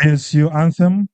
BSU anthem.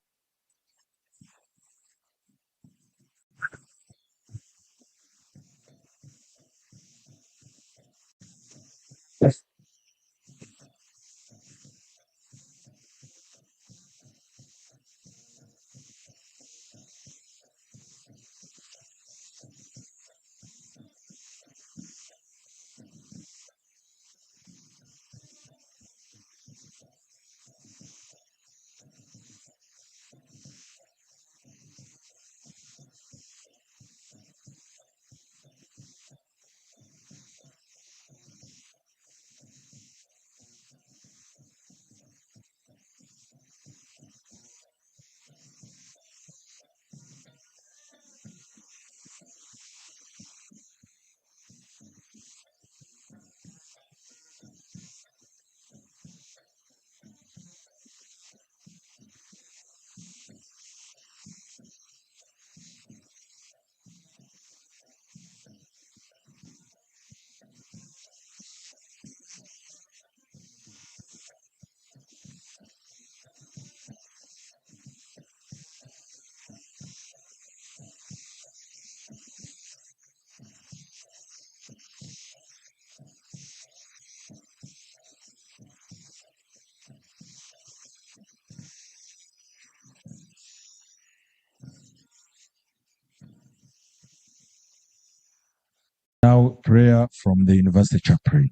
Now, prayer from the university chaplain.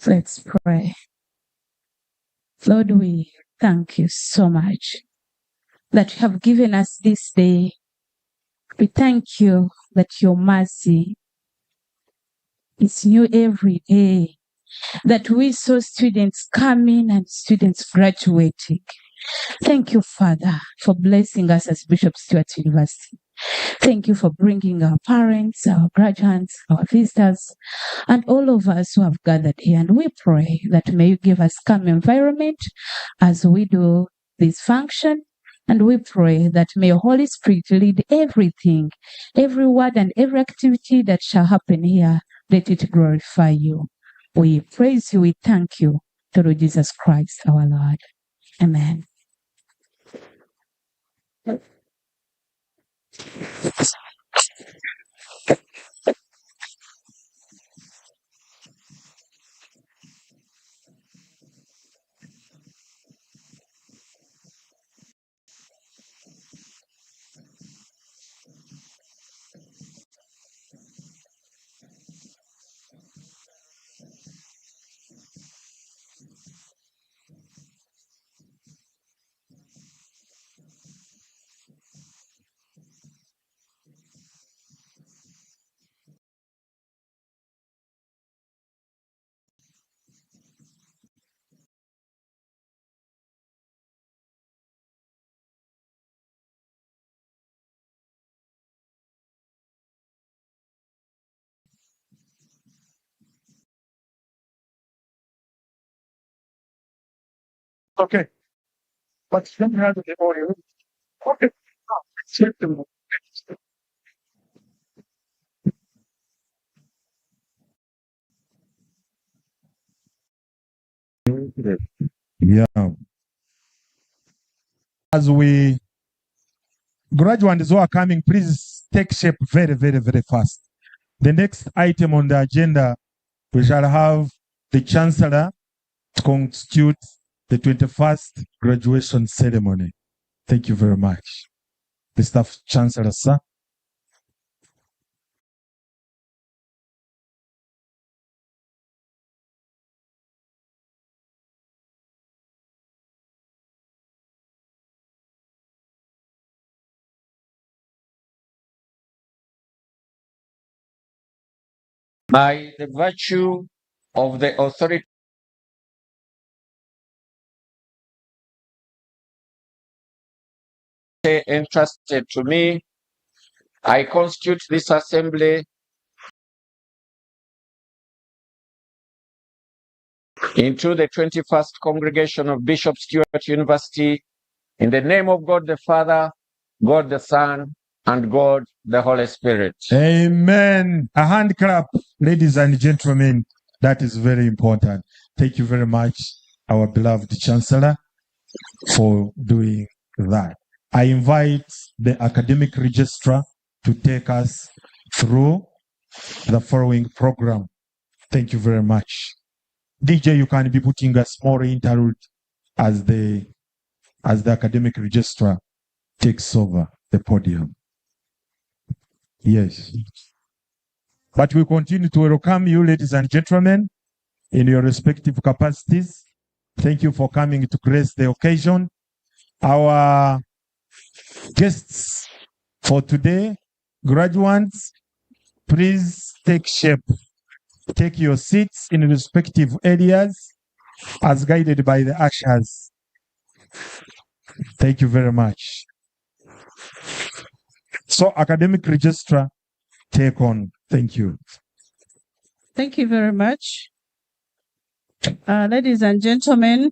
Let's pray. Lord, we thank you so much that you have given us this day. We thank you that your mercy is new every day, that we saw students coming and students graduating. Thank you, Father, for blessing us as Bishop Stuart University. Thank you for bringing our parents, our graduates, our visitors, and all of us who have gathered here. And we pray that may you give us calm environment as we do this function. And we pray that may your Holy Spirit lead everything, every word and every activity that shall happen here. Let it glorify you. We praise you, we thank you through Jesus Christ our Lord. Amen. Okay. But then you have the audio. Okay. Yeah. As we graduates who are coming, please take shape very, very, very fast. The next item on the agenda, we shall have the Chancellor to constitute the 21st graduation ceremony. Thank you very much. The staff Chancellor, sir. By the virtue of the authority entrusted to me, I constitute this assembly into the 21st congregation of Bishop Stuart University in the name of God the Father, God the Son, and God the Holy Spirit. Amen. A hand clap, ladies and gentlemen. That is very important. Thank you very much, our beloved Chancellor. for doing that. I invite the academic registrar to take us through the following program. Thank you very much. DJ, you can be putting a small interlude as the as the academic registrar takes over the podium. Yes. But we continue to welcome you, ladies and gentlemen, in your respective capacities. Thank you for coming to grace the occasion. Our guests for today, graduates, please take shape. Take your seats in respective areas as guided by the ushers. Thank you very much. So, academic registrar, take on. Thank you. Thank you very much. Ladies and gentlemen,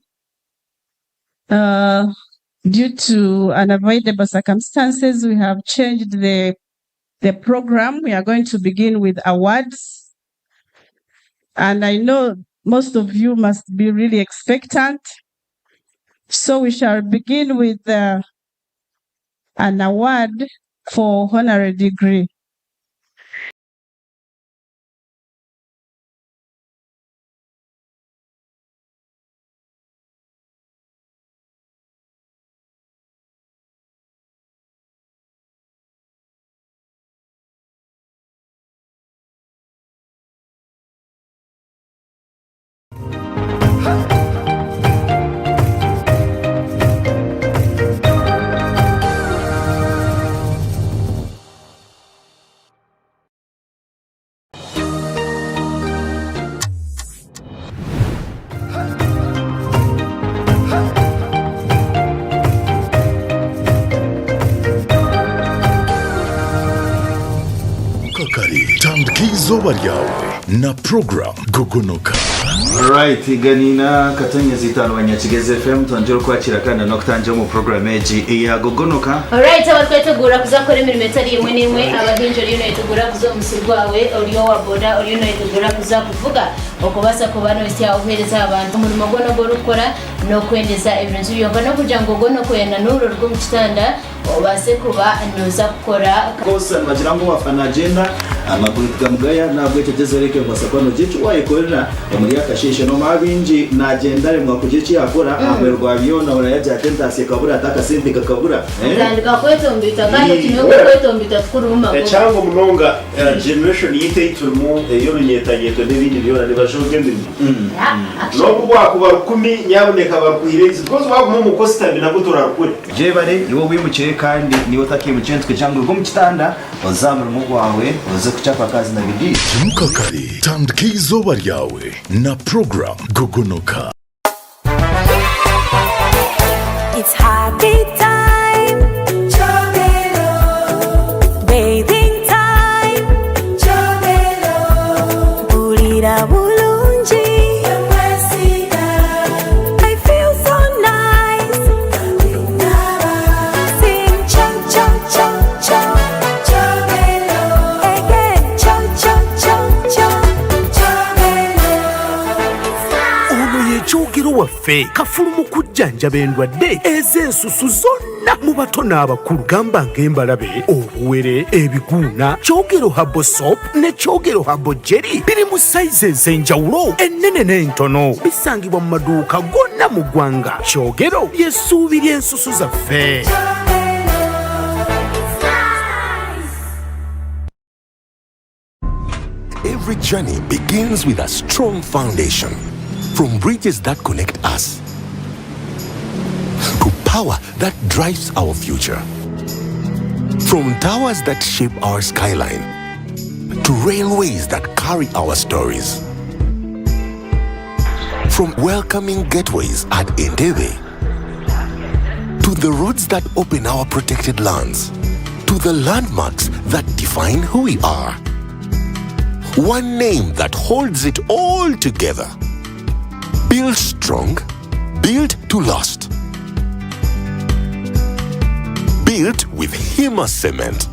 due to unavoidable circumstances, we have changed the program. We are going to begin with awards. And I know most of you must be really expectant. So we shall begin with an award for honorary degree. Kakari tandika eizooba ryawe na program Gogonoka. Right, ganina katonyezi itano banyakigezi FM twongere okwakira kandi n'okutangira omu program egi eya Gogonoka. Alright, abatwetegura kuzakora emirimo etari emwe n'emwe abahingi oriyo noyetegura kuza omu musiri gwawe ori owa boda oriyo noyetegura kuza kuvuga okubaasa kuba nohitsya obuheereza aha bantu omurimo gwona ogu orikukora n'okwendeza ebirungi byonka n'okugira ngu ogwo n'okwenda n'orwo oruga omu kitanda obaase kuba nooza kukora Course nibagira ngu owafa nagyenda amaguru tigamugaya nahabwekyo gyezaho oreke kubaasa kuba nogira eki wayekorera omuri akasheeshe nomanya bingi nagyenda aremwa kugira eki yakora ahabweru rwa byona oraya agira ati entaasya ekabura ati akasente kakabura eh. Otandika kwetomboita kandi okimanya ngu okwetomboita tikurimu magoba. Ekihango munonga generation yaitu ei turimu ey'orunyetanyeto n'ebindi byona nibajooga emirimo. N'obu bwakuba rukumi nyabuneka barukuhire eizi because waguma omu kositami nabwo torarukure. Gyebare iwe owimukire kandi n'iwe otakeimukire nitukugira ngu ruga omu kitanda oze aha murimo gwawe oze kuchapa kazi na bidii. Imuka kare, tandika eizooba ryawe na program Gogonoka. It's happy time, Chomelo. Bathing time, Chomelo. Mpurira bulungi, Namwesiga. I feel so nice, Sing cho cho cho cho, Chomelo. Again, cho cho cho cho, Chomelo. Ono ye Kyogero waffe kafulu mu kujjanjaba endwadde ez'ensusu zonna mu bato n'abakulu gamba ng'embalabe, obuwere, ebiguuna. Kyogero Herbal Soap ne Kyogero Herbal Jelly biri mu sayizi ez'enjawulo ennene n'entono bisangibwa mu maduuka gonna mu ggwanga. Kyogero ly'essuubi ly'ensusu zaffe. Every journey begins with a strong foundation. From bridges that connect us to power that drives our future. From towers that shape our skyline to railways that carry our stories. From welcoming gateways at Entebbe to the roads that open our protected lands to the landmarks that define who we are. One name that holds it all together. Built strong, built to last. Built with Hima Cement.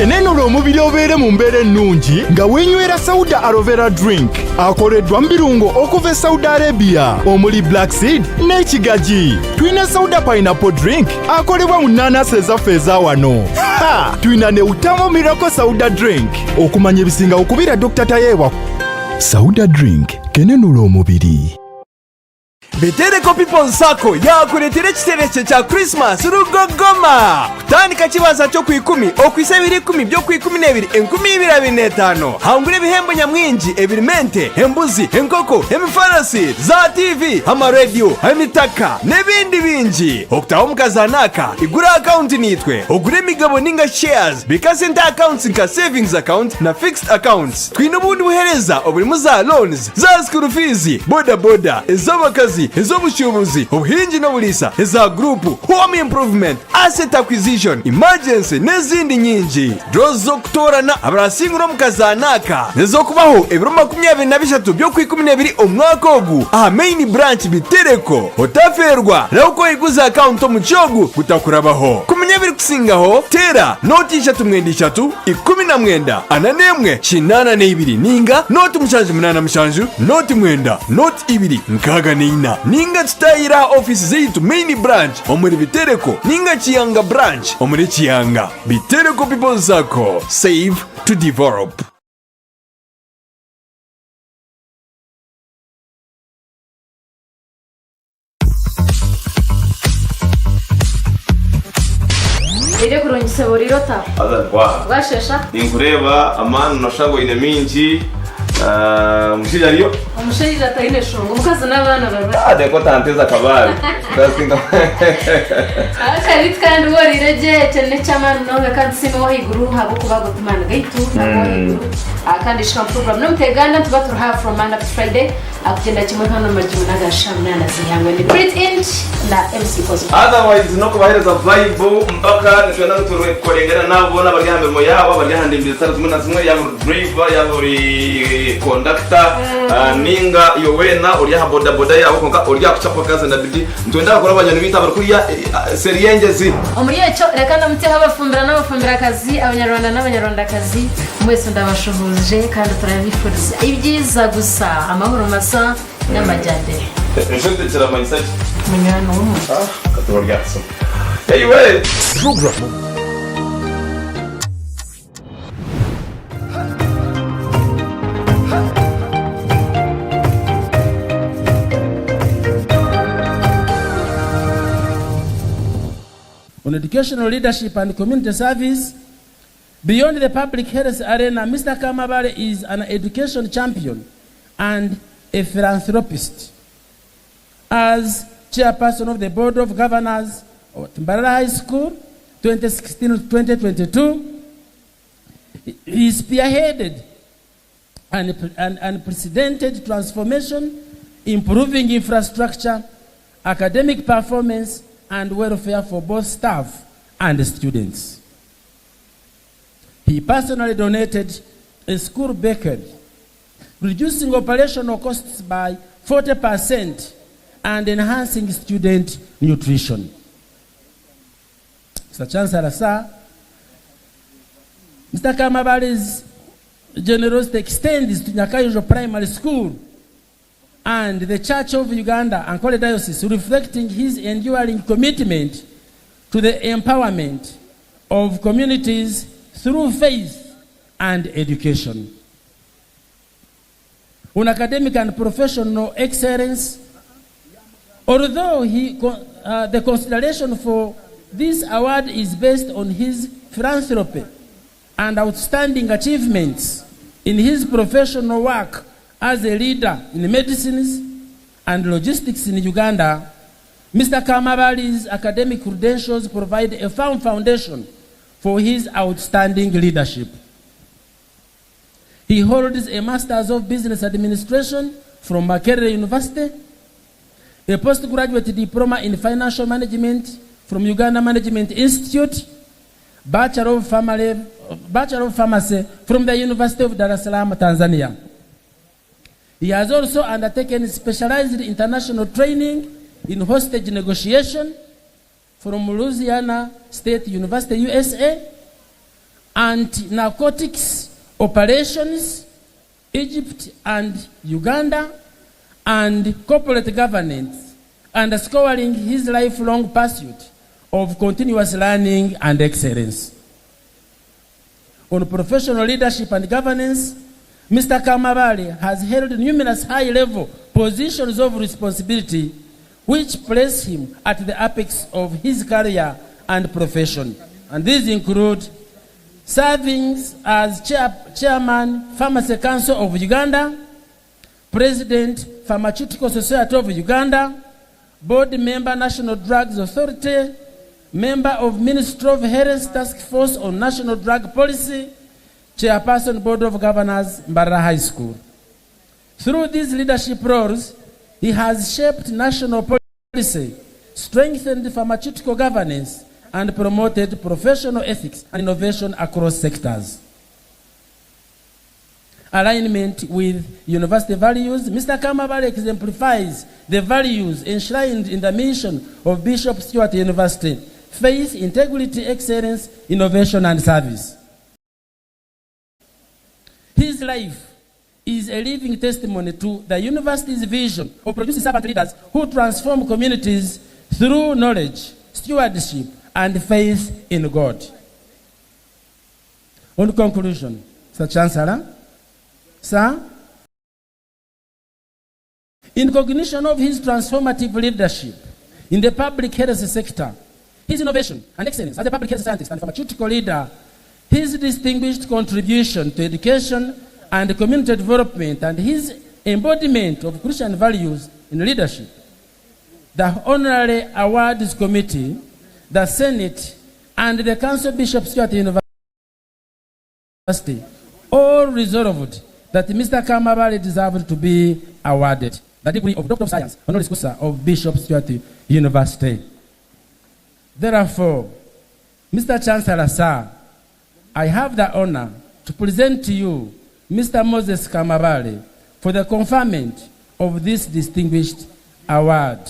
Kenenula omubiri obeere mu mbeera ennungi nga weenywera Sauda Aloe Vera Drink akoleddwa mu birungo okuva e Saudi Arabia omuli black seed n'ekigagi. Tulina Sauda Pineapple Drink akolebwa mu nnaanasi ezaffe eza wano. Ha! Tulina ne Utamu Miracle Sauda Drink. Okumanya ebisingawo kubira Dokita Tayebwa. Sauda Drink kenenula omubiri. Bitereko People's Sacco yaakureetera ekiterekye kya Christmas rugogoma! Kutandika kibanza ky'okwikumi okuhitsya ebiro ikumi by'okwikumi n'ebiri 2025, hangura ebihembo nyamwingi ebirimu ente, embuzi, enkoko, emifarasi, za TV, amarediyo, emitaka n'ebindi bingi. Okutaha omu kazaano aka, igura akawunti naitwe, ogure emigabo ninga shares, bika sente aha akawunti nka savings account na fixed accounts. Twine obundi buheereza oburimu za loans, za school fees, boda boda, ez'abakazi, ez'obushuubuzi, obuhingi n'oburiisa, eza guruupu, home improvement, asset acquisition, emergency n'ezindi nyingi. Draws z'okutoorana abarasingura omu kazaano aka n'ez'okubaho ebiro 23 by'okwikuminebiri omwaka ogu aha main branch Bitereko. Otafeerwa, rahuka oyiguze akawunti omuki ogu gutakurabaho. Kumanya ebirikusingaho, teera nooti ishatu mwenda ishatu, 19 41 82 ninga nooti 7 8 7 nooti 9 nooti 2 64 ninga tutahire aha ofiisi zaitu main branch omuri Bitereko ninga Kiyanga branch omuri Kiyanga. Bitereko People's Sacco, save to develop. Reero kurungisa buriire ota? Haza ntwaha. Bwashesha? Ninkureeba amaani noshusha ngu oine mingi. Ah, omushaija ariyo? Omushaija taine shonga, omukazi n'abaana bari Ah, reka otanteeza akabaare. Ndasinga. Akabiti kandi woriire gye ekyo n'eky'amaani munonga kandi tusiime ow'ahaiguru ahabw'okuba ago ti maani gaitu n'ag'ow'ahaiguru. Ah, kandi shika mu program n'omuteeganda nituba turi ha from Monday up to Friday. Akugyenda kimwe hanu omu majuma n'aga shaaha munaana z'eihangwe ni Prit Int na MC Cosmo. Otherwise n'okubahereza vibe mpaka nitwenda ngu turekodingane naabo boona abari aha mirimo yaabo abari aha ndembo zitari zimwe na zimwe yaaba ori driver yaaba ori conductor ninga iwe weena ori aha boda boda yaawe kwonka ori aha kucapa kazi na bidii nitwenda abakuru abanywani baitu abarikurya seeri y'engyezi. Omuri ekyo reka ndamutseho abafumbira n'abafumbirakazi, Abanyarwanda n'Abanyarwandakazi, mwesi ndabashuhuuje kandi turabifuriza ebyiza gusa, amahoro masa n'amajyambere. Enshuti kiramanyisa ki? Munywani w'omuntu. Katuro ryasoma. Eiwe! On educational leadership and community service, beyond the public health arena, Mr. Kamabare is an education champion and a philanthropist. As chairperson of the Board of Governors of Mbarara High School, 2016-2022, he spearheaded an unprecedented transformation, improving infrastructure, academic performance, and welfare for both staff and students. He personally donated a school bakery, reducing operational costs by 40% and enhancing student nutrition. Mr. Chancellor, sir, Mr. Kamabale's generosity extends to Nyakayojo Primary School and the Church of Uganda Ankole Diocese, reflecting his enduring commitment to the empowerment of communities through faith and education. On academic and professional excellence, although the consideration for this award is based on his philanthropy and outstanding achievements in his professional work as a leader in medicines and logistics in Uganda, Mr. Kamabali's academic credentials provide a firm foundation for his outstanding leadership. He holds a Master's of Business Administration from Makerere University, a postgraduate diploma in Financial Management from Uganda Management Institute, Bachelor of Pharmacy from the University of Dar es Salaam, Tanzania. He has also undertaken specialized international training in hostage negotiation from Louisiana State University, USA, Anti-Narcotics Operations, Egypt and Uganda, and Corporate Governance, underscoring his lifelong pursuit of continuous learning and excellence. On professional leadership and governance, Mr. Kamabale has held numerous high-level positions of responsibility which place him at the apex of his career and profession. And these include serving as chairman, Pharmacy Council of Uganda, President, Pharmaceutical Society of Uganda, Board Member, National Drugs Authority, Member of Ministry of Health Task Force on National Drug Policy, Chairperson, Board of Governors, Mbarara High School. Through these leadership roles, he has shaped national policy, strengthened pharmaceutical governance, and promoted professional ethics and innovation across sectors. Alignment with university values, Mr. Kamabale exemplifies the values enshrined in the mission of Bishop Stuart University: faith, integrity, excellence, innovation, and service. His life is a living testimony to the university's vision of producing servant leaders who transform communities through knowledge, stewardship, and faith in God. On conclusion, Sir Chancellor, sir, in recognition of his transformative leadership in the public health sector, his innovation and excellence as a public health scientist and pharmaceutical leader, his distinguished contribution to education and community development, and his embodiment of Christian values in leadership, the Honorary Awards Committee, the Senate, and the Council Bishop Stuart University all resolved that Mr. Kamabale deserved to be awarded the degree of Doctor of Science, honoris causa of Bishop Stuart University. Therefore, Mr. Chancellor, sir, I have the honor to present to you Mr. Moses Kamabale for the conferment of this distinguished award,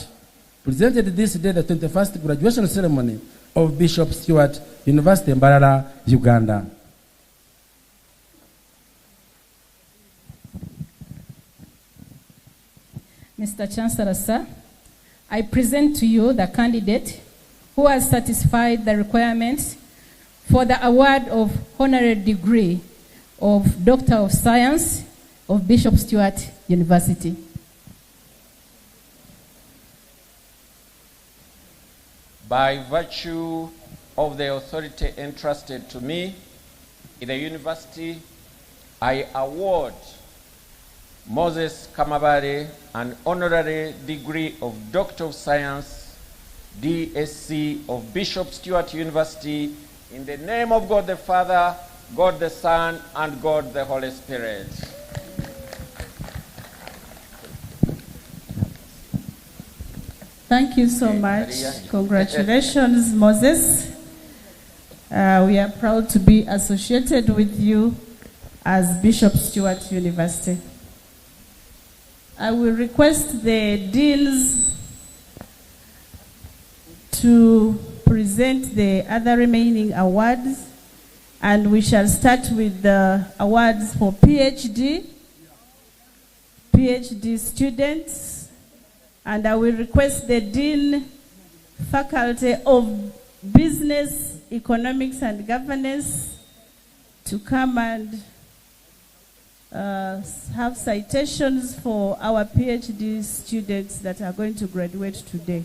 presented this day, the 21st graduation ceremony of Bishop Stuart University, Mbarara, Uganda. Mr. Chancellor, sir, I present to you the candidate who has satisfied the requirements for the award of honorary degree of Doctor of Science of Bishop Stuart University. By virtue of the authority entrusted to me in the university, I award Moses Kamabale an honorary degree of Doctor of Science, DSc of Bishop Stuart University, in the name of God the Father, God the Son, and God the Holy Spirit. Thank you so much. Congratulations, Moses. We are proud to be associated with you as Bishop Stuart University. I will request the deans to present the other remaining awards, and we shall start with the awards for PhD students, and I will request the Dean, Faculty of Business, Economics and Governance to come and have citations for our PhD students that are going to graduate today.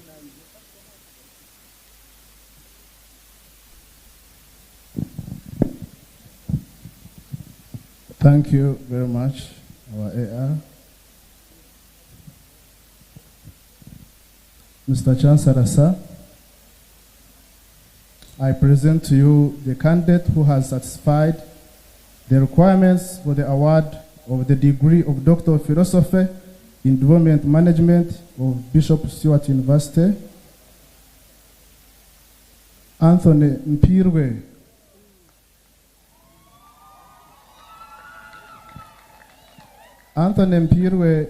Thank you very much, our AR. Mr. Chancellor, sir, I present to you the candidate who has satisfied the requirements for the award of the degree of Doctor of Philosophy in Development Management of Bishop Stuart University, Anthony Mpirwe. Anthony Mpirwe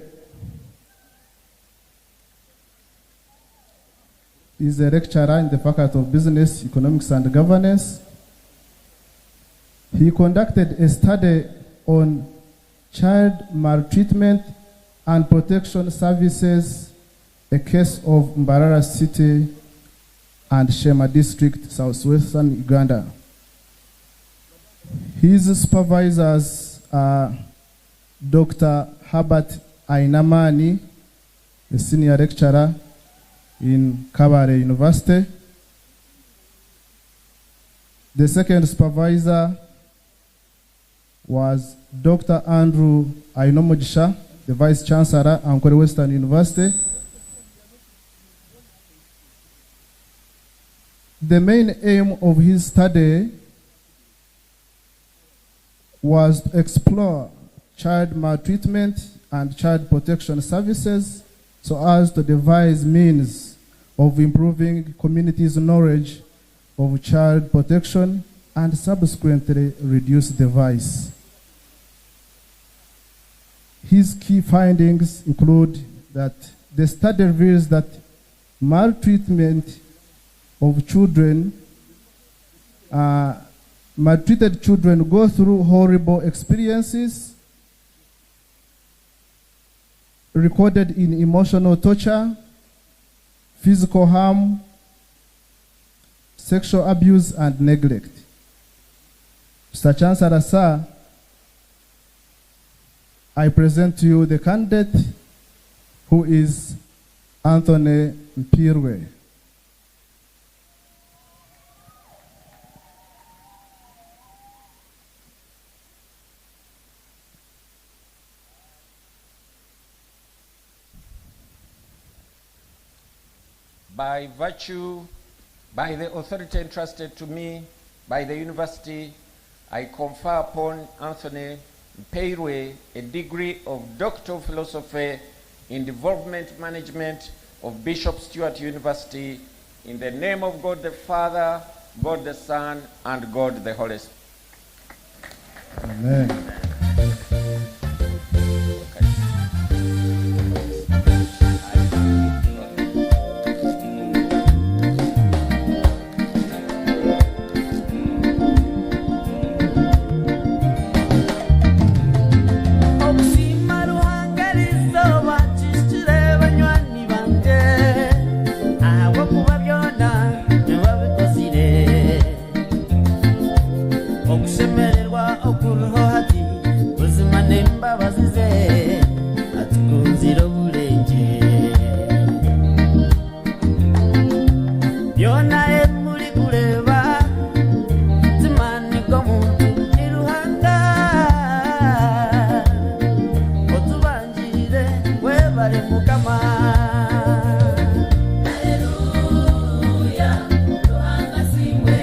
is a lecturer in the Faculty of Business, Economics and Governance. He conducted a study on child maltreatment and protection services, a case of Mbarara City and Sheema District, Southwestern Uganda. His supervisors are Dr. Herbert Ainamani, a senior lecturer in Kabale University. The second supervisor was Dr. Andrew Ainomugisha, the Vice Chancellor, Ankole Western University. The main aim of his study was to explore child maltreatment and child protection services so as to devise means of improving communities' knowledge of child protection and subsequently reduce the vice. His key findings include that the study reveals that maltreatment of children, maltreated children go through horrible experiences recorded in emotional torture, physical harm, sexual abuse, and neglect. Mr. Chancellor, sir, I present to you the candidate who is Anthony Mpirwe. By virtue, by the authority entrusted to me by the university, I confer upon Anthony Mpirwe a degree of Doctor of Philosophy in Development Management of Bishop Stuart University in the name of God the Father, God the Son, and God the Holy Spirit. Amen. Okusiima Ruhanga erizooba kishikire banywani bangye ahabw'okuba byona nibabikozire okushemererwa okuriho hati buzima n'embabazi ze atukunzire oburengye byona ebimuri kureeba timaani g'omuntu ni Ruhanga otubangire webale Mukama. Haleluya, Ruhanga asiimwe.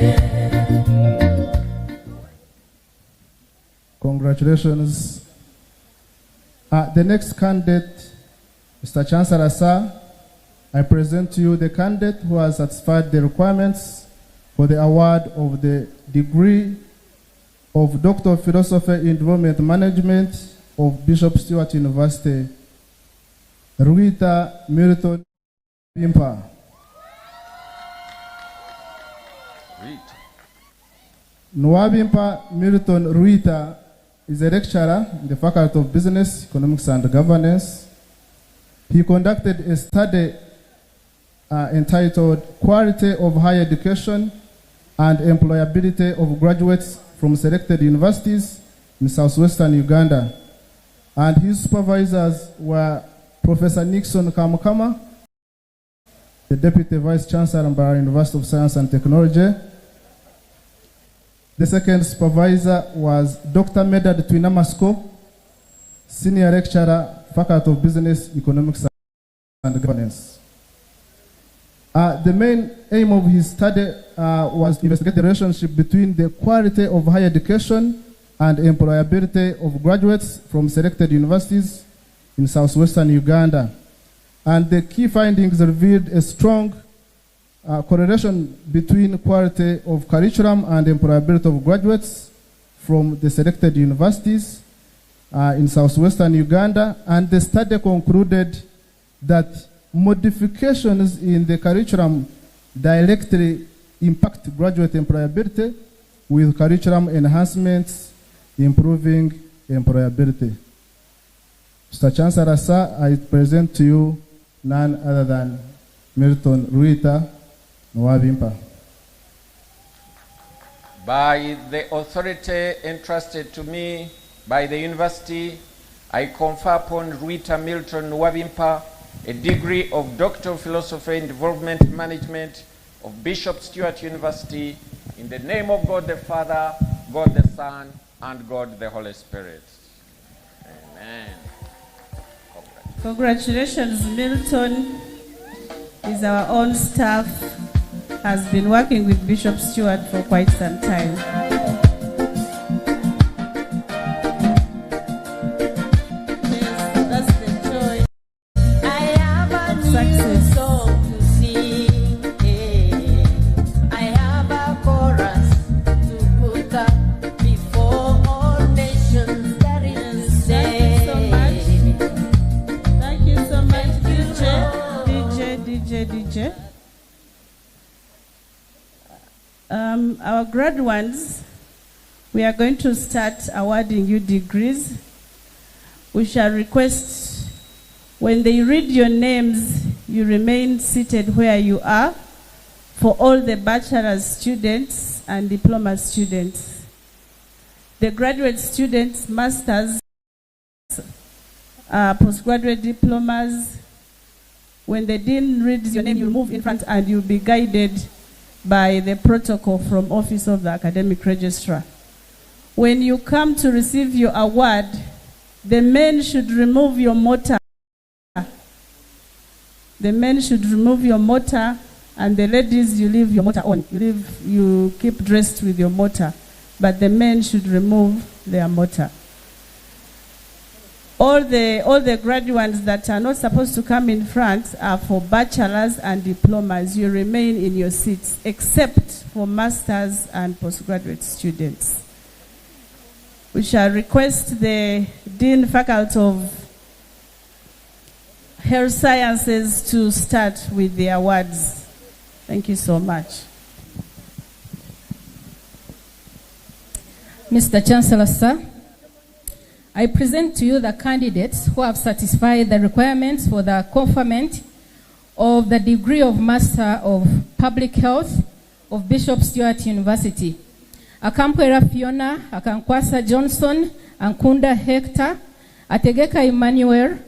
Congratulations. The next candidate, Mr. Chancellor, sir, I present to you the candidate who has satisfied the requirements for the award of the degree of Doctor of Philosophy in Development Management of Bishop Stuart University, Ruita Milton Pimpa. Read. Nwabimpa Milton Ruita is a lecturer in the Faculty of Business, Economics and Governance. He conducted a study entitled Quality of Higher Education and Employability of Graduates from Selected Universities in Southwestern Uganda. And his supervisors were Professor Nixon Kamukama, the Deputy Vice Chancellor of Mbarara University of Science and Technology. The second supervisor was Dr. Medard Twinamasko, Senior Lecturer, Faculty of Business, Economics and Governance. The main aim of his study was to investigate the relationship between the quality of higher education and employability of graduates from selected universities in southwestern Uganda. And the key findings revealed a strong correlation between quality of curriculum and employability of graduates from the selected universities in southwestern Uganda. And the study concluded that modifications in the curriculum directly impact graduate employability, with curriculum enhancements improving employability. Mr. Chancellor, sir, I present to you none other than Milton Ruita Nwabimpa. By the authority entrusted to me by the university, I confer upon Ruita Milton Wabimpa a degree of Doctor of Philosophy in Development Management of Bishop Stuart University in the name of God the Father, God the Son, and God the Holy Spirit. Amen. Congratulations, Milton. He's our own staff, has been working with Bishop Stuart for quite some time. Yes, that's the joy I have a of success. new song to sing. eh. I have a chorus to put up before all nations. That is to Thank you so much. say. Thank you so much, DJ, DJ, DJ, DJ. Our graduates, we are going to start awarding you degrees. We shall request when they read your names, you remain seated where you are for all the bachelor's students and diploma students. The graduate students, masters, postgraduate diplomas, when the dean reads your name, you move in front and you'll be guided by the protocol from Office of the Academic Registrar. When you come to receive your award, the men should remove your mortar. The men should remove your mortar, and the ladies, you leave your mortar on. You keep dressed with your mortar, but the men should remove their mortar. All the graduates that are not supposed to come in front are for bachelors and diplomas. You remain in your seats, except for masters and postgraduate students. We shall request the Dean Faculty of Health Sciences to start with the awards. Thank you so much. Mr. Chancellor, sir, I present to you the candidates who have satisfied the requirements for the conferment of the degree of Master of Public Health of Bishop Stuart University. Akampwera Fiona, Akankwasa Johnson, Ankunda Hector, Ategeka Emmanuel,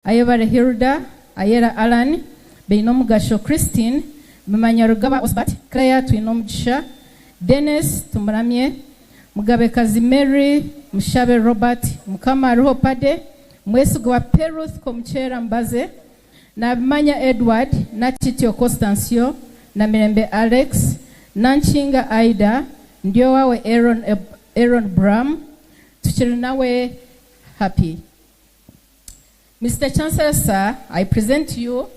Ayebare Hilda, Ayera Alan, Beinomugasho Christine, Mumanyarugaba Osbert, Claire Twinomugisha, Dennis Tumuramye, Mugabekazi Mary, Mushabe Robert, Mukama Aruho Pade, Mwesigwa Peruth Komuchera Mbaze, Nabimanya Edward, Nachityo Constancio, Namirembe Alex, Nanchinga Aida, Ndiowawe Aaron Bram, Tuchirinawe Happy. Mr. Chancellor, sir, I present to you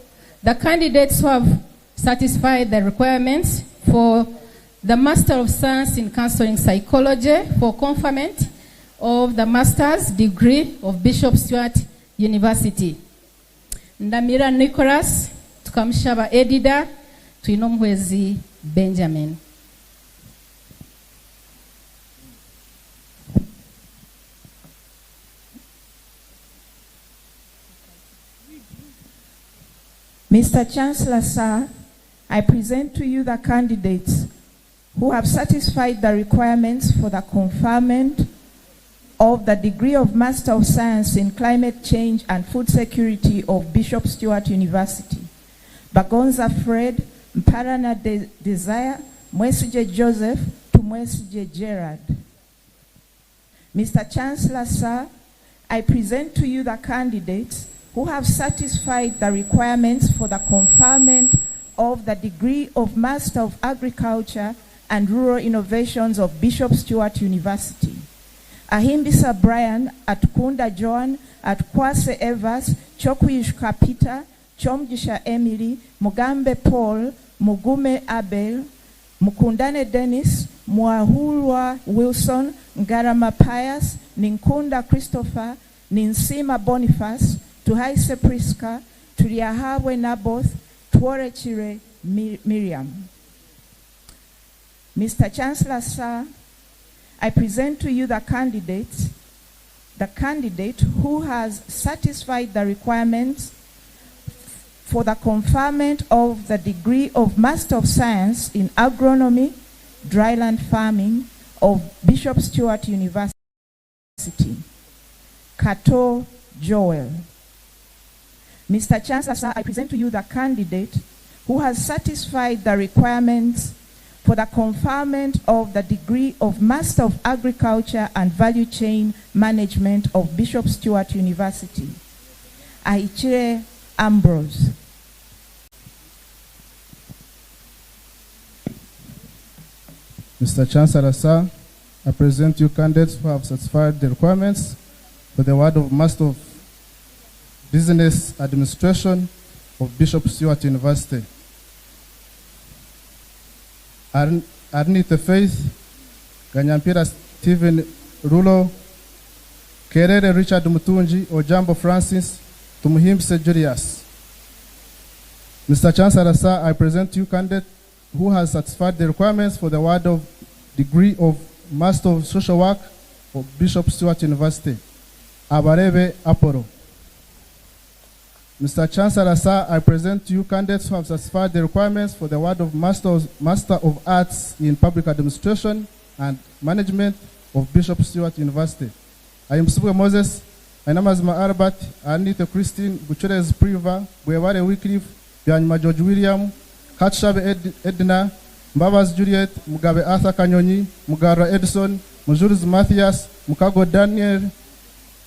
the candidates who have satisfied the requirements for the Master of Science in Counseling Psychology for conferment of the Master's degree of Bishop Stuart University. Ndamira Nicholas, Tukamushaba Edida, Twinomwezi Benjamin. Mr. Chancellor, sir, I present to you the candidates who have satisfied the requirements for the conferment of the degree of Master of Science in Climate Change and Food Security of Bishop Stuart University. Bagonza Fred, Mparana Desire, Mwesige Joseph, Tumwesige Gerard. Mr. Chancellor, sir, I present to you the candidates who have satisfied the requirements for the conferment of the degree of Master of Agriculture and Rural Innovations of Bishop Stuart University. Ahimbisa Brian, Atkunda Joan, Atkwase Evas, Chokwishka Peter, Chomgisha Emily, Mugambe Paul, Mugume Abel, Mukundane Dennis, Mwahulwa Wilson, Ngarama Pius, Ninkunda Christopher, Ninsima Boniface, Tuhaise Priska, Turiahabwe Naboth, Tworechire Miriam. Mr. Chancellor, sir, I present to you the candidates, the candidate who has satisfied the requirements for the conferment of the degree of Master of Science in Agronomy, Dryland Farming of Bishop Stuart University, Kato Joel. Mr. Chancellor, sir, I present to you the candidate who has satisfied the requirements for the conferment of the degree of Master of Agriculture and Value Chain Management of Bishop Stuart University, Aichire Ambrose. Mr. Chancellor, sir, I present you candidates who have satisfied the requirements for the award of Master of Business Administration of Bishop Stuart University. Arnite Faith, Ganyampira Stephen Rulo, Kerere Richard Mutunji, Ojambo Francis, Tumuhimbise Julius. Mr. Chancellor, sir, I present to you candidate who has satisfied the requirements for the award of degree of Master of Social Work of Bishop Stuart University, Abarebe Apollo. Mr. Chancellor, sir, I present to you candidates who have satisfied the requirements for the award of Master of Arts in Public Administration and Management of Bishop Stuart University. I am Subwe Moses, Ainamazima Albert, Anita Christine, Gutierrez Priva, Bwebare Wycliffe, Byanyima George William, Katshabe Edna, Mbabas Juliet, Mugabe Arthur Kanyonyi, Mugara Edson, Mujurizi Matthias, Mukago Daniel,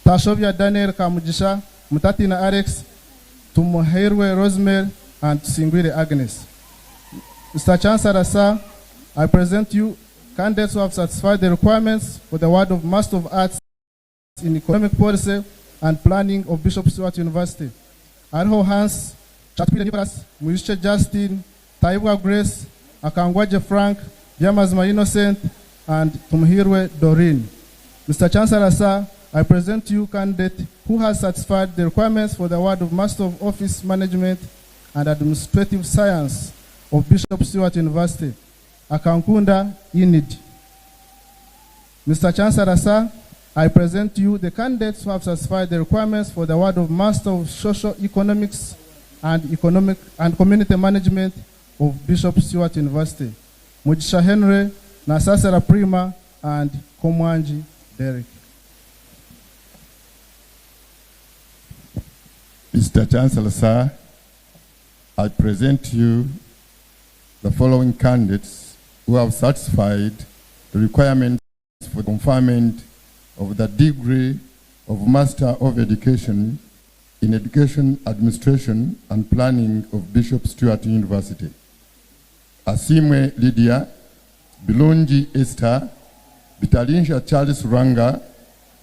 Tashobia Daniel Kamugisha, Mutatina Alex, Tumuhairwe Rosemary, and Singwire Agnes. Mr. Chancellor, sir, I present you candidates who have satisfied the requirements for the award of Master of Arts in Economic Policy and Planning of Bishop Stuart University. Arho Hans, Chatwile Nicholas, Muyishe Justin, Taibwa Grace, Akangwaje Frank, Byamazima Innocent, and Tumuhirwe Doreen. Mr. Chancellor, sir, I present to you candidate who has satisfied the requirements for the award of Master of Office Management and Administrative Science of Bishop Stuart University, Akankunda Inid. Mr. Chancellor, sir, I present to you the candidates who have satisfied the requirements for the award of Master of Social Economics and Economic and Community Management of Bishop Stuart University, Mugisha Henry, Nasasera Prima, and Komwanji Derek. Mr. Chancellor, sir, I present to you the following candidates who have satisfied the requirements for conferment of the degree of Master of Education in Education Administration and Planning of Bishop Stuart University. Asimwe Lydia, Bilungi Esther, Bitalinsha Charles Ranga,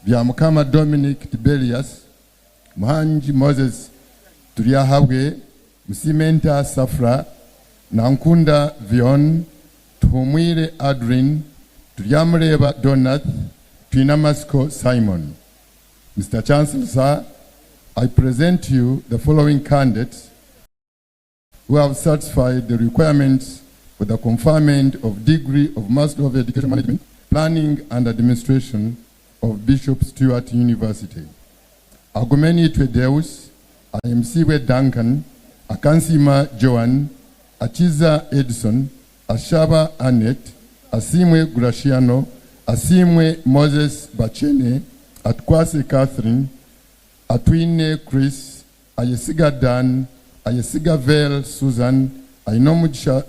Byamukama Dominic Tiberius, Muhangi Moses Turyahabwe, Musimenta Safra, Nankunda Vion, Tuhumwire Adrin, Turyamureba Donath, Twinamasko Simon. Mr. Chancellor, sir, I present to you the following candidates who have satisfied the requirements for the conferment of degree of Master of Education Management, Planning and Administration of Bishop Stuart University. Agumeni Twedeus, Ayemsiwe Duncan, Akansima Joan, Achiza Edison, Ashaba Annette, Asimwe Graciano, Asimwe Moses Bachene, Atkwase Catherine, Atwine Chris, Ayesiga Dan, Ayesiga Vel Susan, Ainomugisha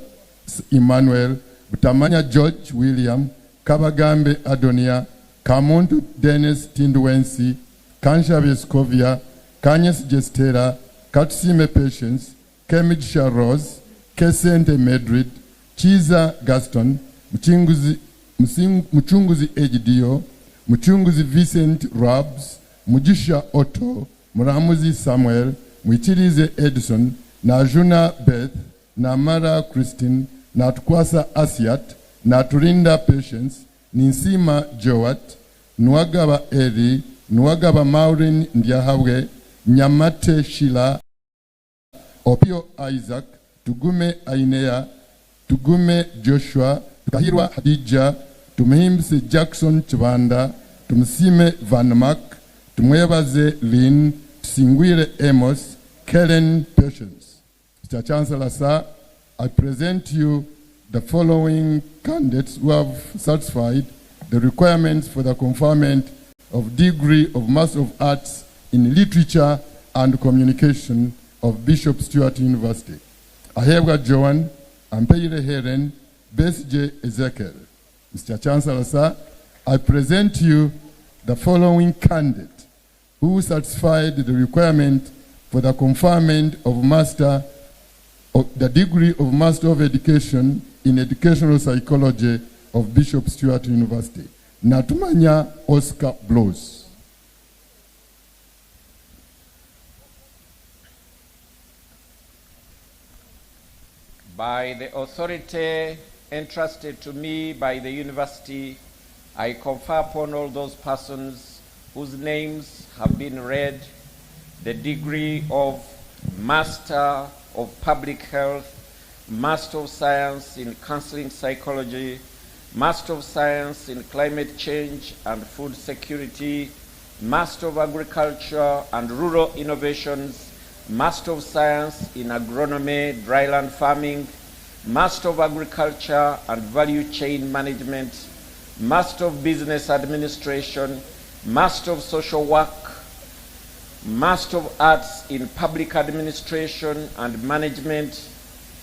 Emmanuel, Butamanya George William, Kabagambe Adonia, Kamuntu Dennis Tindwensi, Kanshabe Scovia, Kanyes Gestera, Katsime Patience, Kemijisha Rose, Kesente Madrid, Chiza Gaston, Muchunguzi Egidio, Muchunguzi Vincent Robs, Mugisha Otto, Muramuzi Samuel, Mwitirize Edison, Najuna Beth, Namara Christine, Natkwasa Asiat, Naturinda Patience, Ninsima Joat, Nwagaba Eri, Nwagaba Maureen Ndiahabwe, Nyamate Sheila, Opio Isaac, Tugume Ainea, Tugume Joshua, Tukahirwa Hadija, Tumuhimbise Jackson Chibanda, Tumusime Van Mark, Tumwebaze Lynn, Tusingwire Amos, Kellen Patience. Mr. Chancellor, sir, I present you the following candidates who have satisfied the requirements for the conferment of degree of Master of Arts in Literature and Communication of Bishop Stuart University. Ahebwa Joan, Ampeire Helen, Besigye Ezekiel. Mr. Chancellor, sir, I present you the following candidate who satisfied the requirement for the conferment of Master of the degree of Master of Education in Educational Psychology of Bishop Stuart University. Natumanya Oscar Blows. By the authority entrusted to me by the university, I confer upon all those persons whose names have been read the degree of Master of Public Health, Master of Science in Counseling Psychology, Master of Science in Climate Change and Food Security, Master of Agriculture and Rural Innovations, Master of Science in Agronomy, Dryland Farming, Master of Agriculture and Value Chain Management, Master of Business Administration, Master of Social Work, Master of Arts in Public Administration and Management,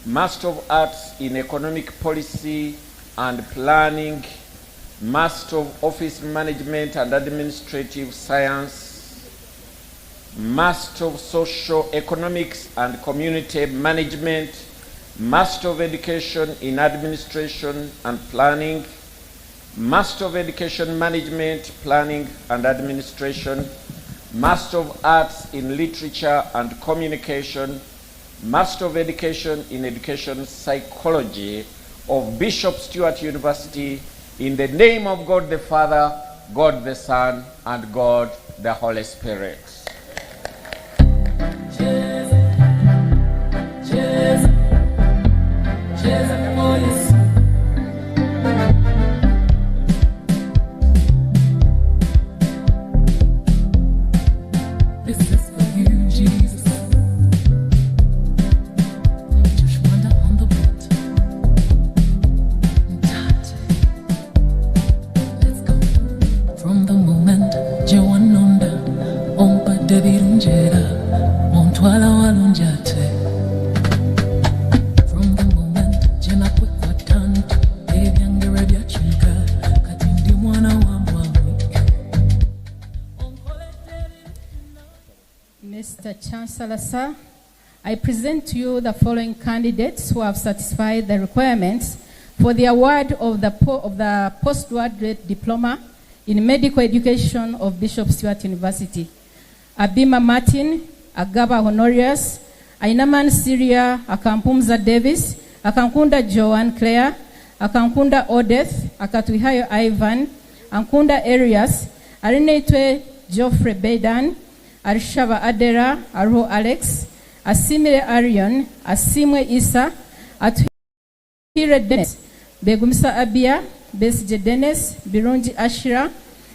Master of Arts in Economic Policy and Planning, Master of Office Management and Administrative Science, Master of Social Economics and Community Management, Master of Education in Administration and Planning, Master of Education Management, Planning and Administration, Master of Arts in Literature and Communication, Master of Education in Education Psychology of Bishop Stuart University, in the name of God the Father, God the Son, and God the Holy Spirit. This is for you, Jesus. Just wander on the beat. Touch. Let's go. From the moment Jewanonda, ompa debirunjera, ontwala walunjate. From the moment jenakwekwa tantu, ebyangera byakyuka, kati ndi mwana wa mwami. Mr. Chancellor, sir, I present to you the following candidates who have satisfied the requirements for the award of the, of the postgraduate diploma in medical education of Bishop Stuart University. Abima Martin, Agaba Honorius, Ainaman Syria, Akampumza Davis, Akankunda Joan Claire, Akankunda Odeth, Akatuihayo Ivan, Ankunda Arias, Arinetwe Geoffrey Bedan, Arishaba Adera, Aruho Alex, Asimire Arion, Asimwe Isa, Atuhire Dennis, Begumisa Abia, Besije Dennis, Birungi Ashira,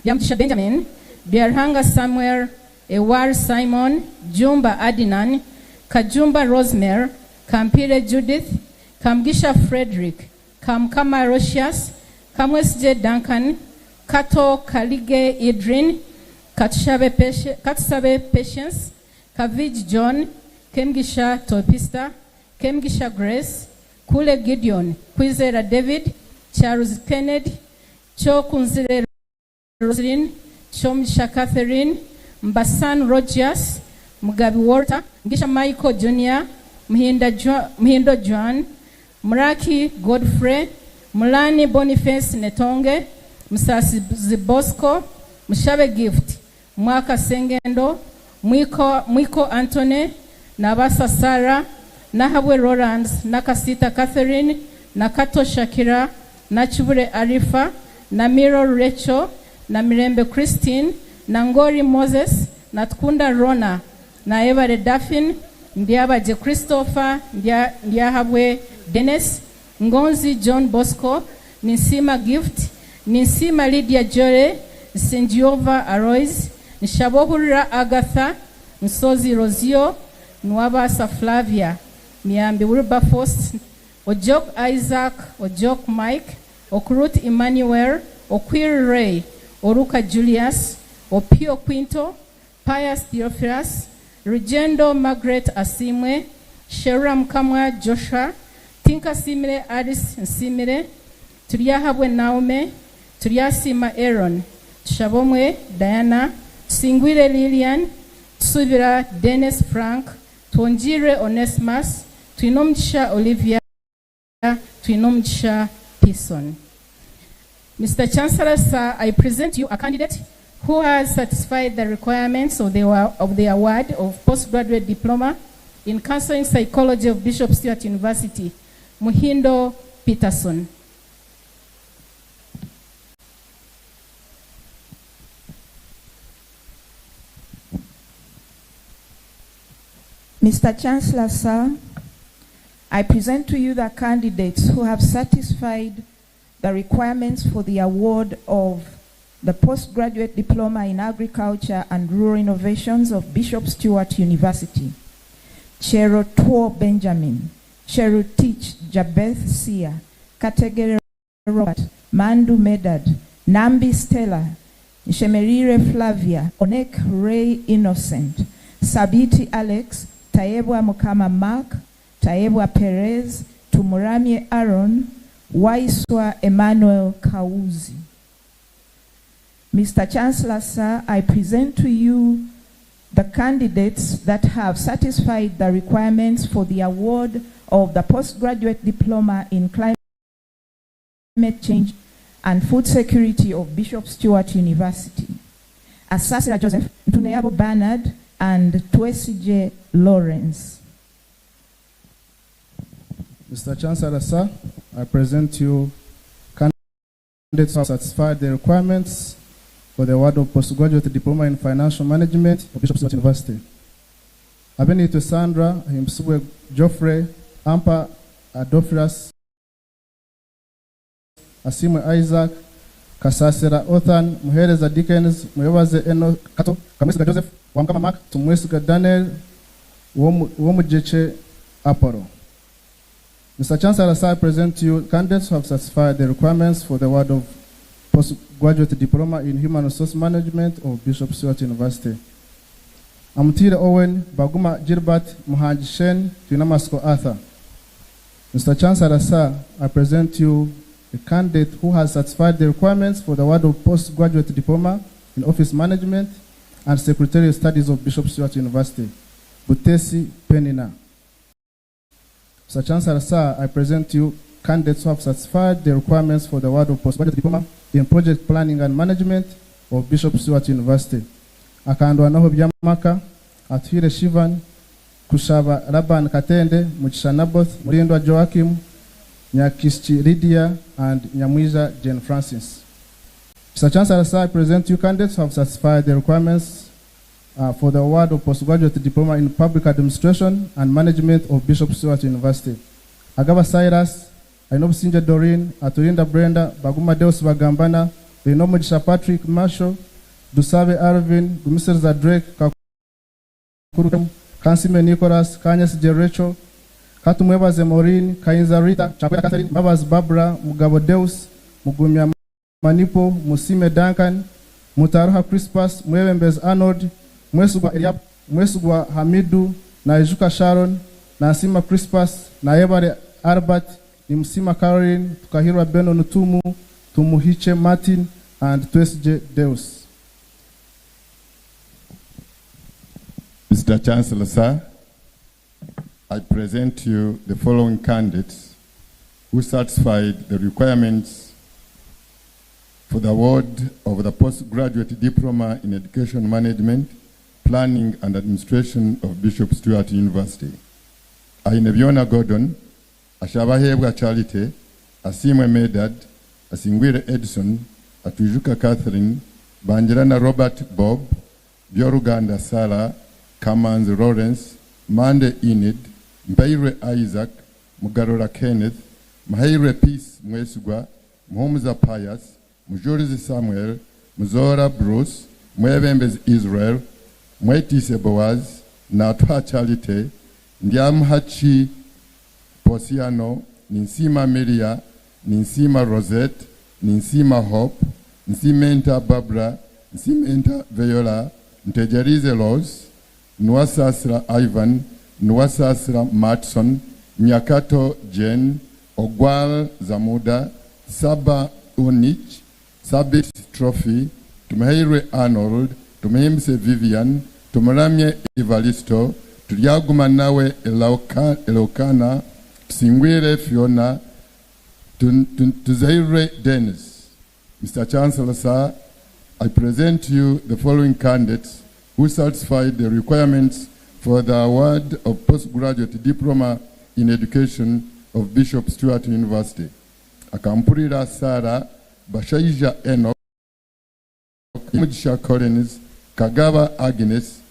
Yamtisha Benjamin, Biarhanga Samuel, Ewar Simon, Jumba Adinan, Kajumba Rosemary, Kampire Judith, Kamgisha Frederick, Kamkama Rocius, Kamwesije Duncan, Kato Kalige Idrin, Katushabe Katusabe Patience, Kavij John, Kemgisha Topista, Kemgisha Grace, Kule Gideon, Kwizera David, Charles Kennedy, Chokunzire Roslyn, Chomisha Catherine, Mbasan Rogers, Mugabi Walter, Ngisha Michael Jr., Mhinda Mhindo John, Muraki Godfrey, Mulani Boniface Netonge, Musasi Bosco, Mushabe Gift, Mwaka Sengendo, Mwiko, Mwiko Anthony, Nabasa Sarah, Nahabwe Rolands, Nakasita Catherine, Nakato Shakira, Nachibure Arifa, Namiro Rachel, Namirembe Christine, Nangori Moses, Natkunda Rona, Naebare Daphne, Ndiabaje Christopher, Ndiahabwe Dennis, Ngonzi John Bosco, Ninsiima Gift, Ninsiima Lydia Jolly, Nsengiyova Aloys, Nshabohurira Agatha, Nsozi Rosio, Nuwabaasa Flavia, Myambi Wilberforce, Ojok Isaac, Ojok Mike, Okurut Emmanuel, Okwir Ray, Oruka Julius, Opio Quinto, Pius Theophilus, Rugyendo Margaret Asiimwe, Sherura Mukamwa Joshua, Tinkasiimire Alice Nsiimire, Turyahabwe Naume, Turyasiima Aaron, Tushabomwe Diana, Tusingwire Lilian, Tusubira Denis Frank, Twongiirwe Onesmus, Twinomugisha Olivia, Twinomugisha Pison. Mr. Chancellor, sir, I present you a candidate who has satisfied the requirements of the, of the award of postgraduate diploma in counseling psychology of Bishop Stuart University, Muhindo Peterson. Mr. Chancellor, sir, I present to you the candidates who have satisfied the requirements for the award of the Postgraduate Diploma in Agriculture and Rural Innovations of Bishop Stuart University. Cherotuo Benjamin, Cherutich Jabeth Sia, Kategere Robert, Mandu Medad, Nambi Stella, Shemerire Flavia, Onek Ray Innocent, Sabiti Alex, Tayebwa Mukama Mark, Tayebwa Perez, Tumuramye Aaron, Waiswa Emmanuel Kauzi. Mr. Chancellor, sir, I present to you the candidates that have satisfied the requirements for the award of the postgraduate diploma in climate change and food security of Bishop Stuart University. Asasira Joseph, Ntuneyabo Bernard, and Twesige Lawrence. Mr. Chancellor, sir, I present to you candidates who have satisfied the requirements for the award of postgraduate diploma in financial management of Bishop Stuart University. Abenito Sandra, Himsubwe Geoffrey, Ampa Adolphus, Asimwe Isaac, Kasasira Othan, Muhereza Dickens, Muyobaze Eno Kato, Kamwesiga Joseph, Wamkama Mark, Tumwesiga Daniel, Womujeche Apollo. Mr. Chancellor, sir, I present to you candidates who have satisfied the requirements for the award of postgraduate diploma in human resource management of Bishop Stuart University. Amutire Owen, Baguma Gilbert, Muhanji Shen, Twinamasiko Arthur. Mr. Chancellor, sir, I present to you a candidate who has satisfied the requirements for the award of postgraduate diploma in office management and secretarial studies of Bishop Stuart University, Butesi Penina. Mr. Chancellor, sir, I present to you candidates who have satisfied the requirements for the award of postgraduate diploma in project planning and management of Bishop Stuart University. Akandwanaho Byamaka, Atuhire Shivan, Kushaba Laban Katende, Mugisha Naboth, Mulindwa Joachim, Nyakischi Lydia, and Nyamwiza Jane Francis. Mr. Chancellor, sir, I present to you candidates who have satisfied the requirements for the award of postgraduate diploma in public administration and management of Bishop Stuart University. Agaba Cyrus, Ainobusinja Doreen, Aturinda Brenda, Baguma Deus Bagambana, Benomugisha Patrick Marshall, Dusabe Arvin, Gumisereza Drake, Kakuru, Kansime Nicholas, Kanyas Jerecho, Katumwebaze Maureen, Kayinza Rita, Chakwera Catherine, Mbabazi Barbara, Mugabo Deus, Mugumya Manipo, Musime Duncan, Mutaruha Crispus, Mwebembezi Arnold, Mwesigwa Eliab, Mwesigwa Hamidu, Naijuka Sharon, Nansima Crispus, Nayebare Albert, Nimsima Caroline, Tukahirwa Beno Nutumu, Tumuhiche Martin, and Twesige Deus. Mr. Chancellor, sir, I present to you the following candidates who satisfied the requirements for the award of the postgraduate diploma in education management, planning and administration of Bishop Stuart University. Ainebyona Gordon, Ashabahebwa Charity, Asimwe Medad, Asingwire Edison, Atujuka Catherine, Banjirana Robert Bob, Byoruganda Sara, Kamanzi Lawrence, Mande Enid, Mbaire Isaac, Mugarura Kenneth, Mahaire Peace Mwesigwa, Muhumuza Pius, Mujurizi Samuel, Muzoora Bruce, Mwebembezi Israel, Mwetiise Boaz, Natuha Charity, Ndyamuhaki Posiano, Ninsiima Miria, Ninsiima Rosette, Ninsiima Hope, Nsiimenta Barbra, Nsiimenta Veyola, Ntegyereize Rose, Nuwasaasira Ivan, Nuwasaasira Matson, Nyakato Jane, Ogwal Zamuda, Saba Unich, Sabit Trophy, Tumuhairwe Arnold, Tumuhimbise Vivian, Tumuramye Evaristo, Turyagumanawe Elokana, Tusingwire Fiona, Tuzairwe Dennis. Mr. Chancellor, sir, I present to you the following candidates who satisfied the requirements for the award of postgraduate diploma in education of Bishop Stuart University. Akampurira Sarah, Bashaija Enoch, Mugisha Collins, Kagaba Agnes,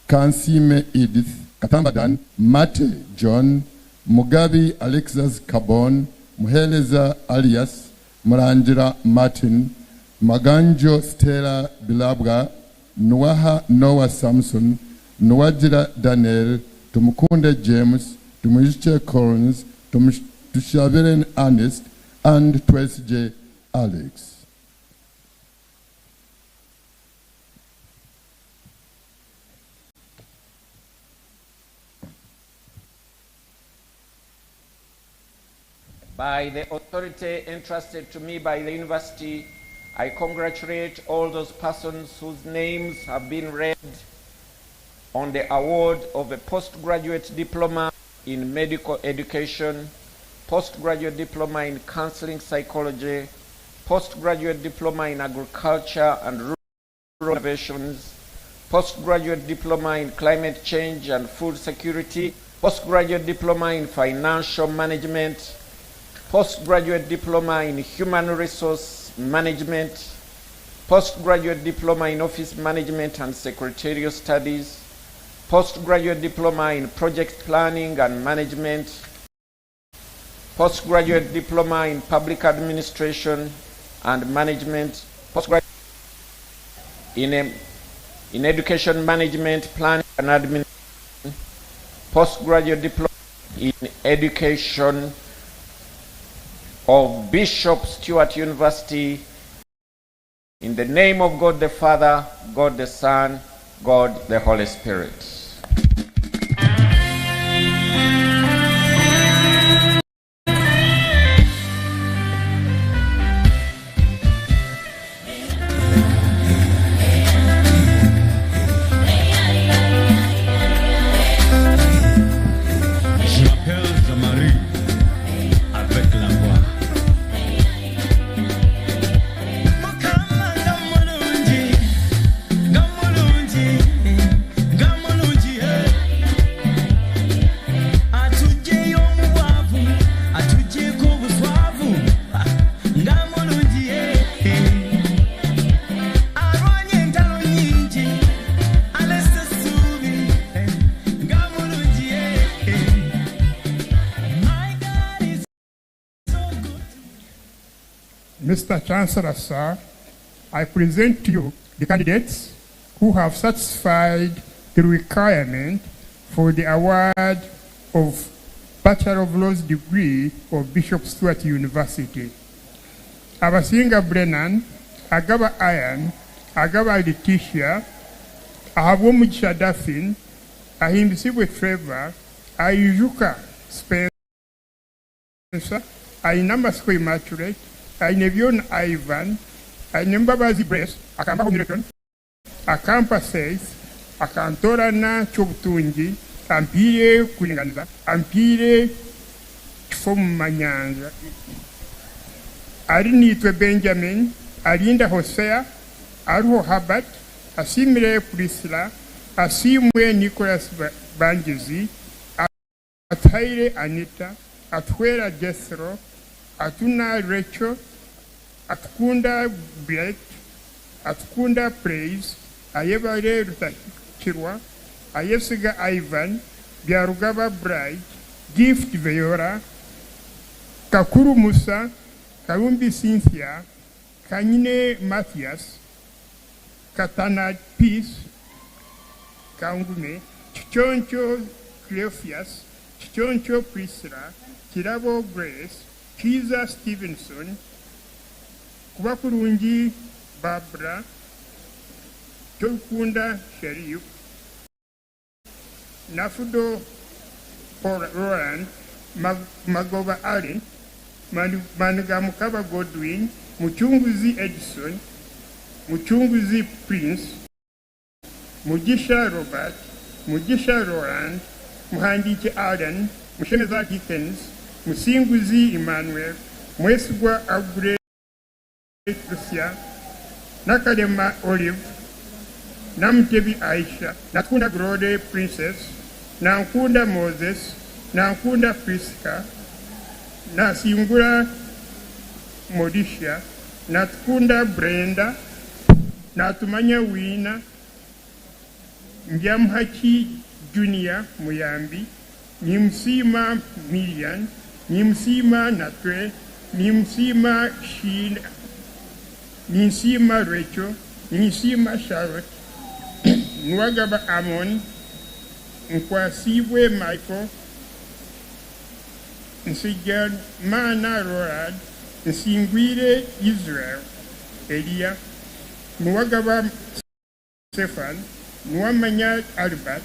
Kansime Edith, Katamba Dan, Mate John, Mugabi Alexis Kabon, Muheleza Alias, Murangira Martin, Maganjo Stella Bilabwa, Nuwaha Noah Samson, Nuwagira Daniel, Tumukunde James, Tumujiche Collins, Tushabiren Ernest, and Twesje Alex. By the authority entrusted to me by the university, I congratulate all those persons whose names have been read on the award of a postgraduate diploma in medical education, postgraduate diploma in counseling psychology, postgraduate diploma in agriculture and rural innovations, postgraduate diploma in climate change and food security, postgraduate diploma in financial management, postgraduate diploma in human resource management, postgraduate diploma in office management and secretarial studies, postgraduate diploma in project planning and management, postgraduate diploma in public administration and management, postgraduate in, in education management, planning and administration, postgraduate diploma in education of Bishop Stuart University, in the name of God the Father, God the Son, God the Holy Spirit. Je m'appelle Jean-Marie avec la voix. Atugyeyo mu bwavu atugyeko obuswavu nga mulungi arwanye entalo nyingi alese essuubi nga mulungi. My God is so good. Mr. Chancellor, sir, I present to you the candidates who have satisfied the requirement for the award of Bachelor of Laws degree of Bishop Stuart University. Abasinga Brennan, Agaba Ian, Agaba Letitia, Ahabwomugisha Daphne, Ahimbisibwe Trevor, Aijuka Spencer, Ainamasiko Immaculate, Ainevion Ivan, Ainembabazi Grace, Akambaho Milton, Akampa Faith, Akantorana Kyobutungi, Ampiire Kuringaniza, Ampiire Kifo mu Manyanja, Arinitwe Benjamin, Arinda Hosea, Aruho Herbert, Asimire Priscilla, Asimwe Nicholas Bangizi, Athaire Anita, Atwera Jethro, Atuna Rachel, Atkunda Brett, Atkunda Praise, Ayebare Rutakirwa, Ayesiga Ivan, Byarugaba Bright, Gift Veyora, Kakuru Musa, Karumbi Cynthia, Kanyine Mathias, Katana Peace Kangume, Kiconco Cleophas, Kiconco Priscilla, Kirabo Grace, Kiiza Stevenson, Kubakurungi Barbara, Torikunda Sharif, Nafudo Roland, Magoba Allen, Manigamukaba Godwin, Mucunguzi Edison, Mucunguzi Prince, Mugisha Robert, Mugisha Roland, Muhandiiki Allan, Mushemeza Dickens, Musinguzi Emmanuel, Mwesigwa Aubrey Lucia, Nakalema Olive, Namutebi Aisha, Nankunda Glory Princess, Nankunda Moses, Nankunda Prisca, Nasingura Mauricia, Natukunda Brenda, Natumanya Wina, Ndyamuhaki Junior Muyambi, Nimusiima Mirian, Nimusiima Natwe, Nimusiima Sheila, Ninsiima Rachel, Ninsiima Charlotte, Nuwagaba Amon, Nkwasiibwe Michael, Nsigamana Roland, Nsingwire Israel Elia, Nuwagaba Stephen, Nuwamanya Albert,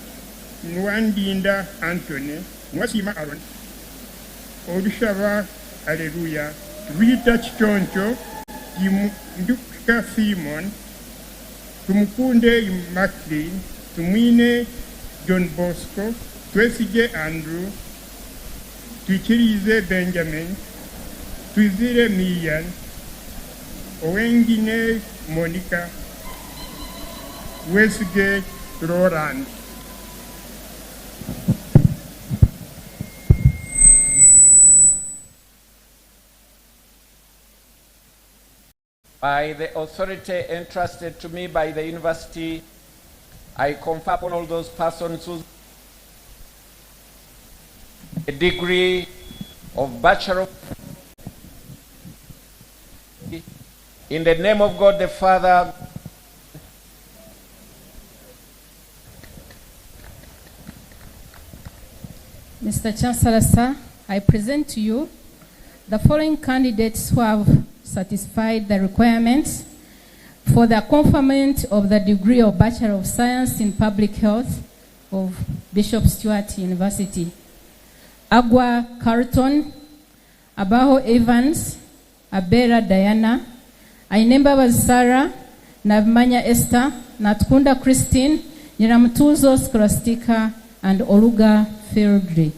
Nuwandinda Anthony, Nuwasiima Aaron, Orushaba Hallelujah, Rita Kiconco, Timundikuhika Philemon, Tumukunde Maclean, Tumwine John Bosco, Twesigye Andrew, Twikirize Benjamin, Twizire Miriam, Owengine Monica, Wesige Roland. By the authority entrusted to me by the university, I confer upon all those persons who a degree of Bachelor of in the name of God the Father, Mr. Chancellor, sir, I present to you the following candidates who have satisfied the requirements for the conferment of the degree of Bachelor of Science in Public Health of Bishop Stuart University. Agua Carlton, Abaho Evans, Abera Diana, Ainembabazi Sarah, Nabimanya Esther, Natukunda Christine, Nyiramutuzo Scholastica, and Oluga Fieldry.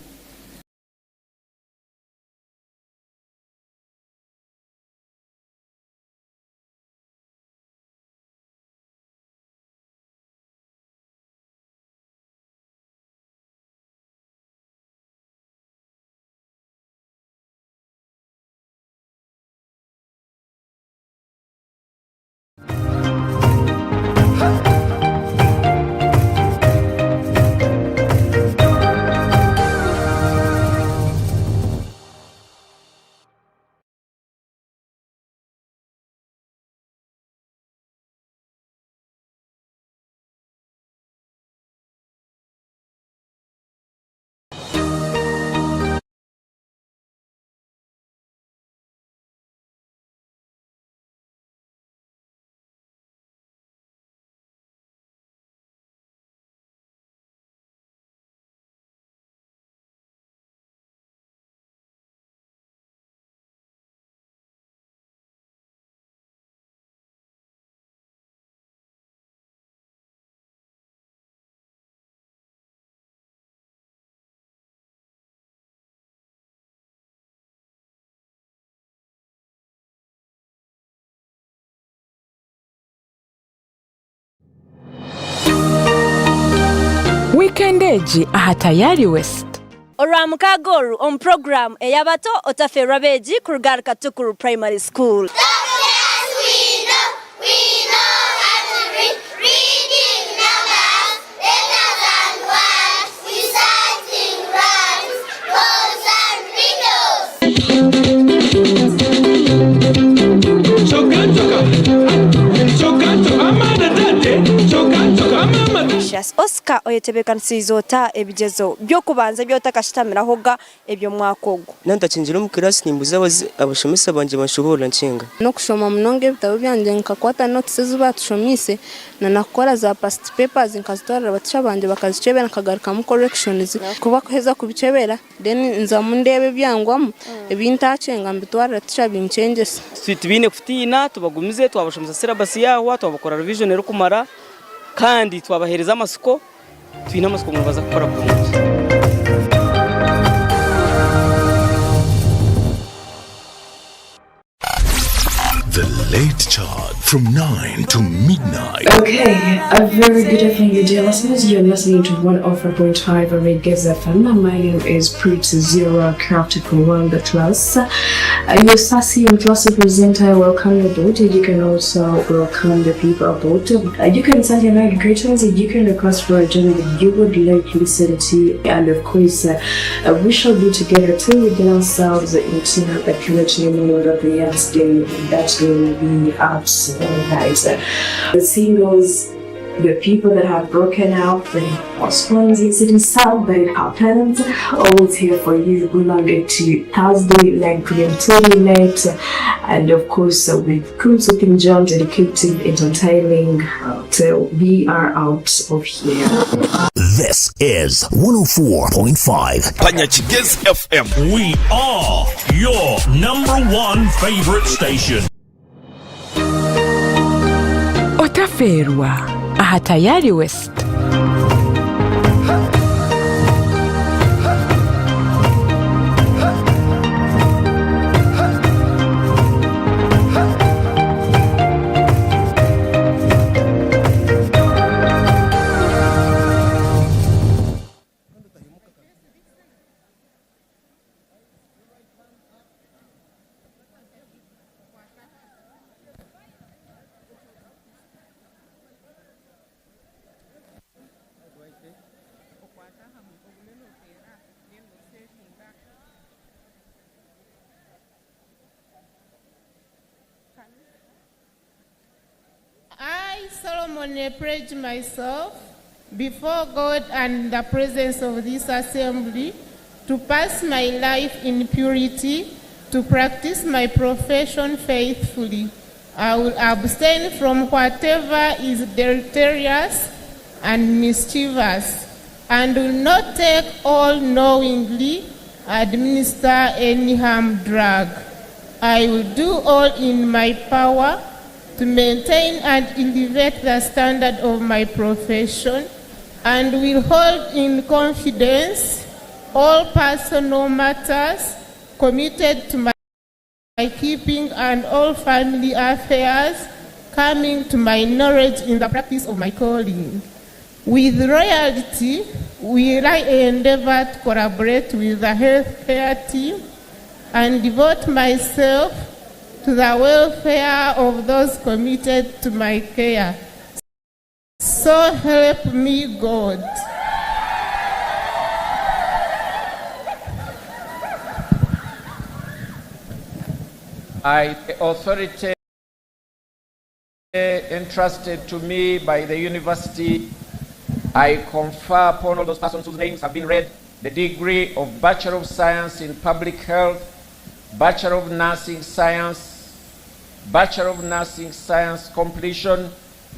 Wiikendi egi aha Tayari West. Orwamukaaga oru omu puroguraamu ey'abato Otafeerwa Abeegi kuruga ahari Katukuru Primary School. kirasi. Oscar oyetebeekanisiize ota ebigyezo by'okubanza ebi otakashutamirahoga eby'omwaka ogu? Naaba ntakyengire omu kirasi nimbuuza abashomesa bangye banshoboorora nkyenga. N'okushoma munonga ebitabo byangye nkakwata notes ezi baatushomiise na nakukora za past papers nkazitwarira batisha bangye bakazikyebera nkagarukamu corrections. Ku bakuheza kubikyebera then nzamu ndeeba ebyangwamu ebi ntaakyenga mbitwarira teacher binkyengyesa. Tibaine kutiina, tubagumize, twabashomesa syllabus yaahwa, twabakora revision erikumara kandi twabaheereza amatsiko, twine amatsiko ngu nibaza kukora kurungi. The Late Chart from 9 to midnight. Okay, a very good evening, you dear listeners. You're listening to 104.5 Reggae FM. My name is Pretty Zero, crafted from World Class. Your sassy and classy presenter, welcome aboard. You can also welcome the people aboard. You can send your night greetings. You can request for a journey that you would like to listen to. And of course, we shall be together till we get ourselves into the community mode of the next day. That will be out all night. The singles, the people that have broken up, the postpones, it is sad, but it happens. Always here for you. Good luck to Thursday, 9 p.m. till late. And of course, with Kunsukin John dedicated entertaining till we are out of here. This is 104.5 Panyachigez FM. We are your number one favorite station. Otaferwa aha Tayari West. I solemnly pledge myself before God and the presence of this assembly to pass my life in purity, to practice my profession faithfully. I will abstain from whatever is deleterious and mischievous, and will not take or knowingly administer any harm drug. I will do all in my power to maintain and elevate the standard of my profession and will hold in confidence all personal matters committed to my keeping and all family affairs coming to my knowledge in the practice of my calling. With loyalty, will I endeavor to collaborate with the healthcare team and devote myself to the welfare of those committed to my care. So help me God. I, the authority entrusted to me by the university, I confer upon all those persons whose names have been read the degree of Bachelor of Science in Public Health, Bachelor of Nursing Science, Bachelor of Nursing Science completion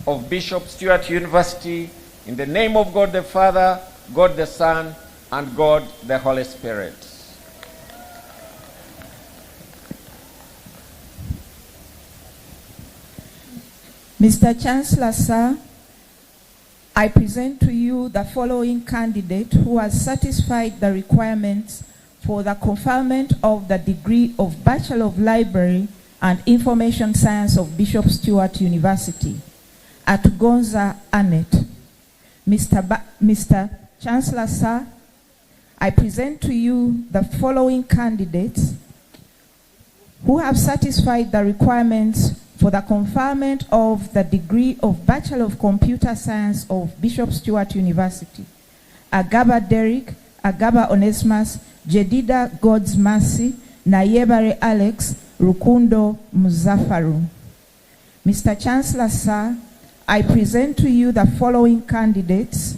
of Bishop Stuart University in the name of God the Father, God the Son, and God the Holy Spirit. Mr. Chancellor, sir, I present to you the following candidate who has satisfied the requirements for the conferment of the degree of Bachelor of Library and Information Science of Bishop Stuart University at Gonza Annette. Mr. Mr. Chancellor, sir, I present to you the following candidates who have satisfied the requirements for the conferment of the degree of Bachelor of Computer Science of Bishop Stuart University. Agaba Derek, Agaba Onesimus, Jedida God's Mercy, Nayebare Alex, Rukundo Muzafaru. Mr. Chancellor, sir, I present to you the following candidates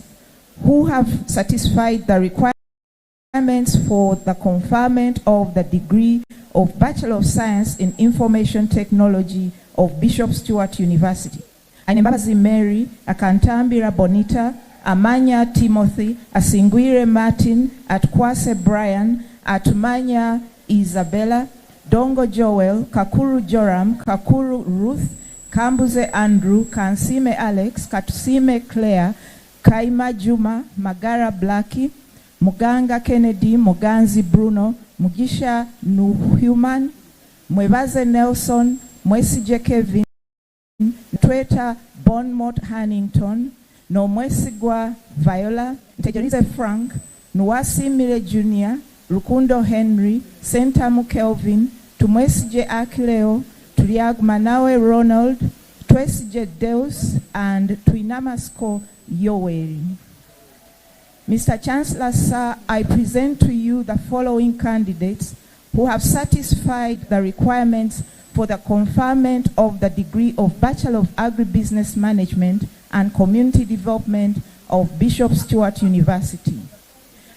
who have satisfied the requirements for the conferment of the degree of Bachelor of Science in Information Technology of Bishop Stuart University. Ainembabazi Mary, Akantambira Bonita, Amanya Timothy, Asingwire Martin, Atkwase Brian, Atumanya Isabella, Dongo Joel, Kakuru Joram, Kakuru Ruth, Kambuze Andrew, Kansime Alex, Katusime Claire, Kaima Juma, Magara Blackie, Muganga Kennedy, Muganzi Bruno, Mugisha Nuhuman, Mwebaze Nelson, Mwesije Kevin, Tweta Bonmot Hannington, Nomwesigwa Viola, Ntegerize Frank, Nuwasimire Junior, Rukundo Henry, Sentamu Kelvin, Tumwesije Akileo, Turyagumanawe Ronald, Twesije Deus, and Twinamasko Yoweri. Mr. Chancellor, sir, I present to you the following candidates who have satisfied the requirements for the conferment of the degree of Bachelor of Agribusiness Management and Community Development of Bishop Stuart University.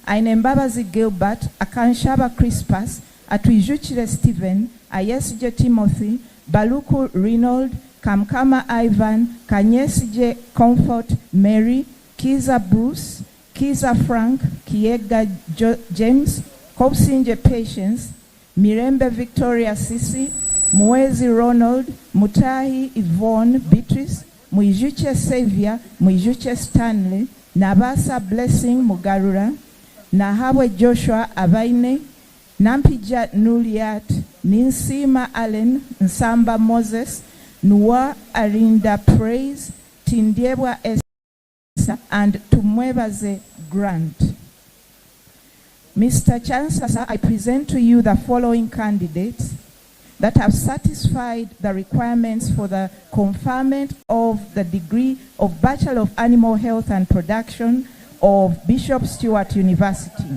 Ainembabazi Gilbert, Akanshaba Crispus, Atwijukire Stephen, Ayesije Timothy, Baluku Reynold, Kamkama Ivan, Kanyesije Comfort Mary, Kiza Bruce, Kiza Frank, Kiega James, Kopsinje Patience, Mirembe Victoria Sisi, Muwezi Ronald, Mutahi Yvonne Beatrice, Mwijuche Xavier, Mwijuche Stanley, Nabasa Blessing Mugarura, Nahabwe Joshua Abaine, Nampija Nuliat, Ninsima Allen, Nsamba Moses, Nuwa Arinda Praise, Tindyebwa Esther, and Tumwebaze Grant. Mr. Chancellor, I present to you the following candidates that have satisfied the requirements for the conferment of the degree of Bachelor of Animal Health and Production of Bishop Stuart University.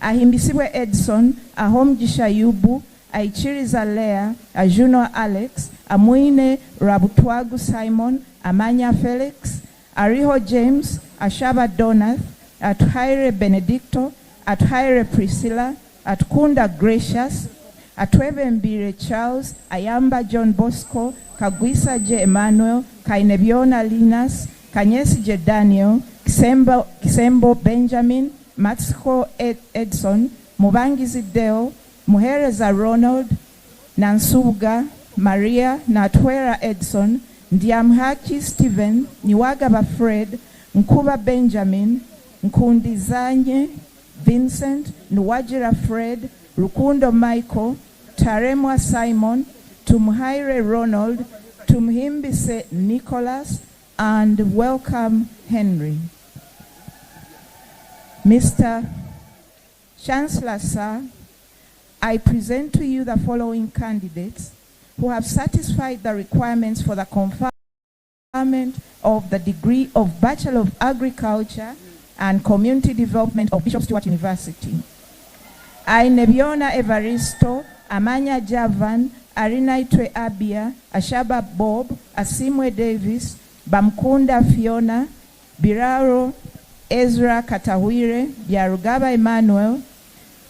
Ahimbisibwe Edson, Ahomugisha Yubu, Aichiriza Leah, Ajuno Alex, Amwine Rabutwagu Simon, Amanya Felix, Ariho James, Ashaba Donath, Atuhaire Benedicto, Atuhaire Priscilla, Atukunda Gracious, Atwebembire Charles, Ayamba John Bosco, Kagwisa J. Emmanuel, Kainebiona Linus, Kanyesi J. Daniel, Kisembo, Kisembo Benjamin, Matsuko Edson, Mubangizi Deo, Muhereza Ronald, Nansubuga, Maria, Natwera Edson, Ndiamhaki Stephen, Niwagaba Fred, Nkuba Benjamin, Nkundizanye Vincent, Nuwajira Fred, Rukundo Michael, Taremwa Simon, Tumuhaire Ronald, Tumuhimbise Nicholas, and welcome Henry. Mr. Chancellor, sir, I present to you the following candidates who have satisfied the requirements for the conferment of the degree of Bachelor of Agriculture and Community Development of Bishop Stuart University. Ainebiona Evaristo, Amanya Javan, Arinaitwe Abia, Ashaba Bob, Asimwe Davis, Bamkunda Fiona, Biraro Ezra Katahwire, Byarugaba Emmanuel,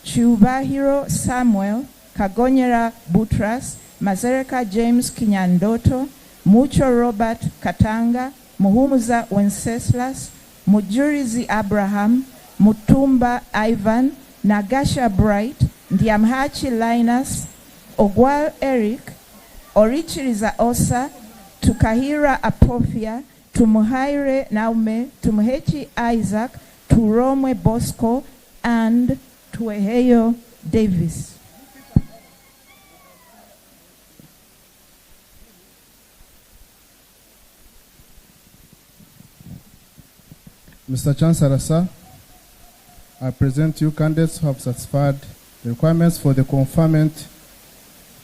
Chubahiro Samuel, Kagonyera Butras, Mazereka James Kinyandoto, Mucho Robert Katanga, Muhumuza Wenceslas, Mujurizi Abraham, Mutumba Ivan, Nagasha Bright, Ndiamhachi Linus, Ogwal Eric, Orichiriza Osa, Tukahira Apofia, Tumuhaire Naume, Tumuhechi Isaac, Turomwe Bosco, and Tueheyo Davis. Mr. Chancellor, sir, I present you candidates who have satisfied the requirements for the conferment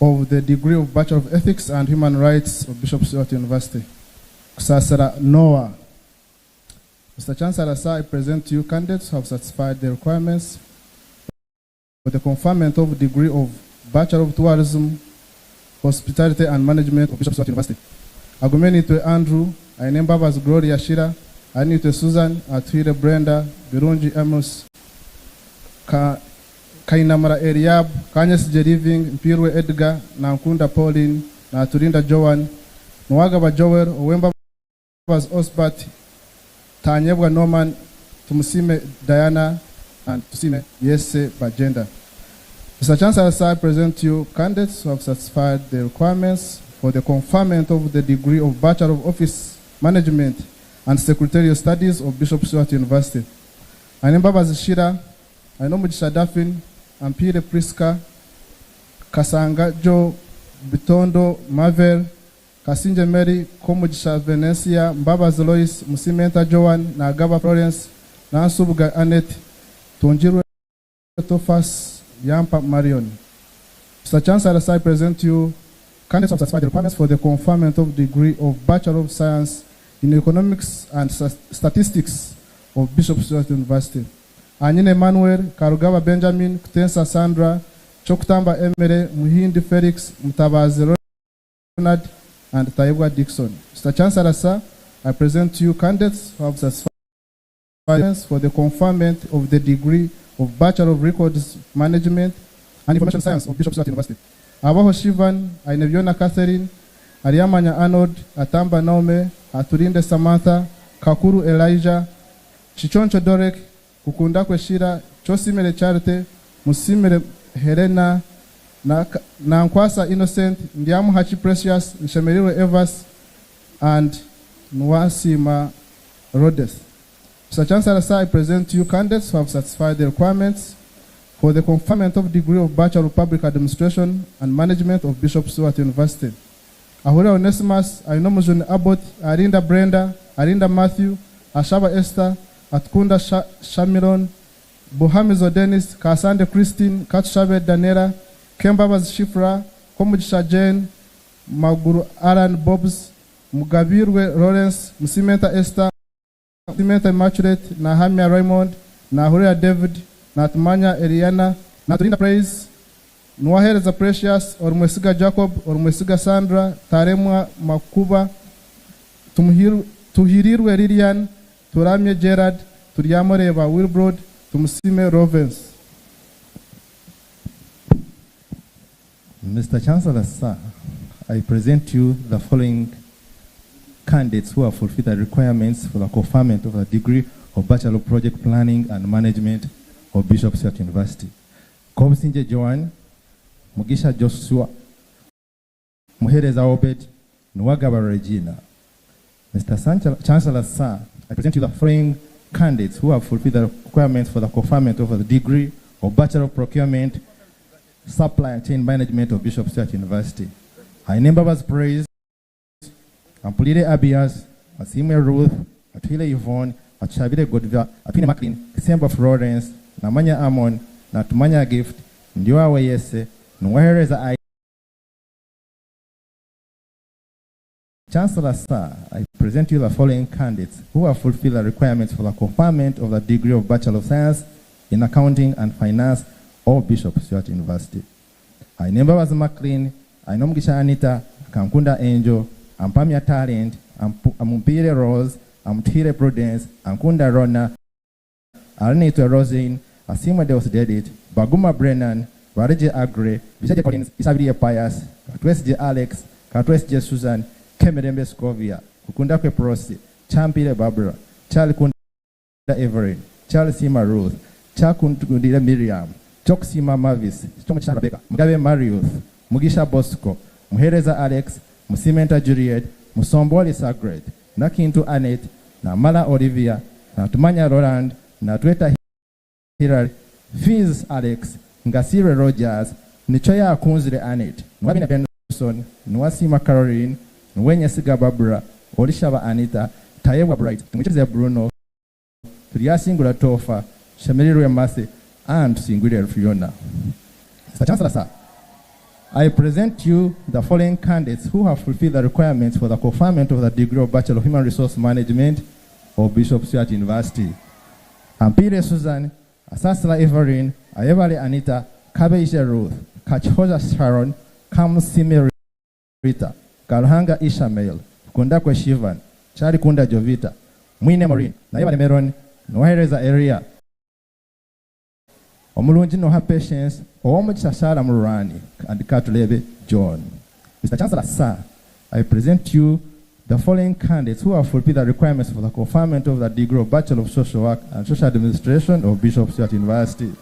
of the degree of Bachelor of Ethics and Human Rights of Bishop Stuart University. Kusasira Noah. Mr. Chancellor, sir, I present to you candidates who have satisfied the requirements for the conferment of degree of Bachelor of Tourism, Hospitality and Management of Bishop Stuart University. Agumenitwe Andrew, Ainembabazi Gloria Shira, Anitwe Susan, Atwire Brenda, Birungi Amos, Kainamura Eliab, Kanyesigye Living, Mpirwe Edgar, Nankunda Pauline, Naturinda Joan, Nuwagaba Joel, Owembabazi Osbert, Tanyebwa Norman, Tumusime Diana, and Tusime Yese Bagenda. Mr. Chancellor, sir, I present to you candidates who have satisfied the requirements for the conferment of the degree of Bachelor of Office Management and Secretarial Studies of Bishop Stuart University. Ainembabazi Shira, Ainomugisha Daphne, Ampire Priska, Kasanga Joe, Bitondo Marvel, Kasinje Mary, Komugisha Venencia, Mbabazi Lois, Musimenta Joan, Nagaba Florence, Nansubuga Annette, Tunjirwe Tofas, Yampa Marion. Mr. Chancellor, I present to you candidates who have satisfied the requirements for the conferment of degree of Bachelor of Science in Economics and Statistics of Bishop Stuart University. Anyine Emmanuel, Karugaba Benjamin, Kutensa Sandra, Chokutamba Emere, Muhindi Felix, Mutabazi Ronald, and Tayebwa Dixon. Mr. Chancellor, sir, I present to you candidates who have satisfied for the conferment of the degree of Bachelor of Records Management and Information Science of Bishop Stuart University. Abaho Shivan, Ainebyona Catherine, Ariamanya Arnold, Atamba Naome, Aturinde Samantha, Kakuru Elijah, Chichoncho Dorek, Kukundakwe Shira, Chosimere Charite, Musimere Helena, Nankwasa Innocent, Ndiamu Hachi Precious, Nshemerirwe Evas, and Nwasima Rhodes. Mr. Chancellor, sir, I present to you candidates who have satisfied the requirements for the conferment of degree of Bachelor of Public Administration and Management of Bishop Stuart University. Ahura Onesimus, Ainomujuni Abbott, Arinda Brenda, Arinda Matthew, Ashaba Esther, Atkunda Shamiron, Buhamizo Dennis, Kasande Christine, Katshabe Daniela, Kembabaz Shifra, Komugisha Jane, Maguru Alan Bobs, Mugabirwe Lawrence, Musimenta Esther, Musimenta Immaculate, Nahamia Raymond, Nahuria David, Natumanya Eliana, Naturinda Praise, Nuwahereza Precious, Orumwesiga Jacob, Orumwesiga Sandra, Taremwa Makuba, Tuhirirwe Lilian, Turamye Gerard, Turyamureba Wilbrod, Tumusime Rovens. Mr. Chancellor, sir, I present you the following candidates who have fulfilled the requirements for the conferment of the degree of Bachelor of Project Planning and Management of Bishop Stuart University. Kobusinje Joan, Mugisha Joshua, Muhereza Obed, Nuwagaba Regina. Mr. Chancellor, sir, I present you the following candidates who have fulfilled the requirements for the conferment of the degree of Bachelor of Procurement, Supply Chain Management of Bishop Stuart University. Ainembabazi Praise, Ampulire Abias, Asimwe Ruth, Atwile Yvonne, Achabire Godva, Atwine Maclean, Kisemba Florence, Namanya Amon, Natumanya Gift, Ndiwawe Yese, Nuwahereza I. Chancellor, sir, I present you the following candidates who have fulfilled the requirements for the conferment of the degree of Bachelor of Science in Accounting and Finance of Bishop Stuart University. Ainembabazi Maclean, Ainomugisha Anita, Kankunda Angel, Ampamia Talent, Amumpire Rose, Amutire Prudence, Ankunda Rona, Arnito Rosin, Asima Deus Dedit, Baguma Brennan, Barije Agre, Bisaje Collins, Isabiri Pius, Katwesje Alex, Katwesje Susan, Kemerembe Scovia, Kukundakwe Prosi, Champire Barbara, Charlie Kunda Everin, Charles Sima Ruth, Chakundira Miriam, Choksima Mavis, Chomucha Rebecca, Mugabe Marius, Mugisha Bosco, Muhereza Alex, Musimenta Juliet, Musomboli Sagret, Nakintu Annette, Namala Olivia, Natumanya Roland, Natweta Hilary, Fizz Alex, Ngasire Rogers, Nichoya Akunzire Annette, Nwabina Benson, Nwasima Caroline, Nwenyesiga Barbara, Olishaba Anita, Tayebwa Bright, Tumwicheze Bruno, Turyasingura Tofa, Shemerirwe Mase, and Singwire Fiona. Mr. Chancellor, sir, I present you the following candidates who have fulfilled the requirements for the conferment of the degree of Bachelor of Human Resource Management of Bishop Stuart University. Ampire Susan, Asasla Everin, Ayebale Anita, Kabeisha Ruth, Kachoza Sharon, Kamsime Rita, Karuhanga Ishamael, Kundakwe Shivan, Kyarikunda Jovita, Mwine Maureen, Nayebare Meron, Nuwahereza Eria, Omurungi Noha Patience, Owomugisha Sarah Mururani, and Katurebe John. Mr. Chancellor, sir, I present to you the following candidates who have fulfilled the requirements for the conferment of the degree of Bachelor of Social Work and Social Administration of Bishop Stuart University.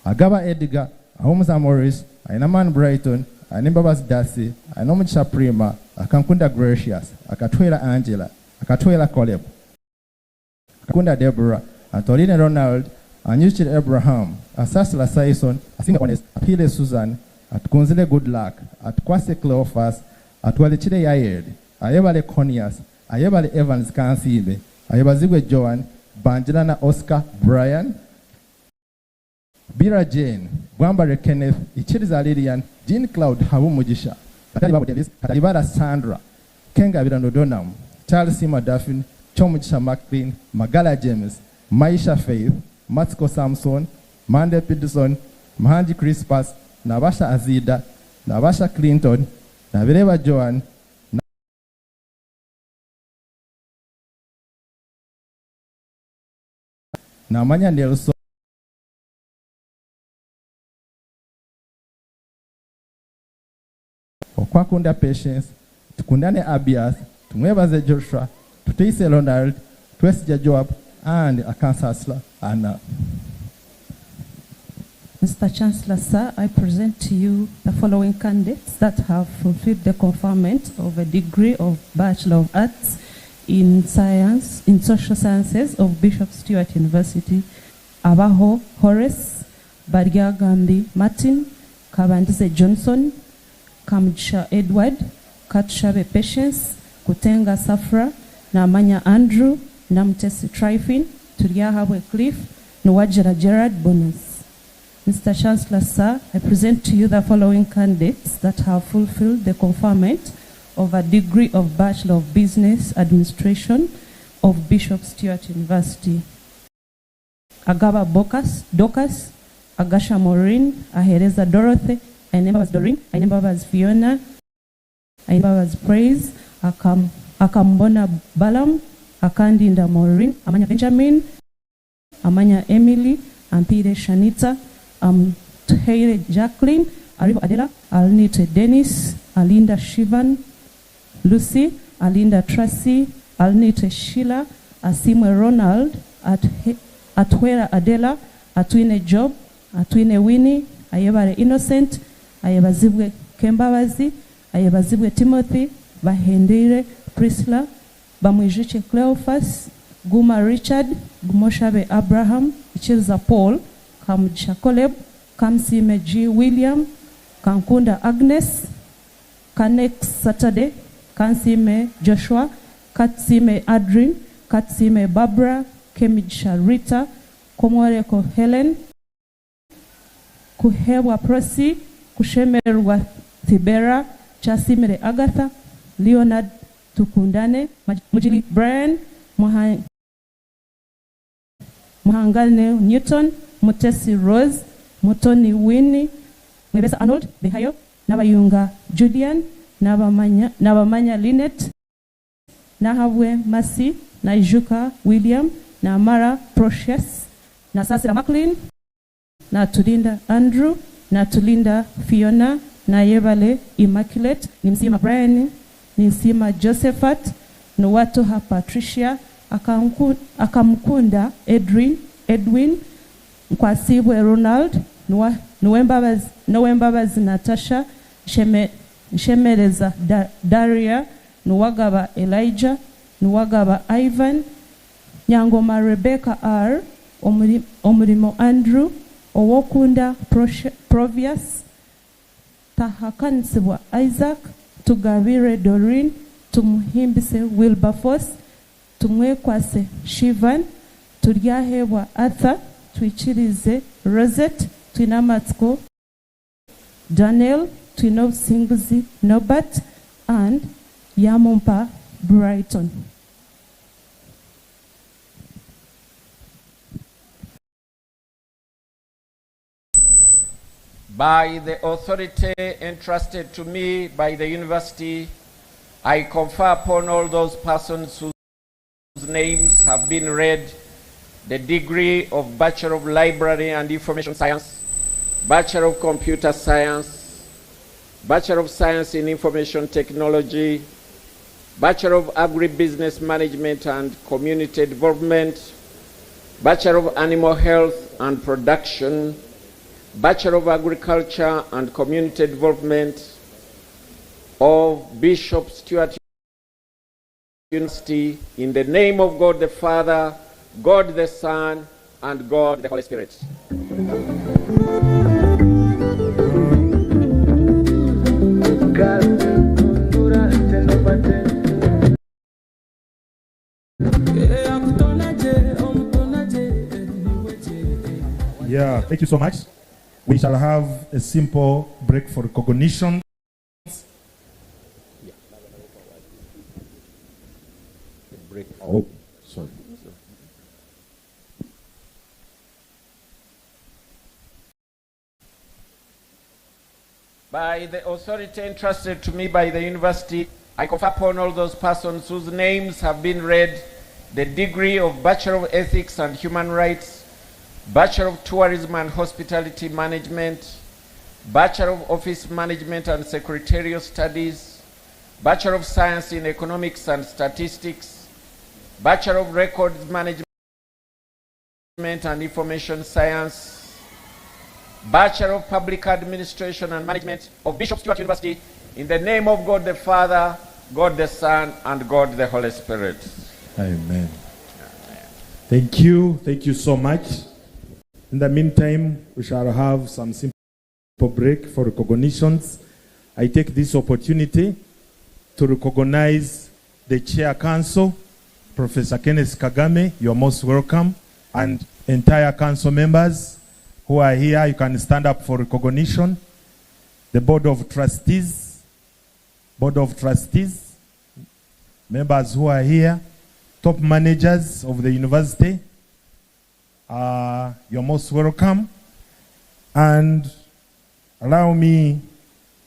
Agaba Edgar, Ahumuza Morris, Ainaman Brighton, Ainembabazi Darcy, Ainomugisha Prima, Akankunda Gracious, Akatwela Angela, Akatwela Caleb, Akakunda Deborah, Antoline Ronald, Anyuchil Abraham, Asasila Saison, Asinga Honest, Apile Susan, Atkunzile Goodluck, Atkwase Cleophas, Atwalichile Yael, Ayebale Conias, Ayebale Evans Kansiime, Ayebazibwe Joan, Banjilana Oscar Brian, Bira Jane, Gwambare Kenneth, Ichiriza Lilian, Jean Cloud Habumugisha, Katalibabo Davis, Katalibara Sandra, Kenga Birano Charles Sima Daphne, Chomugisha McLean, Magala James, Maisha Faith, Matsko Samson, Mande Peterson, Mahanji Crispas, Nabasha Azida, Nabasha Clinton, Nabireba Joan, Namanya Nelson, Okwakunda Patience, Tukundane Abias, Tumwebaze Joshua, Tuteise Ronald, Twesija Joab, and Akansasla Anna. Mr. Chancellor, sir, I present to you the following candidates that have fulfilled the conferment of a degree of Bachelor of Arts in Science, in Social Sciences of Bishop Stuart University. Abaho Horace, Baryagambi Martin, Kabandize Johnson, Kamugisha Edward, Katushabe Patience, Kutenga Safra, Namanya Andrew, Namutesi Trifin, Turyahabwe Cliff, Nuwajira Gerard Bonus. Mr. Chancellor, sir, I present to you the following candidates that have fulfilled the conferment of a degree of Bachelor of Business Administration of Bishop Stuart University. Agaba Bokas, Docas, Agasha Maureen, Ahereza Dorothy, Ainembabazi Doreen, Ainembabazi Fiona, Ainembabazi Praise, Akam, Akambona Balam, Akandinda Maureen, Amanya Benjamin, Amanya Emily, Ampire Shanita, Teire Jacqueline, Aribo Adela, Alnite Dennis, Alinda Shivan, Lucy, Alinda Tracy, Alnite Sheila, Asimwe Ronald, Atwera Adela, Atwine Job, Atwine Winnie, Ayebare Innocent, Ayebazibwe Kembabazi, Ayebazibwe Timothy, Bahendire Priscilla, Bamwijuche Cleophas, Guma Richard, Gumoshabe Abraham, Ichilza Paul, Kamugisha Caleb, Kamsime G. William, Kankunda Agnes, Kanex Saturday, Kansime Joshua, Katsime Adrin, Katsime Barbara, Kemigisha Rita, Komoreko Helen, Kuhebwa Prosi, Kushemerwa Thibera, Chasimire Agatha, Leonard Tukundane, Mujili Brian, Muhangane Newton, Mutesi Rose, Mutoni Winnie, Mwebesa Arnold, Behayo, Nabayunga Julian, Nabamanya, Nabamanya Lynette, Nahabwe Masi, Naijuka William, Namara Precious, Nasasira Maclean, Natulinda Andrew, Natulinda Fiona, Nayebale Immaculate, Nimsima Brian, Nimsima Josephat, Nuwatoha Patricia, Akamkunda Edwin, Edwin, Nkwasibwe Ronald, Nuwembabazi Natasha, Nshemereza Daria, Nuwagaba Elijah, Nuwagaba Ivan, Nyangoma Rebecca R, Omurimo Andrew, Owokunda Provius, Tahakansibwa Isaac, Tugabire Doreen, Tumuhimbise Wilberforce, Tumwekwase Shivan, Turyahebwa Arthur, Twikirize Rosette, Twinamatsko Daniel, Twinobusinguzi Norbert, and Yamumpa Brighton. By the authority entrusted to me by the university, I confer upon all those persons whose names have been read the degree of Bachelor of Library and Information Science, Bachelor of Computer Science, Bachelor of Science in Information Technology, Bachelor of Agribusiness Management and Community Development, Bachelor of Animal Health and Production, Bachelor of Agriculture and Community Development of Bishop Stuart University, in the name of God the Father, God the Son, and God the Holy Spirit. Yeah, thank you so much. We shall have a simple break for recognition. Break. Oh, sorry. By the authority entrusted to me by the university, I confer upon all those persons whose names have been read the degree of Bachelor of Ethics and Human Rights, Bachelor of Tourism and Hospitality Management, Bachelor of Office Management and Secretarial Studies, Bachelor of Science in Economics and Statistics, Bachelor of Records Management and Information Science, Bachelor of Public Administration and Management of Bishop Stuart University, in the name of God the Father, God the Son, and God the Holy Spirit. Amen. Thank you. Thank you so much. In the meantime, we shall have some simple break for recognitions. I take this opportunity to recognize the Chair Council, Professor Kenneth Kagame. You are most welcome. And entire council members who are here, you can stand up for recognition. The Board of Trustees, Board of Trustees, members who are here, top managers of the university, you're most welcome. And allow me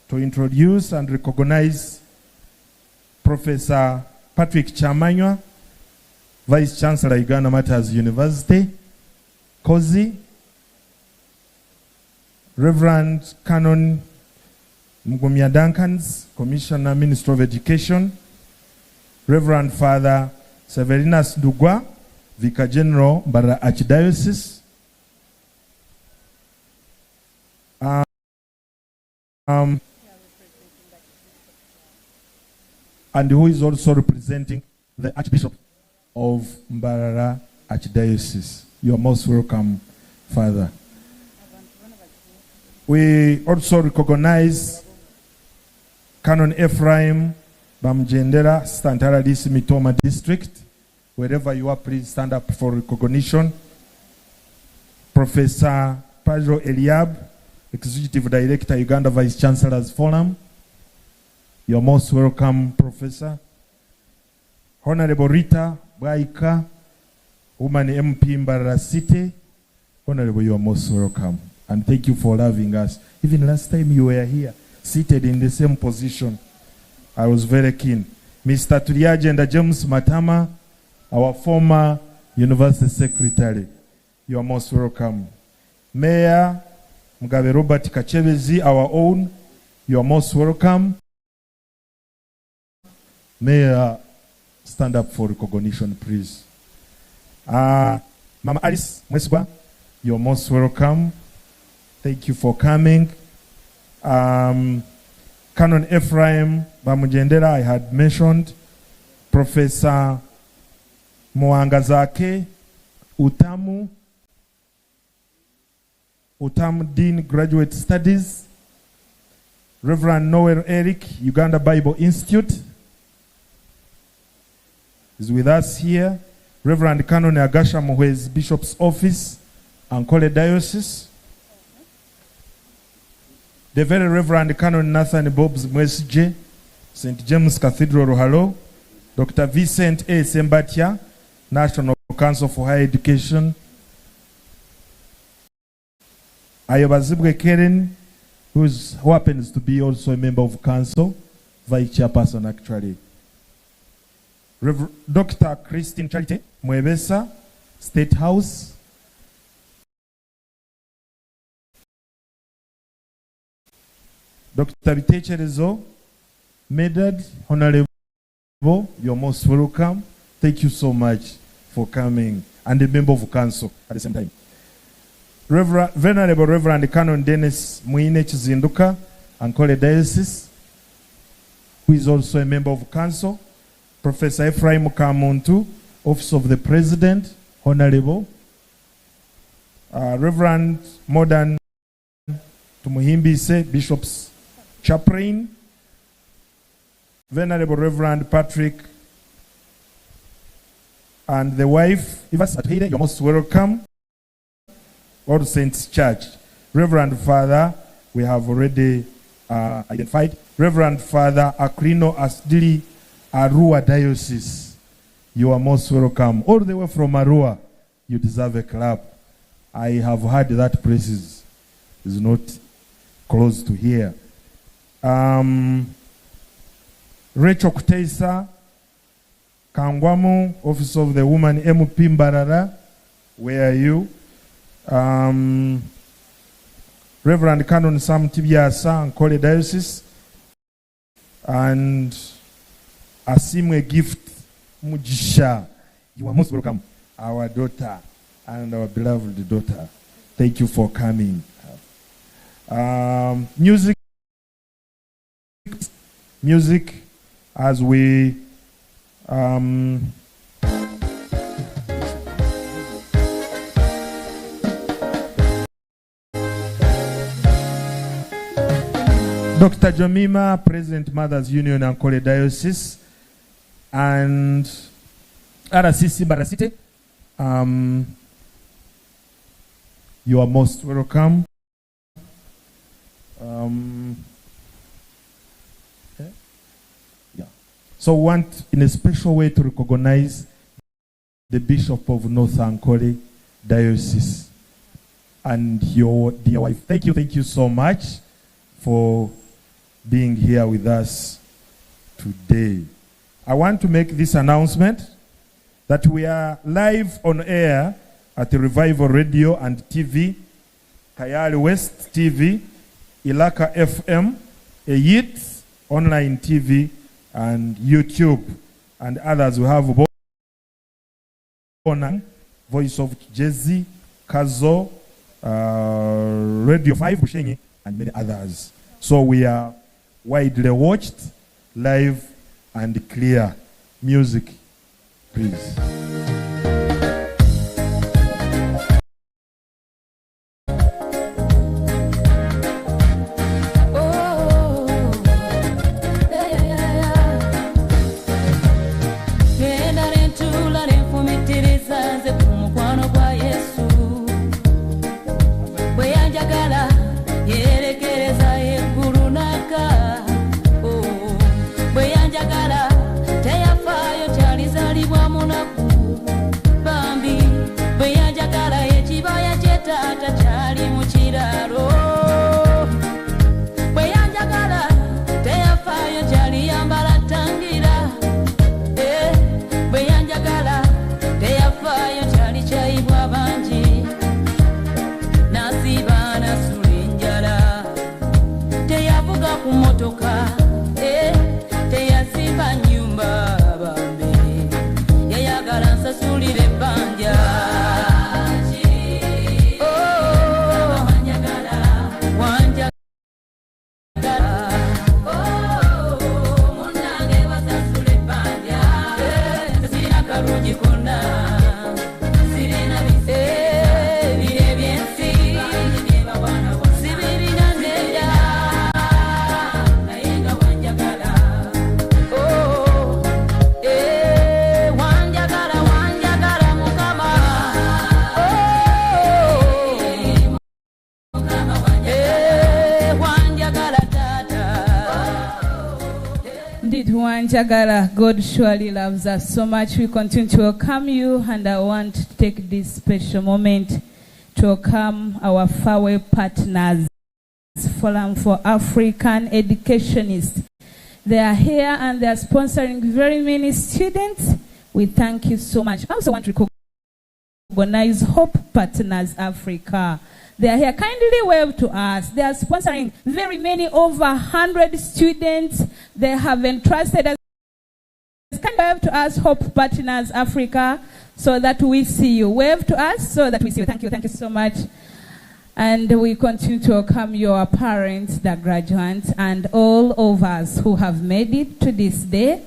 to introduce and recognize Professor Patrick Kyamanywa, Vice Chancellor, Uganda Martyrs University, Kozi, Reverend Canon Mugumya Duncans, Commissioner, Minister of Education, Reverend Father Severinus Ndugwa, Vicar General, Mbarara Archdiocese, and who is also representing the Archbishop of Mbarara Archdiocese. You are most welcome, Father. We also recognize Canon Ephraim Bamugyendera, Stantara Mitooma District. Wherever you are, please stand up for recognition. Professor Pedro Eliab, Executive Director, Uganda Vice Chancellors Forum. You're most welcome, Professor. Honorable Rita Bwaika, Woman MP Mbarara City. Honorable, you are most welcome. And thank you for loving us. Even last time you were here, seated in the same position, I was very keen. Mr. Turyagyenda James Matama, our former university secretary, you are most welcome. Mayor Mugabe Robert Kachebezi, our own, you are most welcome. Mayor, stand up for recognition, please. Mama Alice Mwesigwa, you are most welcome. Thank you for coming. Canon Ephraim Bamugyendera, I had mentioned. Professor Muhanga Utamu, Utamu Dean Graduate Studies. Reverend Noel Eric, Uganda Bible Institute, is with us here. Reverend Canon Agasha Muhwezi, Bishop's Office, Ankole Diocese. The Very Reverend Canon Nathan Bobs Mwesigye, St. James Cathedral, Ruharo. Dr. Vincent A. Sembatya, National Council for Higher Education. Ayobazibwe Keren, who happens to be also a member of council, vice chairperson actually. Rev. Dr. Christine Charity Mwebesa, State House. Dr. Bitekerezo Medard, Honorable, you're most welcome. Thank you so much for coming, and a member of council at the same time. Reverend, Venerable Reverend Canon Dennis Mwine Chizinduka, Ankole Diocese, who is also a member of council. Professor Ephraim Kamuntu, Office of the President, Honorable. Reverend Modern Tumuhimbise, Bishop's Chaplain. Venerable Reverend Patrick and the wife, Ivas Atuhaire, you're most welcome. All Saints Church. Reverend Father, we have already identified. Reverend Father Aquilino Asdili, Arua Diocese. You are most welcome. All the way from Arua, you deserve a clap. I have heard that place is not close to here. Rachel Kutesa, Kangwamu, Office of the Woman, MP Mbarara, where are you? Reverend Canon Sam Tibiasa, Ankole Diocese, and Asimwe Gift Mujisha. You are most welcome, our daughter and our beloved daughter. Thank you for coming. Music, music, as we Dr. Jomima, President Mothers Union Ankole Diocese, and RCC Barasite, you are most welcome. Yeah. So we want in a special way to recognize the Bishop of North Ankole Diocese and your dear wife. Thank you so much for being here with us today. I want to make this announcement that we are live on air at the Revival Radio and TV, Kayali West TV, Ilaka FM, Eyit Online TV, and YouTube, and others. We have Bona, Voice of Jezi, Kazo, Radio 5, Bushenyi, and many others. So we are widely watched, live and clear. Music, please. Wanjagala, God surely loves us so much. We continue to welcome you, and I want to take this special moment to welcome our FAWE partners, Forum for African Educationists. They are here and they are sponsoring very many students. We thank you so much. I also want to recognize Hope Partners Africa. They are here. Kindly wave to us. They are sponsoring very many, over 100 students. They have entrusted us. Kindly wave to us, Hope Partners Africa, so that we see you. Wave to us so that we see you. Thank you. Thank you so much. And we continue to welcome your parents, the graduates, and all of us who have made it to this day.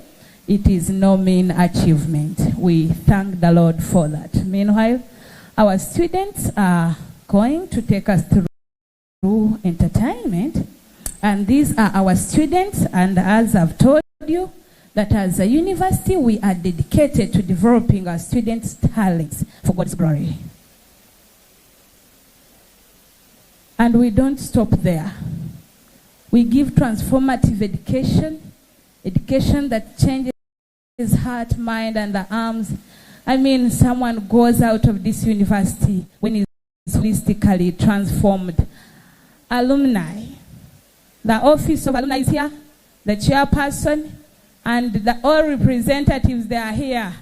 It is no mean achievement. We thank the Lord for that. Meanwhile, our students are going to take us through entertainment. And these are our students, and as I've told you, that as a university, we are dedicated to developing our students' talents for God's glory. And we don't stop there. We give transformative education, education that changes heart, mind, and the arms. I mean, someone goes out of this university when he's holistically transformed. Alumni. The office of alumni is here, the chairperson, and all representatives, they are here.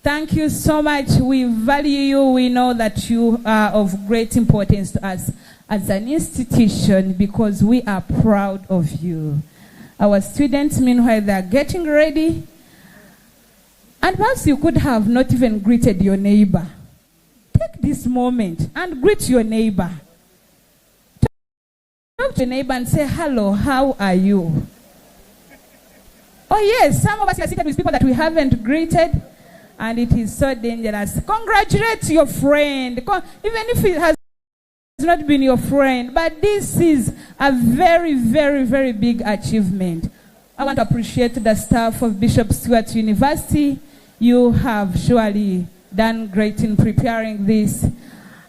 Thank you so much. We value you. We know that you are of great importance to us as an institution because we are proud of you. Our students, meanwhile, they are getting ready. And perhaps you could have not even greeted your neighbor. Take this moment and greet your neighbor. Talk to your neighbor and say, hello, how are you? Oh yes, some of us are seated with people that we haven't greeted, and it is so dangerous. Congratulate your friend, even if it has not been your friend, but this is a very, very, very big achievement. I want to appreciate the staff of Bishop Stuart University. You have surely done great in preparing this.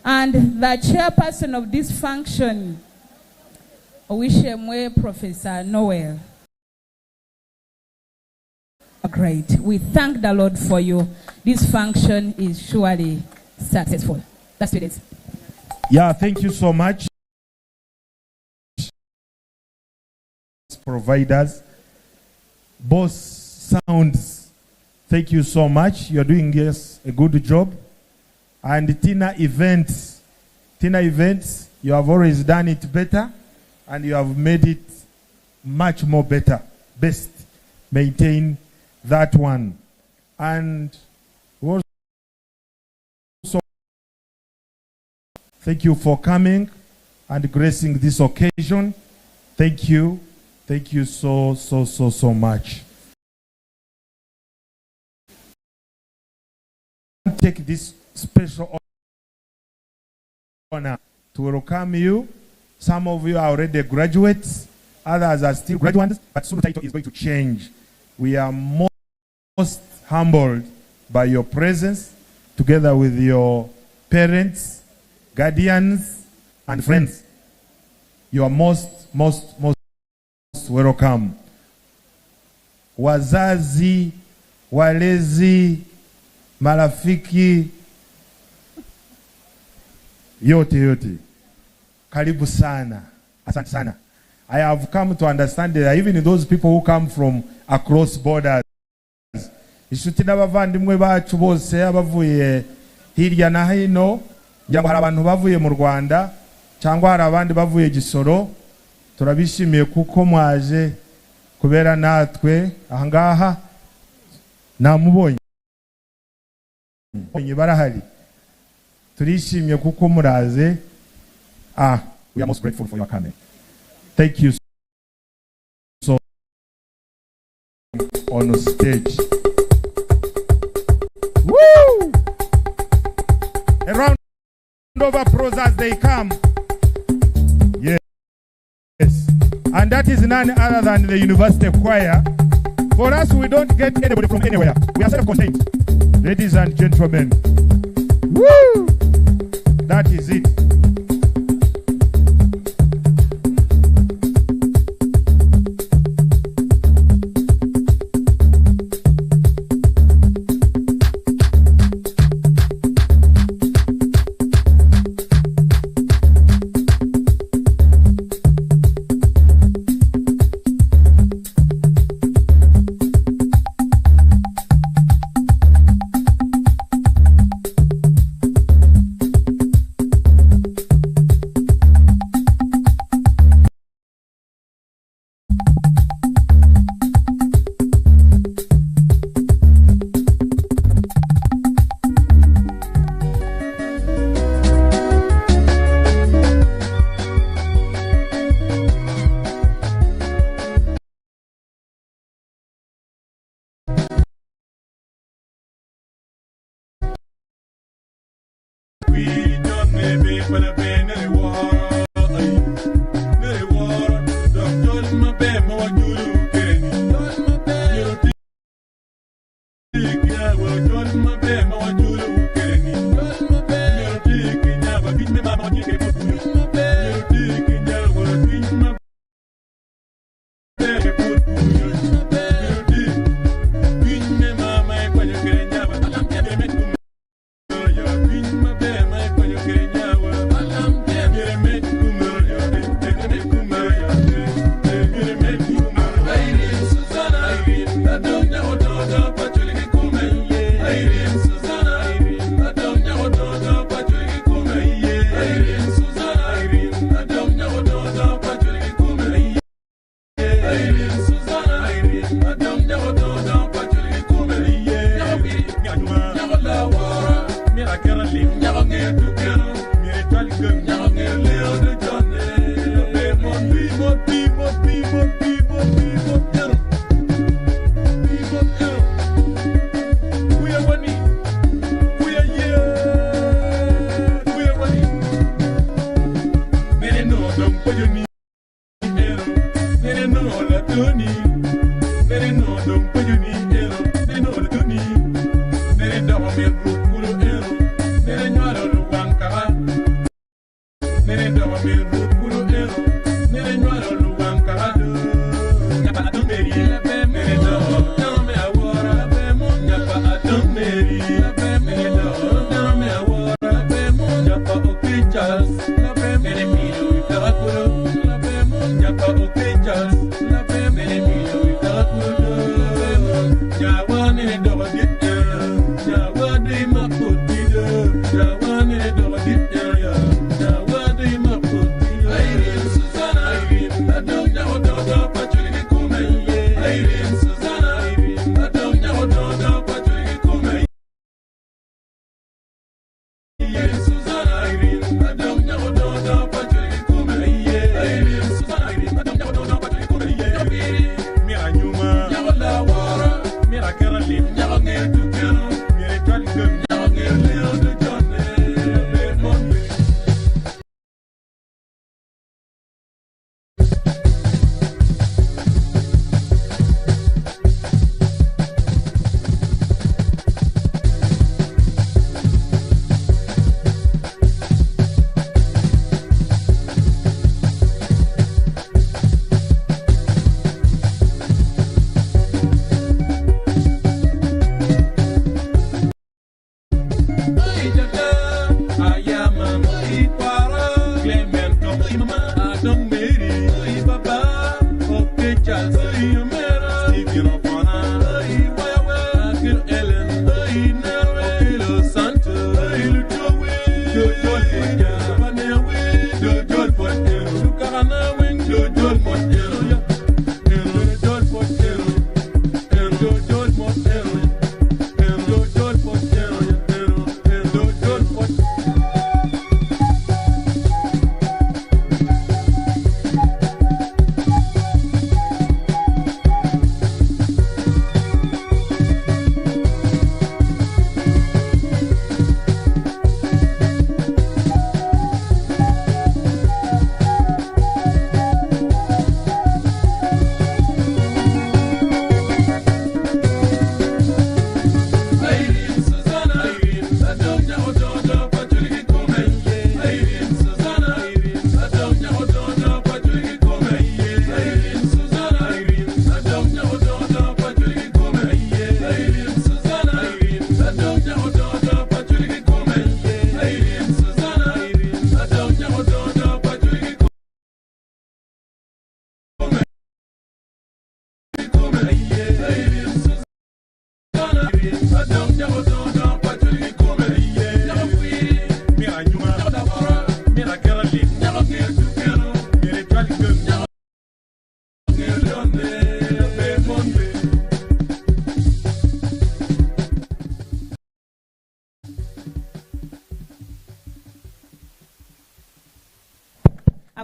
And the chairperson of this function, Owishemwe Professor Noel. Great. We thank the Lord for you. This function is surely successful. That's it. Yeah, thank you so much. Providers, both sounds, thank you so much. You're doing yes, a good job. And Tina Events, Tina Events, you have always done it better, and you have made it much more better. Best. Maintain that one. And also, thank you for coming and gracing this occasion. Thank you. Thank you so, so, so, so much. Take this special honor to welcome you. Some of you are already graduates, others are still graduates, but soon the title is going to change. We are most humbled by your presence, together with your parents, guardians, and friends. You are most, most, most welcome. Wazazi, walezi, marafiki, yote yote. Karibu sana. Asante sana. I have come to understand that even those people who come from across borders, inshuti n'abavandimwe bacu bose abavuye hirya na hino, ngira ngo hari abantu bavuye mu Rwanda cyangwa hari abandi bavuye Gisoro, turabishimiye kuko mwaje kubera natwe ahangaha. Namubonye barahari, turishimye kuko muraze. We are most grateful for your coming. Thank you so on stage. Woo! A round of applause as they come. Yes. And that is none other than the university choir. For us, we don't get anybody from anywhere. We are self-contained. Ladies and gentlemen. Woo! That is it.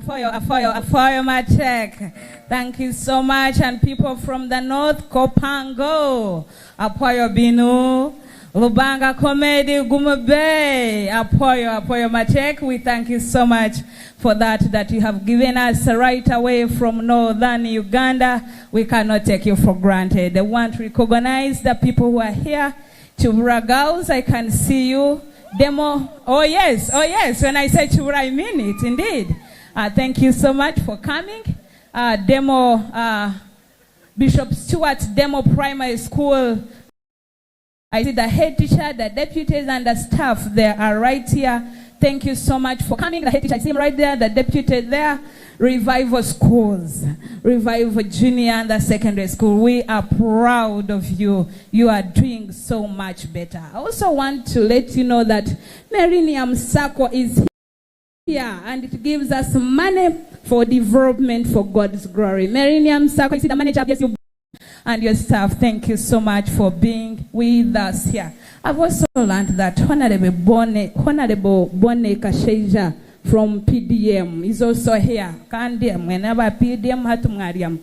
Afoyo, Afoyo, Afoyo Matek. Thank you so much. And people from the north, Kopango, Apoyo Binu, Lubanga Comedy, Gumube, Apoyo, Apoyo Matek. We thank you so much for that you have given us right away from northern Uganda. We cannot take you for granted. I want to recognize the people who are here. Chubura girls, I can see you. Demo, oh yes, oh yes. When I say Chubura, I mean it, indeed. Thank you so much for coming. Demo, Bishop Stuart Demo Primary School. I see the head teacher, the deputies, and the staff there are right here. Thank you so much for coming. The head teacher, I see him right there, the deputy there. Revival Schools, Revival Junior and the Secondary School. We are proud of you. You are doing so much better. I also want to let you know that Millennium Sacco is here and it gives us money for development for God's glory. Millennium Sacco, you see the manager, yes, you and your staff, thank you so much for being with us here. I've also learned that Honorable Bonne Kasheija from PDM is also here. Kandi mwenaba PDM hatumwariam.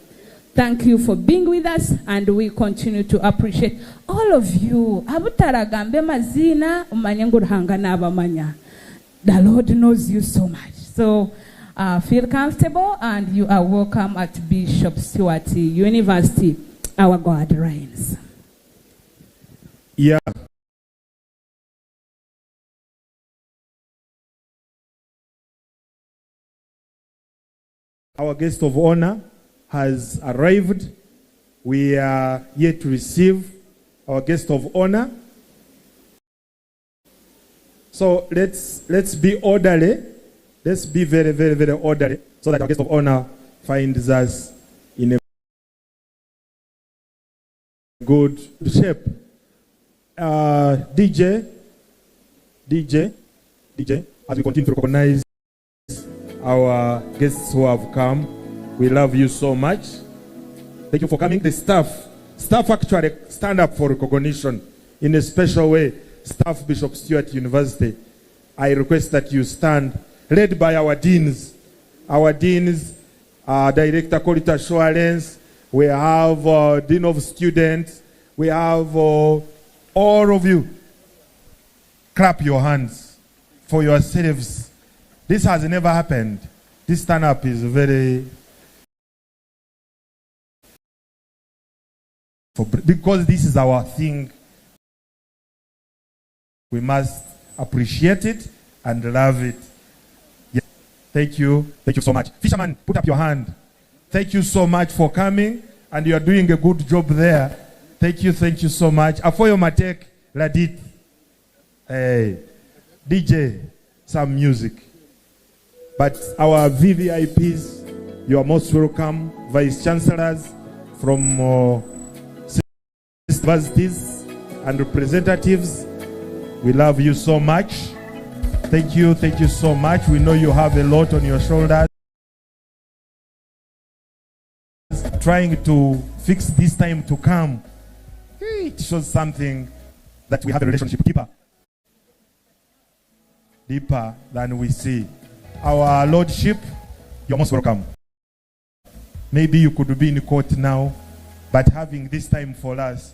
Thank you for being with us and we continue to appreciate all of you. Abutaragambe mazina umanye ngu Ruhanga n'abamanya. The Lord knows you so much. So feel comfortable and you are welcome at Bishop Stuart University. Our God reigns. Yeah. Our guest of honor has arrived. We are yet to receive our guest of honor. So let's be orderly. Let's be very, very, very orderly so that our guest of honor finds us in a good shape. DJ, DJ, DJ, as we continue to recognize our guests who have come, we love you so much. Thank you for coming. The staff actually stand up for recognition in a special way. Staff Bishop Stuart University, I request that you stand, led by our deans. Our deans, Director Quality Assurance, we have Dean of Students, we have all of you. Clap your hands for yourselves. This has never happened. This stand up is very for, because this is our thing. We must appreciate it and love it. Yeah. Thank you. Thank you so much. Fisherman, put up your hand. Thank you so much for coming, and you are doing a good job there. Thank you so much. Afoyo Matek Ladit. Hey, DJ, some music. But our VVIPs, you are most welcome. Vice Chancellors from universities and representatives, we love you so much. Thank you so much. We know you have a lot on your shoulders. Trying to fix this time to come, it shows something that we have a relationship deeper than we see. Our Lordship, you're most welcome. Maybe you could be in court now, but having this time for us,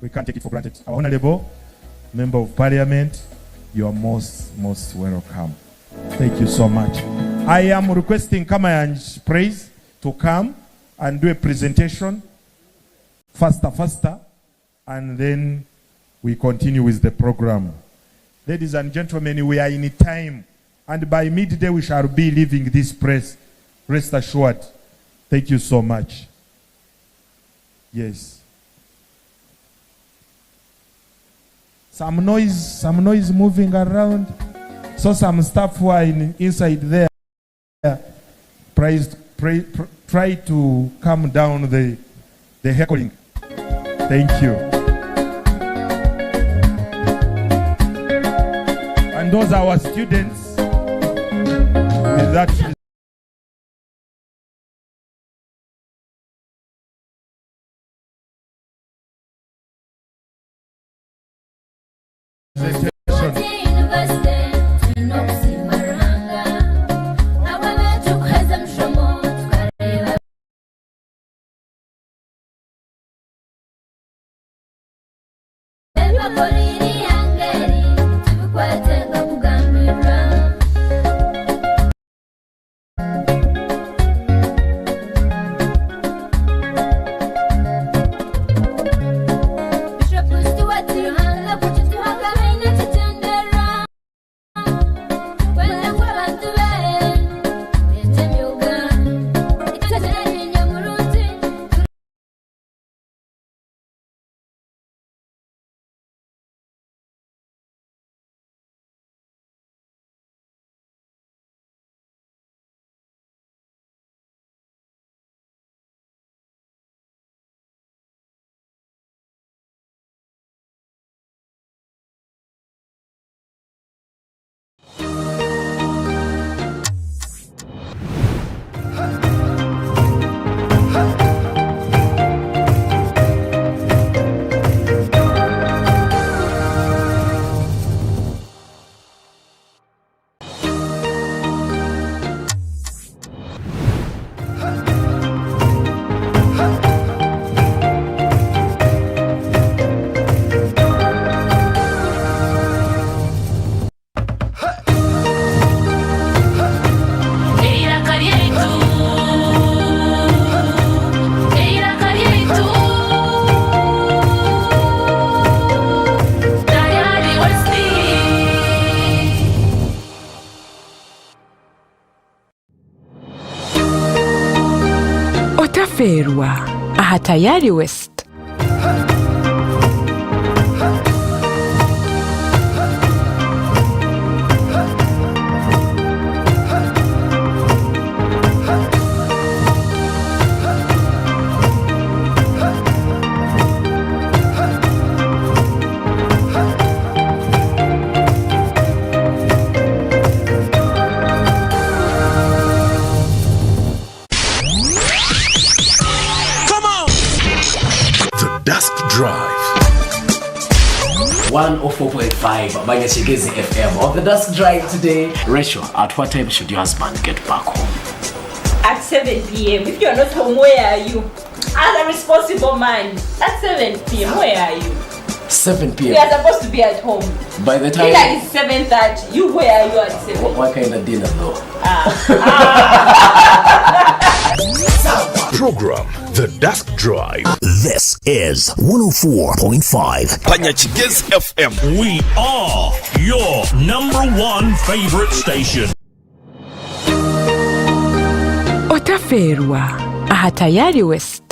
we can't take it for granted. Our Honorable Member of Parliament, you are most, most welcome. Thank you so much. I am requesting Kamayanj Praise to come and do a presentation faster, faster, and then we continue with the program. Ladies and gentlemen, we are in time, and by midday we shall be leaving this place. Rest assured. Thank you so much. Yes. Some noise moving around. So some staff who are inside there, pray, try to calm down the heckling. Thank you. And those are our students with that presentation. University, tulina okusiima Ruhanga ababetukuheza. Eiraka ryaitu, eiraka ryaitu, Tayari West. Otafeerwa aha Tayari West. Come on! The Dusk Drive. 104.5 Banyashigezi FM. On the Dusk Drive today, Rachel, at what time should your husband get back home? At 7 p.m. If you're not home, where are you? As a responsible man, at 7 p.m., where are you? 7 We p.m. are supposed to be at home. By the time. Dinner is 7.30. You, where are you at 7? What kind of dinner though? Program The Dusk Drive. This is 104.5 Panyachigezi FM. We are your number one favorite station. Otafeerwa aha Tayari West.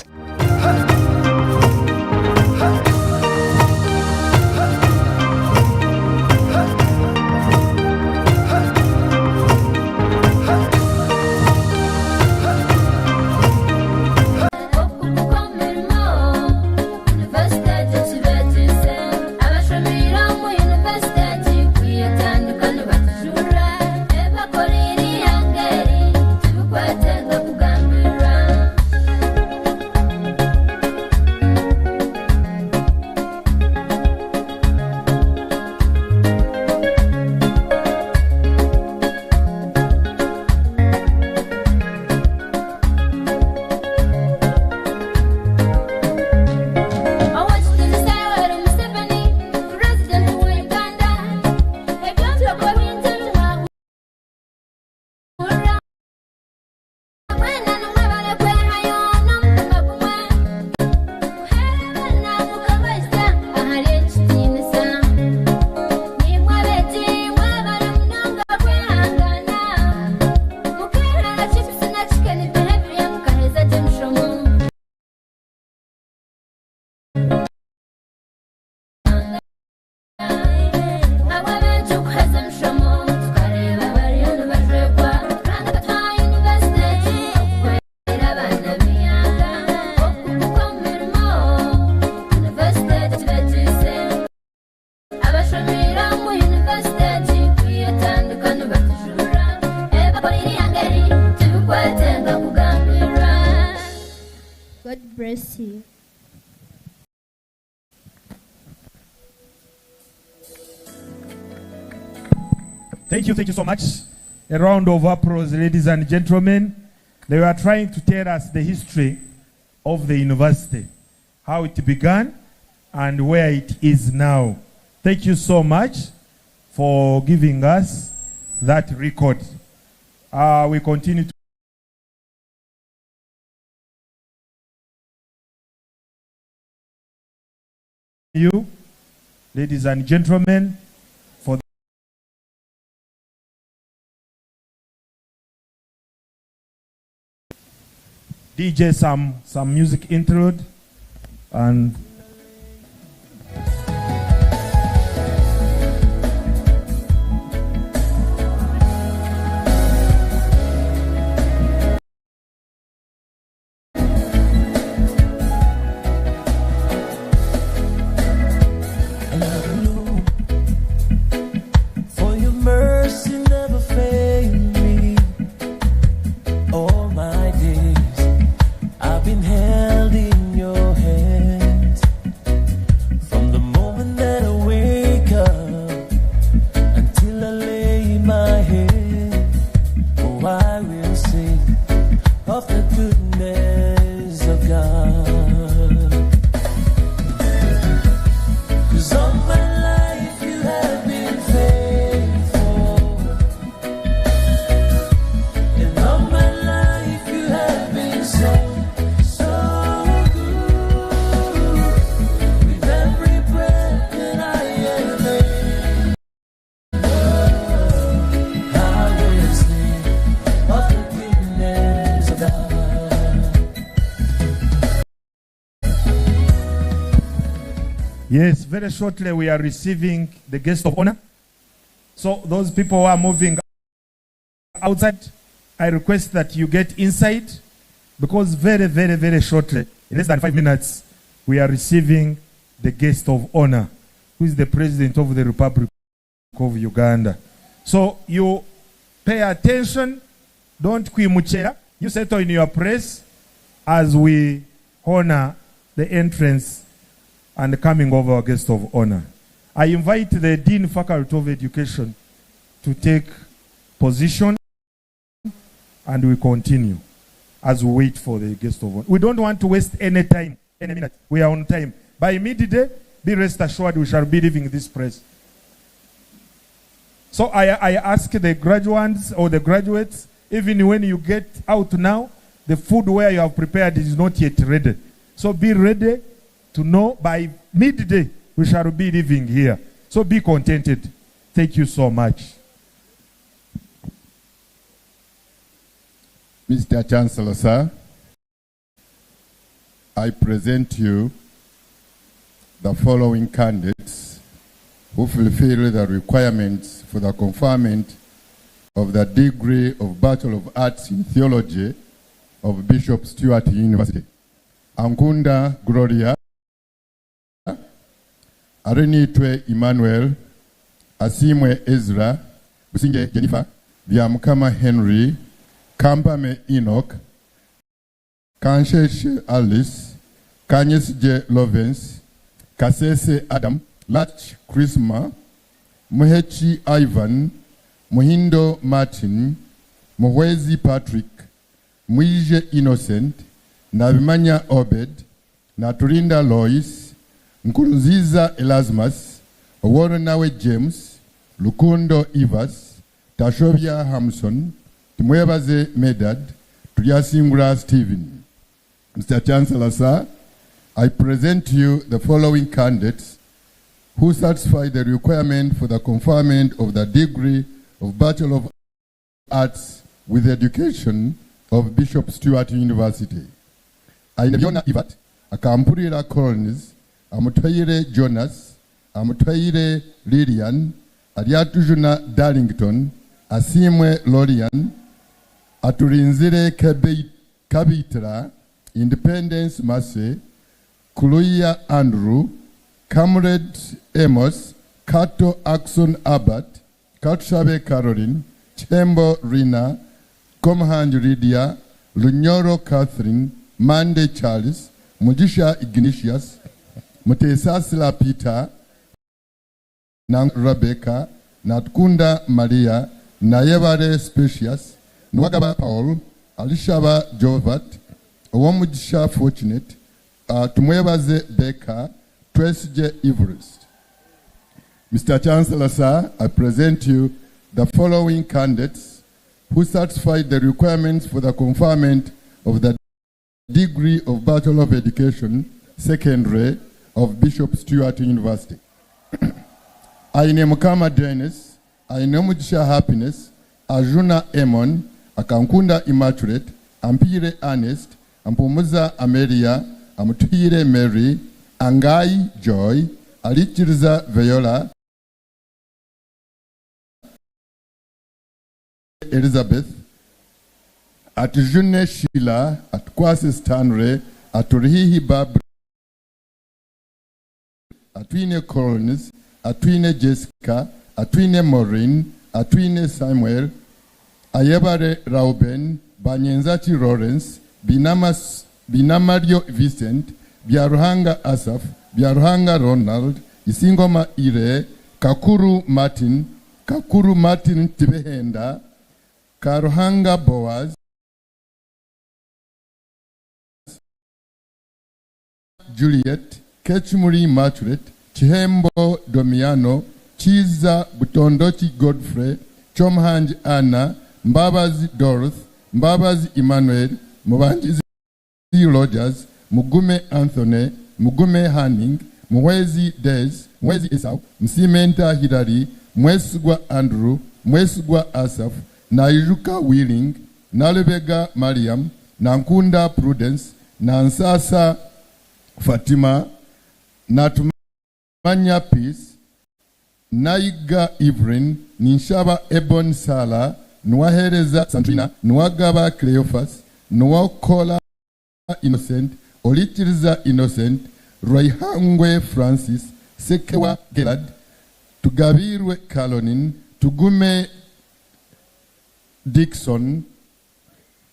God bless you. Thank you, thank you so much. A round of applause, ladies and gentlemen. They were trying to tell us the history of the university, how it began, and where it is now. Thank you so much for giving us that record. We continue to you, ladies and gentlemen, for DJ some music interlude and For your mercy never failed me. All my days I've been held in your hands. From the moment that I wake up until I lay my head, oh, I will sing of the goodness of God. 'Cause all my life you have been faithful. And all my life you have been so, so good. With every breath that I am able, I will sing of the goodness of God. Yes, very shortly we are receiving the guest of honor. So those people who are moving outside, I request that you get inside, because very, very, very shortly, in less than 5 minutes, we are receiving the guest of honor, who is the President of the Republic of Uganda. So you pay attention, don't kwimuchera, you settle in your place as we honor the entrance and the coming of our guest of honor. I invite the Dean Faculty of Education to take position, and we continue as we wait for the guest of honor. We don't want to waste any time, any minute. We are on time. By midday, be rest assured we shall be leaving this place. So I ask the graduates or the graduates, even when you get out now, the food where you have prepared is not yet ready. So be ready to know by midday we shall be leaving here. So be contented. Thank you so much. Mr. Chancellor, sir, I present you the following candidates who fulfill the requirements for the conferment of the degree of Bachelor of Arts in Theology of Bishop Stuart University. Ankunda Gloria, Arenitwe Emmanuel, Asimwe Ezra, Businge Jennifer, Byamukama Henry, Kampame Enoch, Kansheshe Alice, Kanyesije Lovens, Kasese Adam, Lach Chrisma, Muhechi Ivan, Muhindo Martin, Muhwezi Patrick, Mwije Innocent, Nabimanya Obed, Naturinda Lois, Nkurunziza Erasmus, Oworonawe James, Lukundo Evas, Tashobia Hamson, Tumwebaze Medad, Turyasingura Stephen. Mr. Chancellor, sir, I present to you the following candidates who satisfy the requirement for the conferment of the degree of Bachelor of Arts with Education of Bishop Stuart University. Ainebyona Ivat, Akampurira Collins, Amutwaire Jonas, Amutwaire Lilian, Ariatujuna Darlington, Asimwe Lorian, Aturinzire Kabitra, Independence Masse, Kuluya Andrew, Comrade Amos, Kato Axon Abbott, Katshabe Caroline, Chembo Rina, Komhanj Lydia, Lunyoro Catherine, Mande Charles, Mugisha Ignatius, Mutesasila Peter, Nang Rebecca, Natkunda Maria, Nayebare Specious, Nwagaba Paul, Alishaba Jovat, Owomugisha Fortunate, Tumwebaze Baker, Twesigye Everest. Mr. Chancellor, sir, I present you the following candidates who satisfied the requirements for the conferment of the degree of Bachelor of Education, Secondary, of Bishop Stuart University. Aine Mukama Dennis, Aine Mugisha Happiness, Ajuna Emon, Akankunda Immaculate, Ampire Ernest, Ampumuza Amelia, Amutuhire Mary, Angai Joy, Alikiriza Viola, Elizabeth, Atujune Sheila, Atkwase Stanley, Aturihihi Barbara, Atwine Collins, Atwine Jessica, Atwine Maureen, Atwine Samuel, Ayebare Rauben, Banyenzaki Lawrence, Binamas, Binamario Vincent, Byaruhanga Asaph, Byaruhanga Ronald, Isingoma Ire, Kakuru Martin, Kakuru Martin Tibehenda, Karuhanga Boaz, Juliet, Kechimuri Immaculate, Chihembo Domiano, Chiza Butondochi Godfrey, Chomhanj Anna, Mbabazi Dorothy, Mbabazi Emmanuel, Mubanjizi Rogers, Mugume Anthony, Mugume Hanning, Muhwezi Des, Muhwezi Esau, Msimenta Hilary, Mwesigwa Andrew, Mwesigwa Asaph, Naijuka Willing, Nalubega Mariam, Nankunda Prudence, Nansasa Fatima, Natumanya Peace, Naiga Evelyn, Ninshaba Ebon Sala, Nwahereza Santrina, Nwagaba Cleophas, Nwakola Innocent, Olitiriza Innocent, Roihangwe Francis, Sekewa Gerard, Tugabirwe Caroline, Tugume Dixon,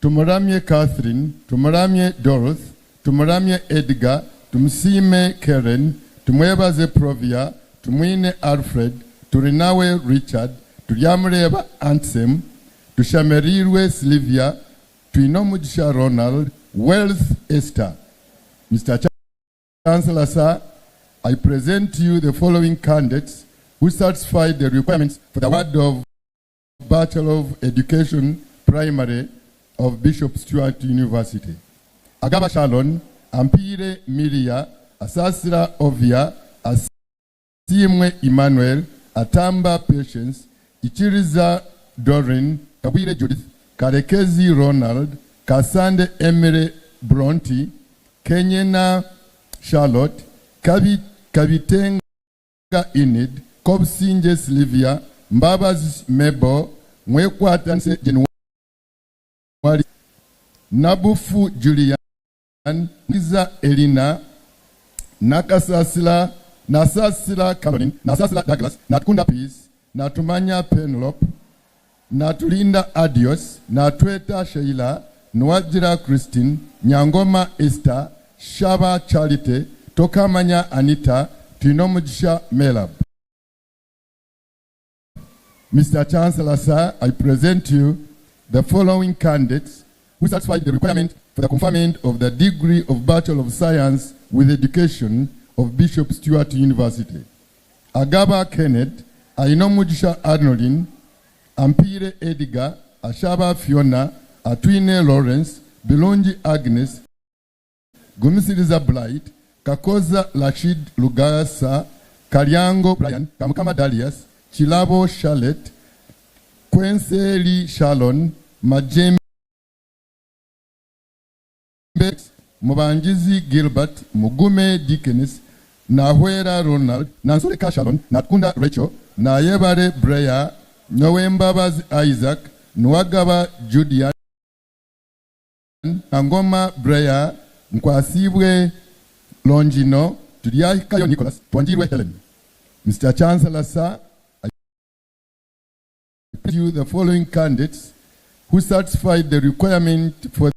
Tumuramye Catherine, Tumuramye Dorothy, Tumuramye Edgar, Tumusime Karen, Tumwebaze Provia, Tumwine Alfred, Turinawe Richard, Turyamureba Ansem, Tushamerirwe Sylvia, Twinomugisha Ronald, Wealth Esther. Mr. Chancellor, sir, I present to you the following candidates who satisfy the requirements for the award of Bachelor of Education Primary of Bishop Stuart University. Agaba Shalon, Ampire Miria, Asasira Ovia, Asimwe Emmanuel, Atamba Patience, Ichiriza Dorin, Kabwire Judith, Karekezi Ronald, Kasande Emire Bronte, Kenyena Charlotte, Kabi, Kabitenga Inid, Kobsinje Sylvia, Mbabazi Mebo, Mwekwatanse January, Nabufu Julian, Niza Elina, Nakasasila, Nasasila Caroline, Nasasila Douglas, Natkunda Peace, Natumanya Penelope, Natulinda Adios, Natweta Sheila, Nwajira Christine, Nyangoma Esther, Shaba Charity, Tokamanya Anita, Twinomugisha Melab. Mr. Chancellor, sir, I present you the following candidates who satisfy the requirement for the conferment of the degree of Bachelor of Science with Education of Bishop Stuart University. Agaba Kenneth, Ainomugisha Arnoldin, Ampire Edgar, Ashaba Fiona, Atwine Lawrence, Bilonji Agnes, Gumisiriza Blight, Kakoza Rashid Lugasa, Kalyango Brian, Kamukama Darius, Chilabo Charlotte, Kwenseli Shalon, Majembe, Mubanjizi Gilbert, Mugume Dickens, Nahwera Ronald, Nansureka Shalon, Natkunda Rachel, Nayebare Breya, Nowembabazi Isaac, Nwagaba Julian, Angoma Breya, Nkwasibwe Longino, Tuliakayo Nicholas, Twanjirwe Helen. Mr. Chancellor, sir, I you the following candidates who satisfied the requirement for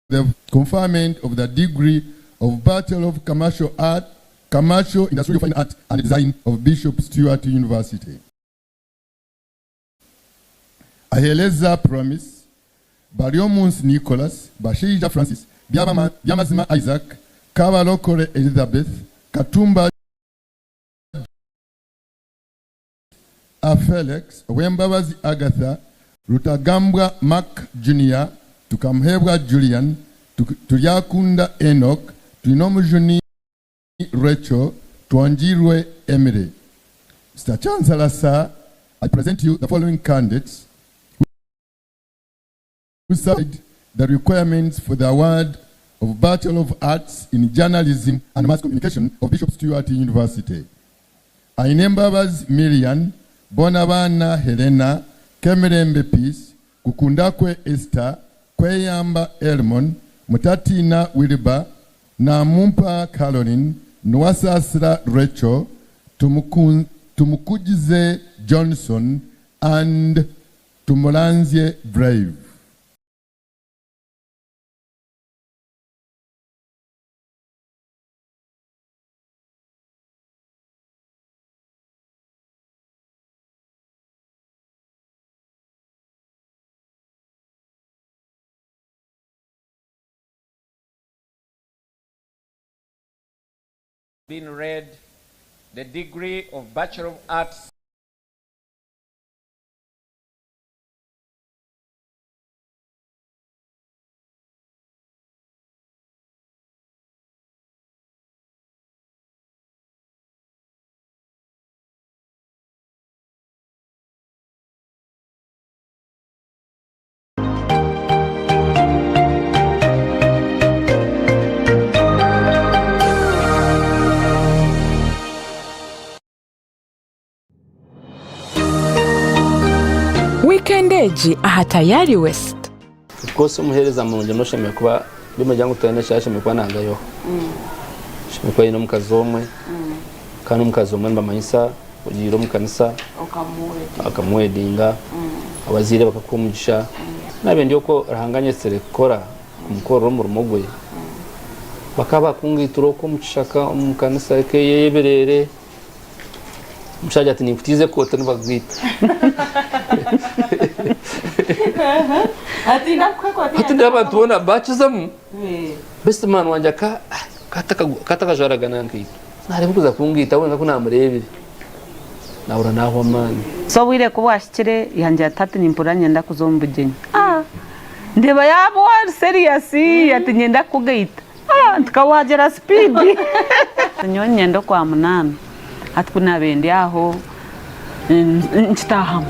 the conferment of the degree of Bachelor of Commercial Art, Commercial Industrial Fine Art and Design of Bishop Stuart University. Aheleza Promise, Bariomuns Nicholas, Basheija Francis, Byamazima Isaac, Kabalokore Elizabeth, Katumba Felix, Owembabazi Agatha, Rutagambwa Mark Junior, Tukamuheebwa Julian, Turyakunda Enock, Twinomujuni Rachel, Twongyeirwe Emily. Mister Chancellor Sir, I present you the following candidates who satisfied the requirements for the award of Bachelor of Arts in Journalism and Mass Communication of Bishop Stuart University. Ainembabazi Miriam, Bonabana Helena, Kemirembe Peace, Kukundakwe Esther, Kweyamba Elmon, Mutatina Wilbur, Namumpa Caroline, Nwasasira Rachel, Tumukujize Johnson, and Tumulanzie Brave. Been read the degree of Bachelor of Arts Weekend egi aha Tayari West. Of course omuheereza murungi n'oshemereire kuba bimwe ngu tutaine eki ashemereire kuba nagayoho. Ashemereire kuba aine omukazi omwe kandi omukazi omwe nibamanyisa ogiire omu kanisa akamuwedinga, abazaire bakakuha omugisha. Naabiire ndi okwo Ruhanga anyetsire kukora kumukorera omurimo gwe, bakaba bakungaitura okwo omu kishaka omu kanisa ey'ebireere. Omushaija ati ninkutiiza ekooti nibakugwita. Hati ndeeba abantu boona bakizamu, best man wangye aka atakajwaraga na nkaito. Nareeba kuza kungaita wenka ku namureebire nahurira nahwa amaani. So obwire ku bwahikire yangira ati hati nimpurira niinyenda kuza omu bugyenyi. Ah! Ndeeba yaaba ori serious ati niinyenda kukugaita. Ah! Nti ka waagira sipiidi. Nyowe niinyenda Okwamunaana. Hati ku naabaire ndi aho nkitaahamu.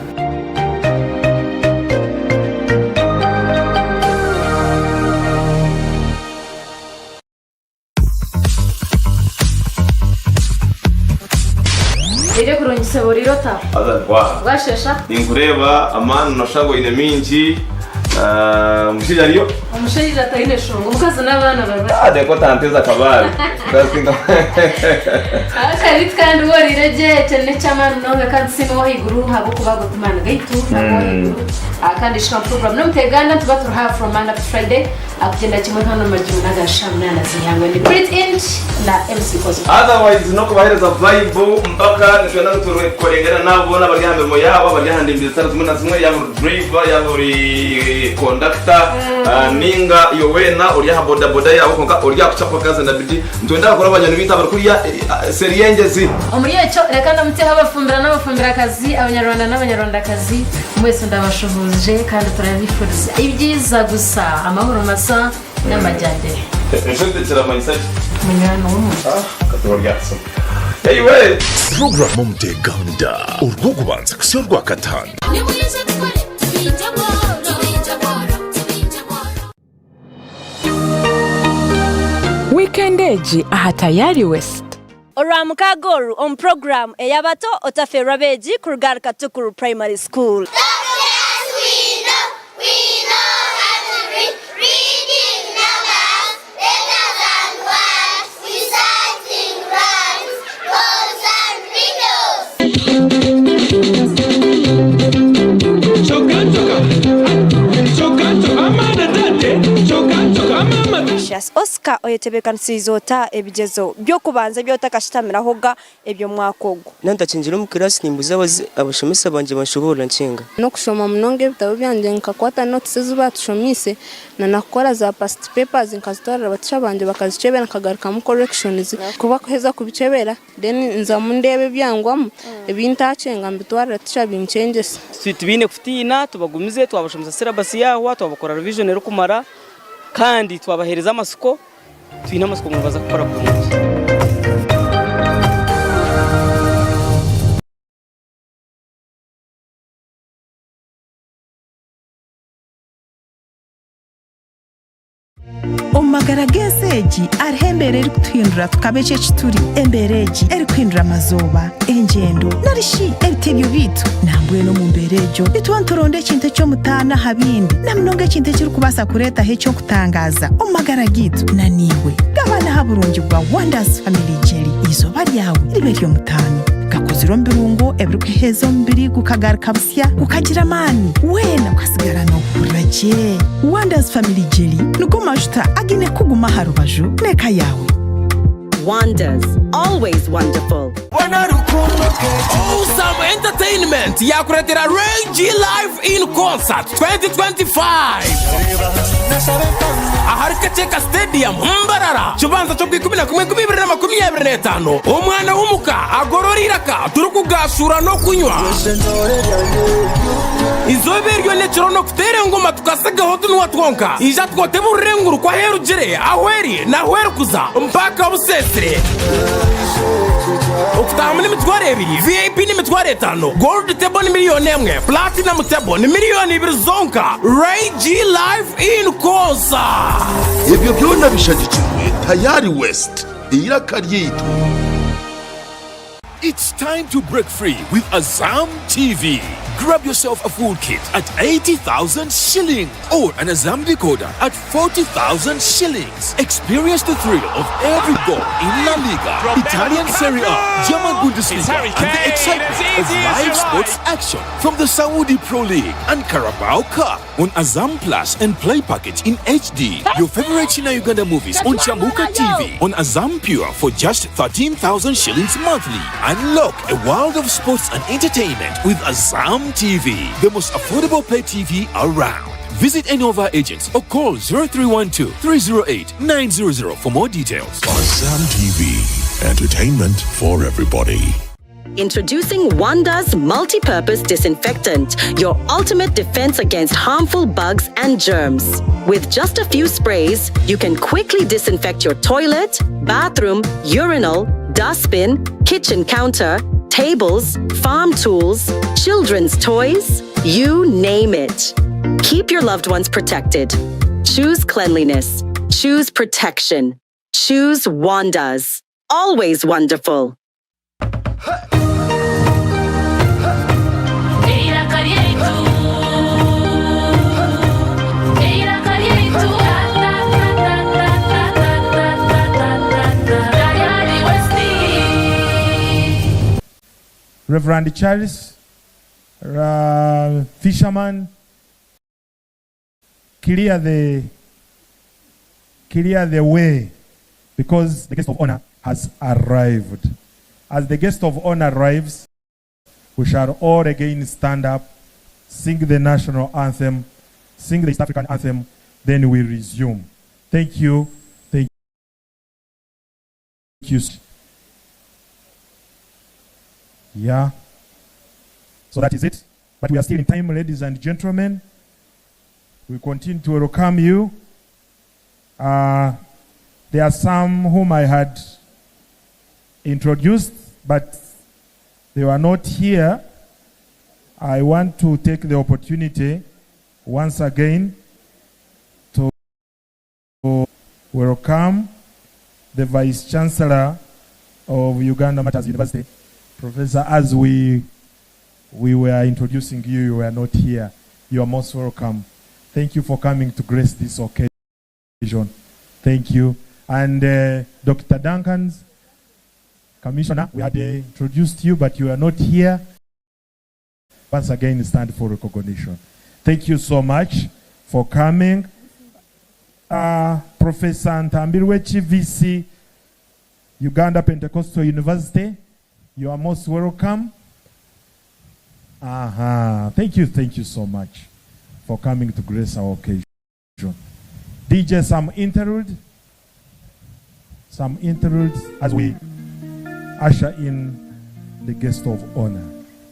Reero kurungi sebo oriire ota? Haza ntwaha. Bwashesha? Ninkureeba amaani noshusha ngu oine mingi. Ah, omushaija ariyo? Omushaija taine shonga, omukazi n'abaana bari Ah, reka otanteza akabaare. Akabiti kandi waaba oriire gye ekyo n'eky'amaani munonga kandi tusiime ow'ahaiguru ahabw'okuba ago ti maani gaitu nagwo ow'ahaiguru. Ah, kandi shika mu puroguraamu n'omuteeganda nituba turi aha from Monday up to Friday. Akugyenda kimwe hano Magingo n'aga shaaha munaana z'eihangwe ni Prit Int na MC Kozma. Otherwise n'okubahereza vibe mpaka nitwenda ngu tukorengane naabo boona abari aha mirimo yaabo abari aha ndembo zitari zimwe na zimwe yaaba ori driver yaaba ori conductor ninga iwe weena ori aha boda boda yaawe kwonka ori aha kucapa kazi na bidii nitwenda abakora banywani baitu abari kuriya seeri y'engyezi. Omuri ekyo reka ndamutseho abafumbira n'abafumbirakazi, Abanyarwanda n'Abanyarwandakazi, mwese ndabashuhuuje kandi turabifuriza ebyiza gusa, amahoro masa n'amajyambere. Enshozi kiramanyisa ki? Munywani w'omuntu. Akatabo ryakasoma. Eiwe! Puroguramu Omuteeganda, Orwokubanza kuhitsya Orwakataano. Wiikendi egi aha Tayari West. Orwamukaaga oru omu puroguraamu ey'abato Otafeerwa Abeegi kuruga ahari Katukuru Primary School. Precious. Oscar oyetebeekanisiize ota ebigyezo by'okubanza ebi otakashutamirahoga eby'omwaka ogu? Naaba ntakingira omu kiraasi nimbuuza abashomesa bangye banshoboorora nkyenga. N'okushoma munonga ebitabo byangye nkakwata notes ezi baatushomiise na nakukora za past papers nkazitwarira batisha bangye bakazikyebera nkagarukamu corrections ku bakuheza kubikyebera then nzamu ndeeba ebyangwamu ebi ntaakyenga mbitwarira teacher binkyengyesa. Tibaine kutiina, tubagumize, twabashomesa syllabus yaahwa, twabakora revision erikumara kandi twabaheereza amatsiko, twine amatsiko ngu nibaza kukora kurungi. Omu magara g'ensi egi hariho embeera erikutuhindura tukaba eki eki turi, embeera egi erikuhindura amazooba, engyendo, nari shi ebitebyo byaitu. Nambwenu omu mbeera egyo nituba nituronda ekintu eky'omutaano aha bindi, na munonga ekintu ekirikubaasa kureetaho eky'okutangaaza omu magara gaitu. Na naiwe gabana aha burungi bwa Wonders Family Jelly. Eizooba ryawe ribe ery'omutaano. Gakozirwe omu birungo ebirikuheeza omubiri gukagaruka busya. Gukagira amaani, weena okasigara noohurira gye. Wonders Family Jelly nigo majuta againe kukuguma aha rubaju n'eka yaawe. Wonders, always wonderful. Owsome Entertainment yakureetera Ray G Live in Concert 2025 ahari Kakyeka Stadium, Mbarara, Kibanza ky'Ogwikumi na kumwe 2025. Omwana w'omuka agorora eiraka turikugaashuura n'okunywa. Eizooba eryo n'ekiro n'okuteera engoma tukasigaho tunwa twonka. Ija twote burira enguru ku ahu erugire, ahu eri, n'ahu erikuza mpaka buseesire. Okutaahamu n'emitwaro ebiri, VIP n'emitwaro etaano, Gold Table ni miliyooni emwe, Platinum Table ni miliyooni ibiri zonka. Ray G Live in Concert. Ebyo byona bishagikirwe Tayari West, eiraka ryaitu. It's time to break free with Azam TV. Grab yourself a full kit at 80,000 shillings or an Azam decoder at 40,000 shillings. Experience the thrill of every goal in La Liga, Italian Serie A, German Bundesliga, and the excitement of live sports action from the Saudi Pro League and Carabao Cup on Azam Plus and Play Package in HD. Your favorite China Uganda movies on Chamuka TV on Azam Pure for just 13,000 shillings monthly. Unlock a world of sports and entertainment with Azam TV, the most affordable pay TV around. Visit any of our agents or call 0312 308 900 for more details. Azam TV, entertainment for everybody. Introducing Wanda's Multi-Purpose Disinfectant, your ultimate defense against harmful bugs and germs. With just a few sprays, you can quickly disinfect your toilet, bathroom, urinal, dustbin, kitchen counter, tables, farm tools, children's toys, you name it. Keep your loved ones protected. Choose cleanliness. Choose protection. Choose Wanda's. Always wonderful. Eiraka ryaitu, eiraka ryaitu, Tayari West. Reverend Charles, uh, fisherman, clear the clear the way because the guest of honor has arrived. As the guest of honor arrives, we shall all again stand up, sing the national anthem, sing the East African anthem, then we resume. Thank you. Thank you. Yeah. So that is it. But we are still in time, ladies and gentlemen. We continue to welcome you. There are some whom I had introduced, but they were not here. I want to take the opportunity once again to welcome the Vice Chancellor of Uganda Martyrs University. Professor, as we, we were introducing you, you were not here. You are most welcome. Thank you for coming to grace this occasion. Thank you. And Dr. Duncans, Commissioner, we had introduced you, but you are not here. Once again, stand for recognition. Thank you so much for coming. Professor Ntambirweki, VC, Uganda Pentecostal University, you are most welcome. Aha, thank you so much for coming to grace our occasion. DJ, some interlude, some interludes as we usher in the guest of honor.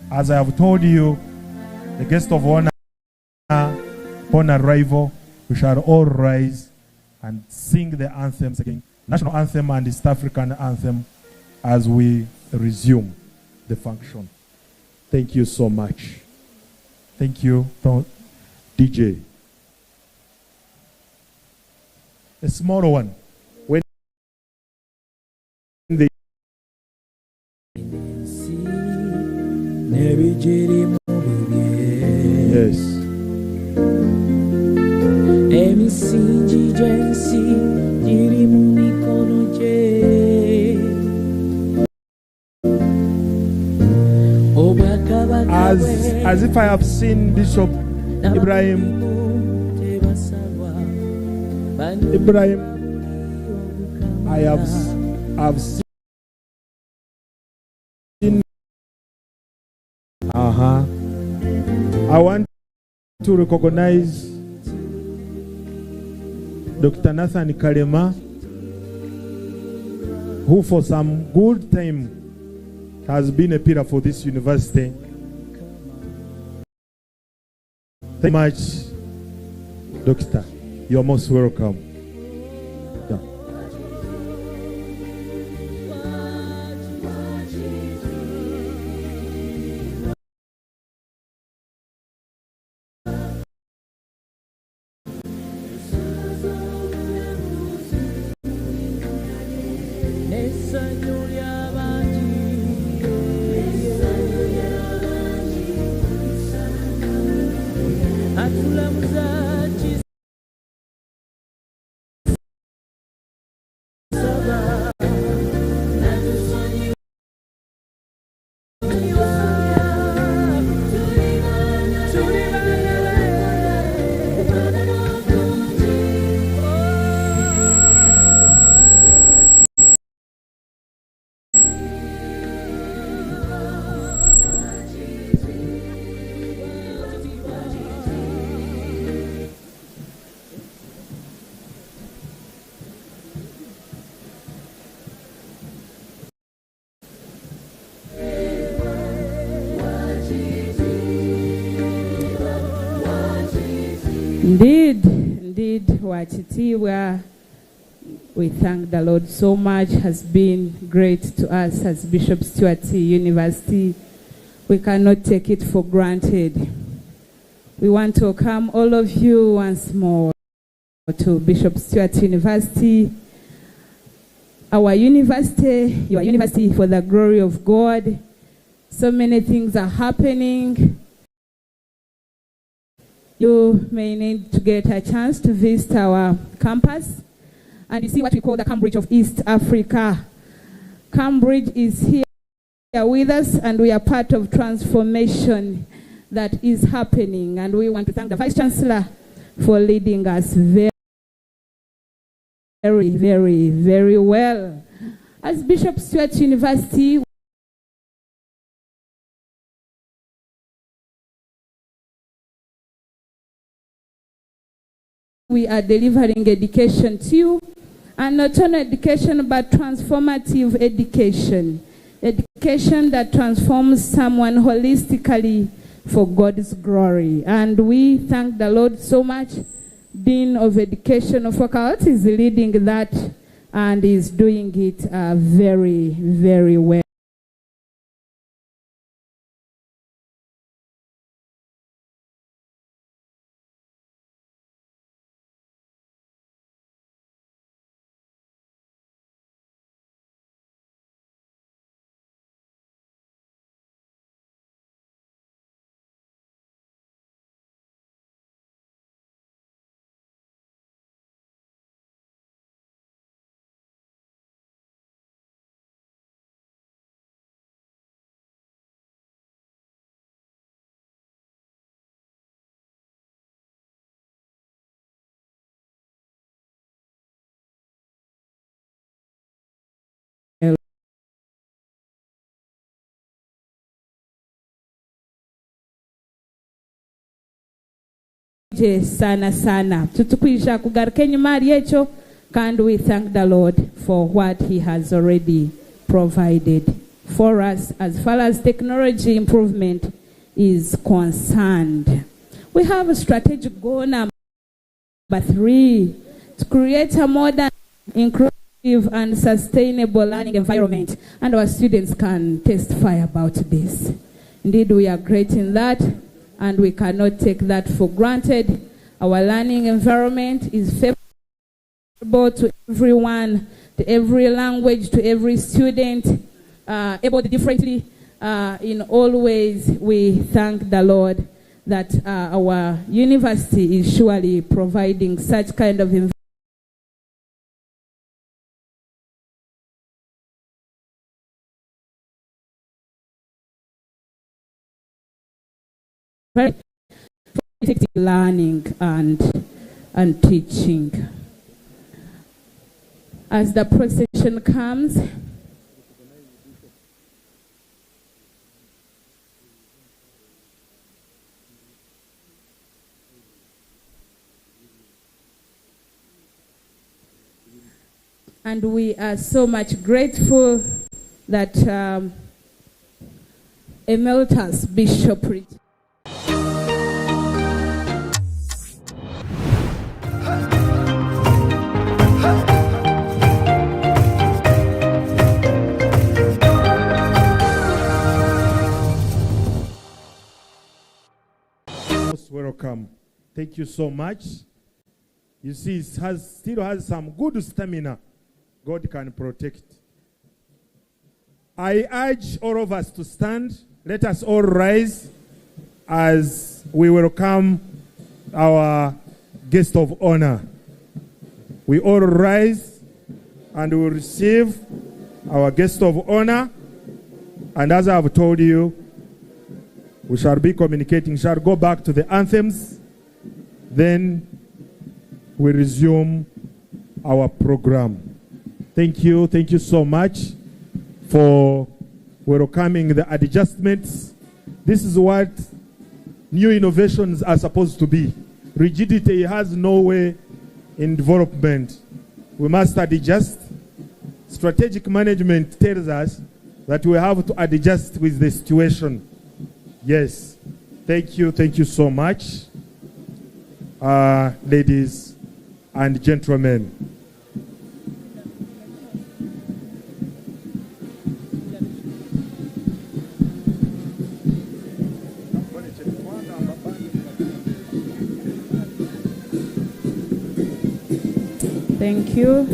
As I have told you, the guest of honor, upon arrival, we shall all rise and sing the anthems again, national anthem and East African anthem, as we resume the function. Thank you so much. Thank you, DJ. A small one. When they Yes. Emisingi gy'ensi giri mu mikono gye. Obwakabaka As if I have seen Bishop Ibrahim. Tebasalwa. Ibrahim, I have I've seen. I want to recognize Dr. Nathan Kalema, who for some good time has been a pillar for this university. Thank you much, Doctor. You're most welcome. Yeah. N'essanyu ly'abangi. Atulamuza kisaba n'atusonyiwa. Tuli baana be. Indeed, indeed, Wakitiibwa, we thank the Lord so much, has been great to us as Bishop Stuart University. We cannot take it for granted. We want to welcome all of you once more to Bishop Stuart University, our university, your university for the glory of God. So many things are happening. You may need to get a chance to visit our campus and you see what we call the Cambridge of East Africa. Cambridge is here with us, and we are part of transformation that is happening. And we want to thank the Vice Chancellor for leading us very, very, very, very well. As Bishop Stuart University, we are delivering education to you, and not only education, but transformative education. Education that transforms someone holistically for God's glory. And we thank the Lord so much. Dean of Educational Faculty is leading that and is doing it very, very well. gye sana sana. Titukwija kugaruka enyima ahari ekyo kandi we thank the Lord for what he has already provided for us as far as technology improvement is concerned. We have a strategic goal number 3, to create a modern, inclusive and sustainable learning environment, and our students can testify about this. Indeed, we are great in that, and we cannot take that for granted. Our learning environment is favorable to everyone, to every language, to every student, able differently. In all ways, we thank the Lord that our university is surely providing such kind of environment for learning and teaching. As the procession comes, and we are so much grateful that Emeritus Bishop Richard Most welcome. Thank you so much. You see, it still has some good stamina. God can protect. I urge all of us to stand. Let us all rise as we welcome our guest of honor. We all rise and we receive our guest of honor. And as I have told you, we shall be communicating, shall go back to the anthems. Then we resume our program. Thank you. Thank you so much for welcoming the adjustments. This is what new innovations are supposed to be. Rigidity has no way in development. We must adjust. Strategic management tells us that we have to adjust with the situation. Yes. Thank you. Thank you so much, ladies and gentlemen. Thank you.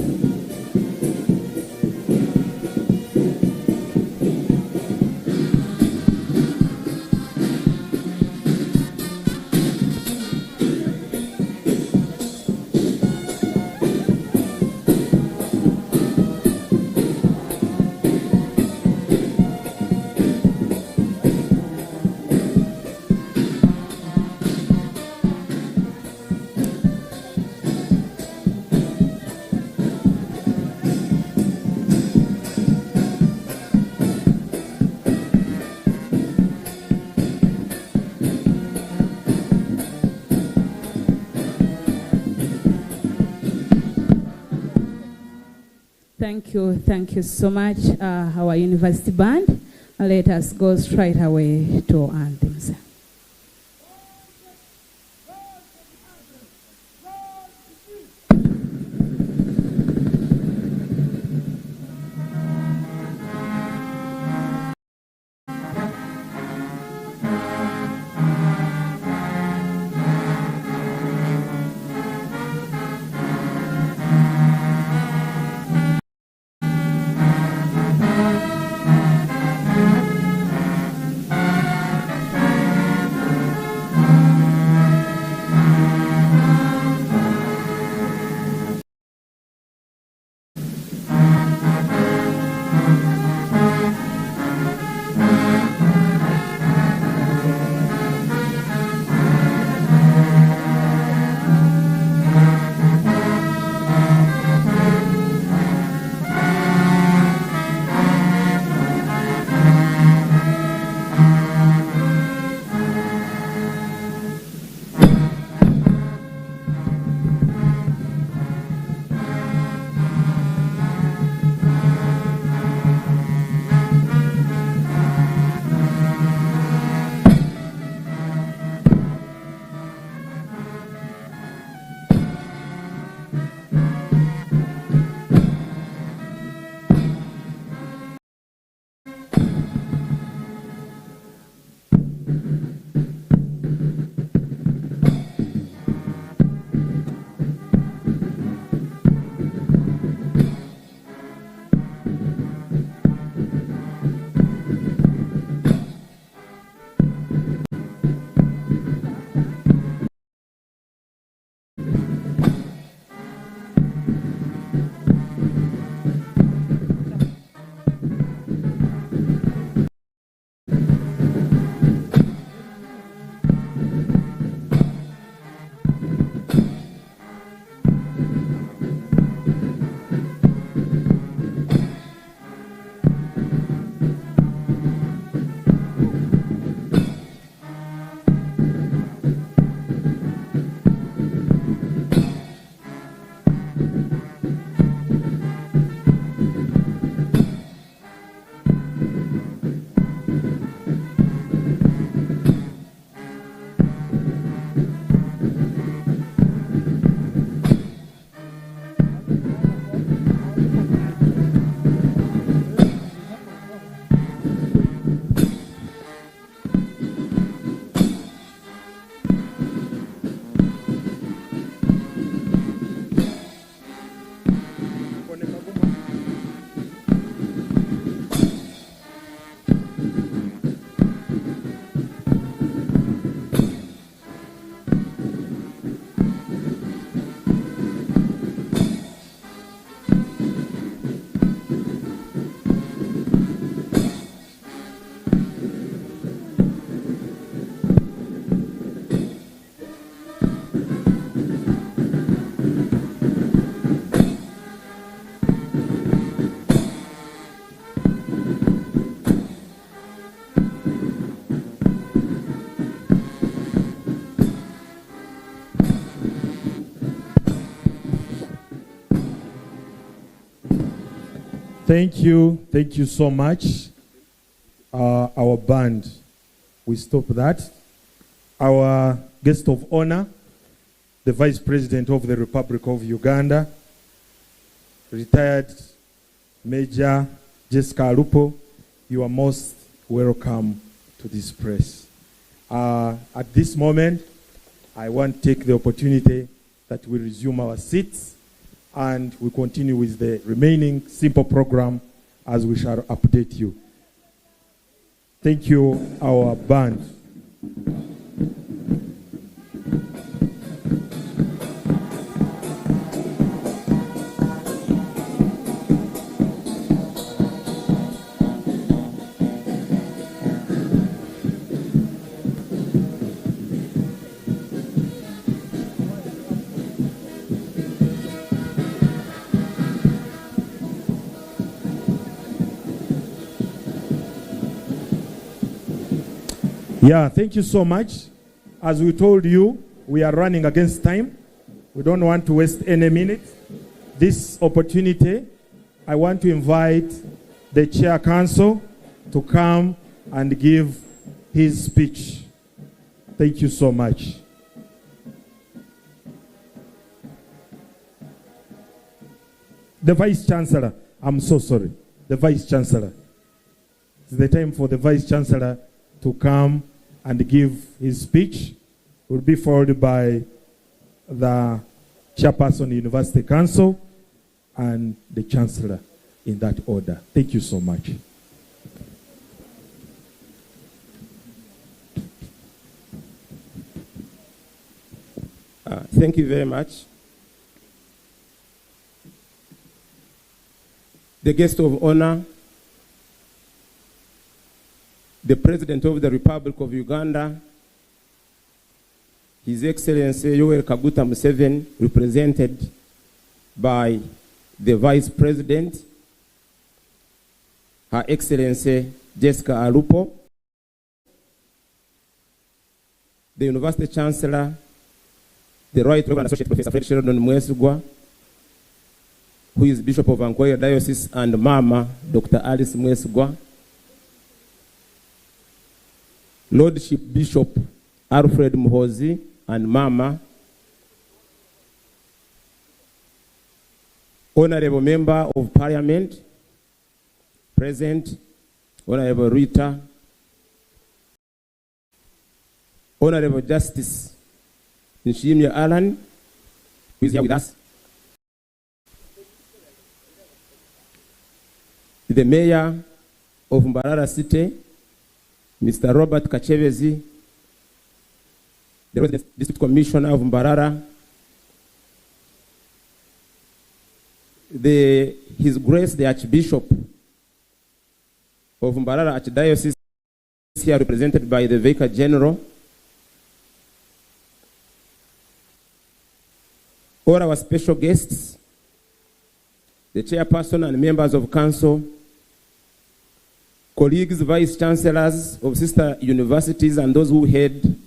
Thank you, thank you so much, our university band. Let us go straight away to anthems. Thank you. Thank you so much. Our band, we stop that. Our guest of honor, the Vice President of the Republic of Uganda, retired Major Jessica Alupo, you are most welcome to this press. At this moment, I want to take the opportunity that we resume our seats and we continue with the remaining simple program as we shall update you. Thank you, our band. Yeah, thank you so much. As we told you, we are running against time. We don't want to waste any minute. This opportunity, I want to invite the chair council to come and give his speech. Thank you so much. The Vice Chancellor, I'm so sorry. The Vice Chancellor. It's the time for the Vice Chancellor to come and give his speech. It will be followed by the Chairperson University Council and the Chancellor in that order. Thank you so much. Thank you very much. The guest of honor, the President of the Republic of Uganda, His Excellency Yoweri Kaguta Museveni, represented by the Vice President, Her Excellency Jessica Alupo, the University Chancellor, the Right Reverend Associate Professor Fred Sheldon Mwesigwa, who is Bishop of Ankole Diocese, and Mama, Dr. Alice Mwesigwa, Lordship Bishop Alfred Muhoozi and Mama, Honorable Member of Parliament, present, Honorable Rita, Honorable Justice Nshimye Alan, who is here with us, the Mayor of Mbarara City, Mr. Robert Kachevezi, the Resident District Commissioner of Mbarara, His Grace the Archbishop of Mbarara Archdiocese, here represented by the Vicar General, all our special guests, the chairperson and members of council, colleagues, vice chancellors of sister universities and those who head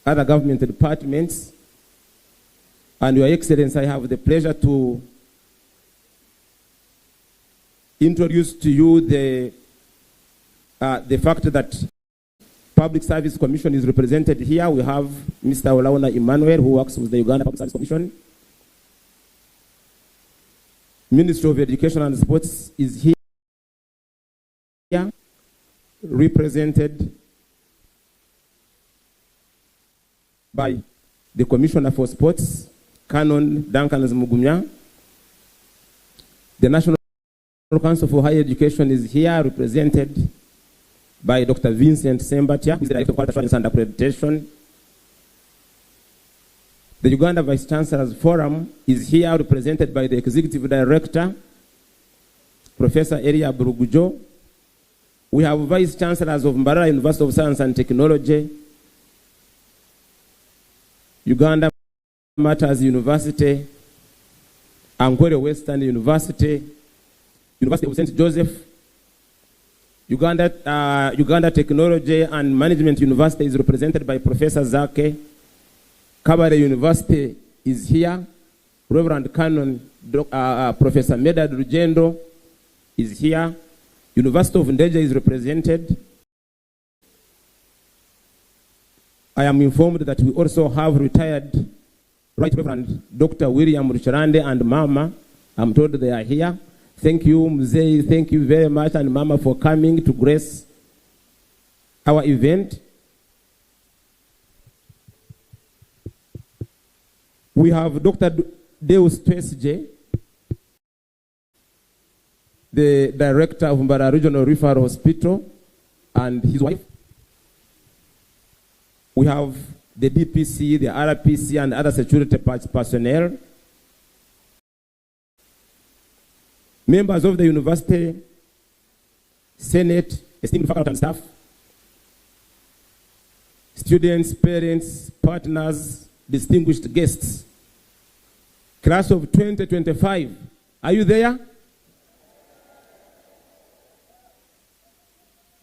other government departments, and Your Excellency, I have the pleasure to introduce to you the fact that Public Service Commission is represented here. We have Mr. Olauna Emmanuel, who works with the Uganda Public Service Commission. Ministry of Education and Sports is here, represented by the Commissioner for Sports, Canon Duncan Mugumya. The National Council for Higher Education is here, represented by Dr. Vincent Ssembatya, who is the Director of Quality Assurance and Accreditation. The Uganda Vice Chancellor's Forum is here, represented by the Executive Director, Professor Eria Burugujo. We have Vice Chancellors of Mbarara University of Science and Technology, Uganda Martyrs University, Ankole Western University, University of St. Joseph, Uganda Technology and Management University is represented by Professor Zake. Kabale University is here. Reverend Canon Professor Medard Rugendo. is here. University of Ndejje is represented. I am informed that we also have retired Right Reverend Dr. William Rucharande and Mama. I'm told they are here. Thank you, Mzee. Thank you very much, and Mama, for coming to grace our event. We have Dr. Deus Twesigye, the director of Mbarara Regional Referral Hospital, and his wife. We have the DPC, the RPC, and other security personnel. Members of the university, Senate, esteemed faculty and staff, students, parents, partners, distinguished guests. Class of 2025, are you there?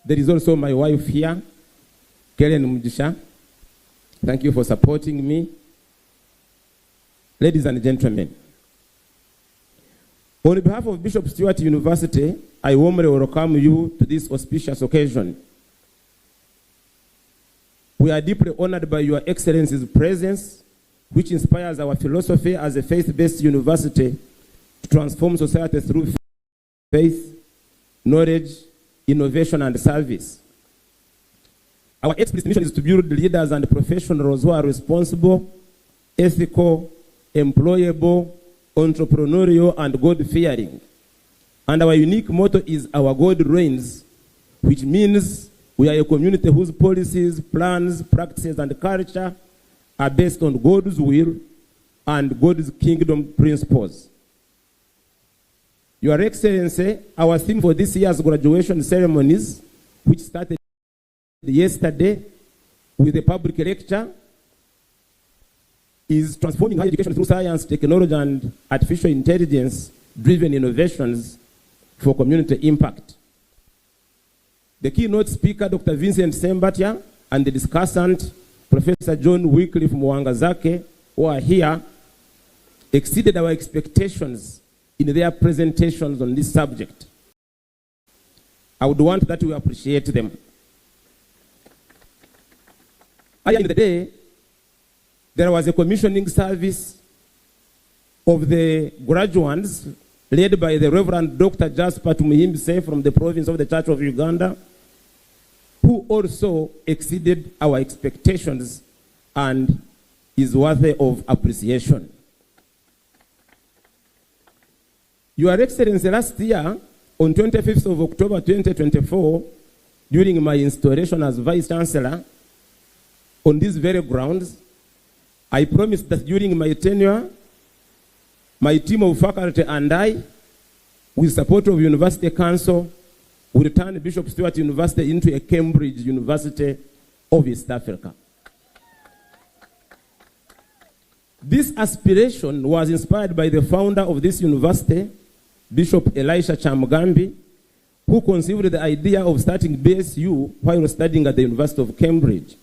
There is also my wife here, Karen Mugisha. Thank you for supporting me. Ladies and gentlemen, on behalf of Bishop Stuart University, I warmly welcome you to this auspicious occasion. We are deeply honored by Your Excellency's presence, which inspires our philosophy as a faith-based university to transform society through faith, knowledge, innovation, and service. Our explicit mission is to build leaders and professionals who are responsible, ethical, employable, entrepreneurial, and God-fearing. And our unique motto is Our God Reigns, which means we are a community whose policies, plans, practices, and culture are based on God's will and God's kingdom principles. Your Excellency, our theme for this year's graduation ceremonies, which started yesterday with a public lecture, is transforming higher education through science, technology, and artificial intelligence-driven innovations for community impact. The keynote speaker, Dr. Vincent Ssembatya, and the discussant, Professor John Wycliffe Muwanga Zaake, who are here, exceeded our expectations in their presentations on this subject. I would want that we appreciate them. Earlier in the day, there was a commissioning service of the graduates led by the Reverend Dr. Jasper Tumuhimbise from the province of the Church of Uganda, who also exceeded our expectations and is worthy of appreciation. Your Excellency, last year, on 25th of October 2024, during my installation as Vice Chancellor, on these very grounds, I promised that during my tenure, my team of faculty and I, with support of University Council, will turn Bishop Stuart University into a Cambridge University of East Africa. This aspiration was inspired by the founder of this university, Bishop Elisha Kyamugambi, who conceived the idea of starting BSU while studying at the University of Cambridge.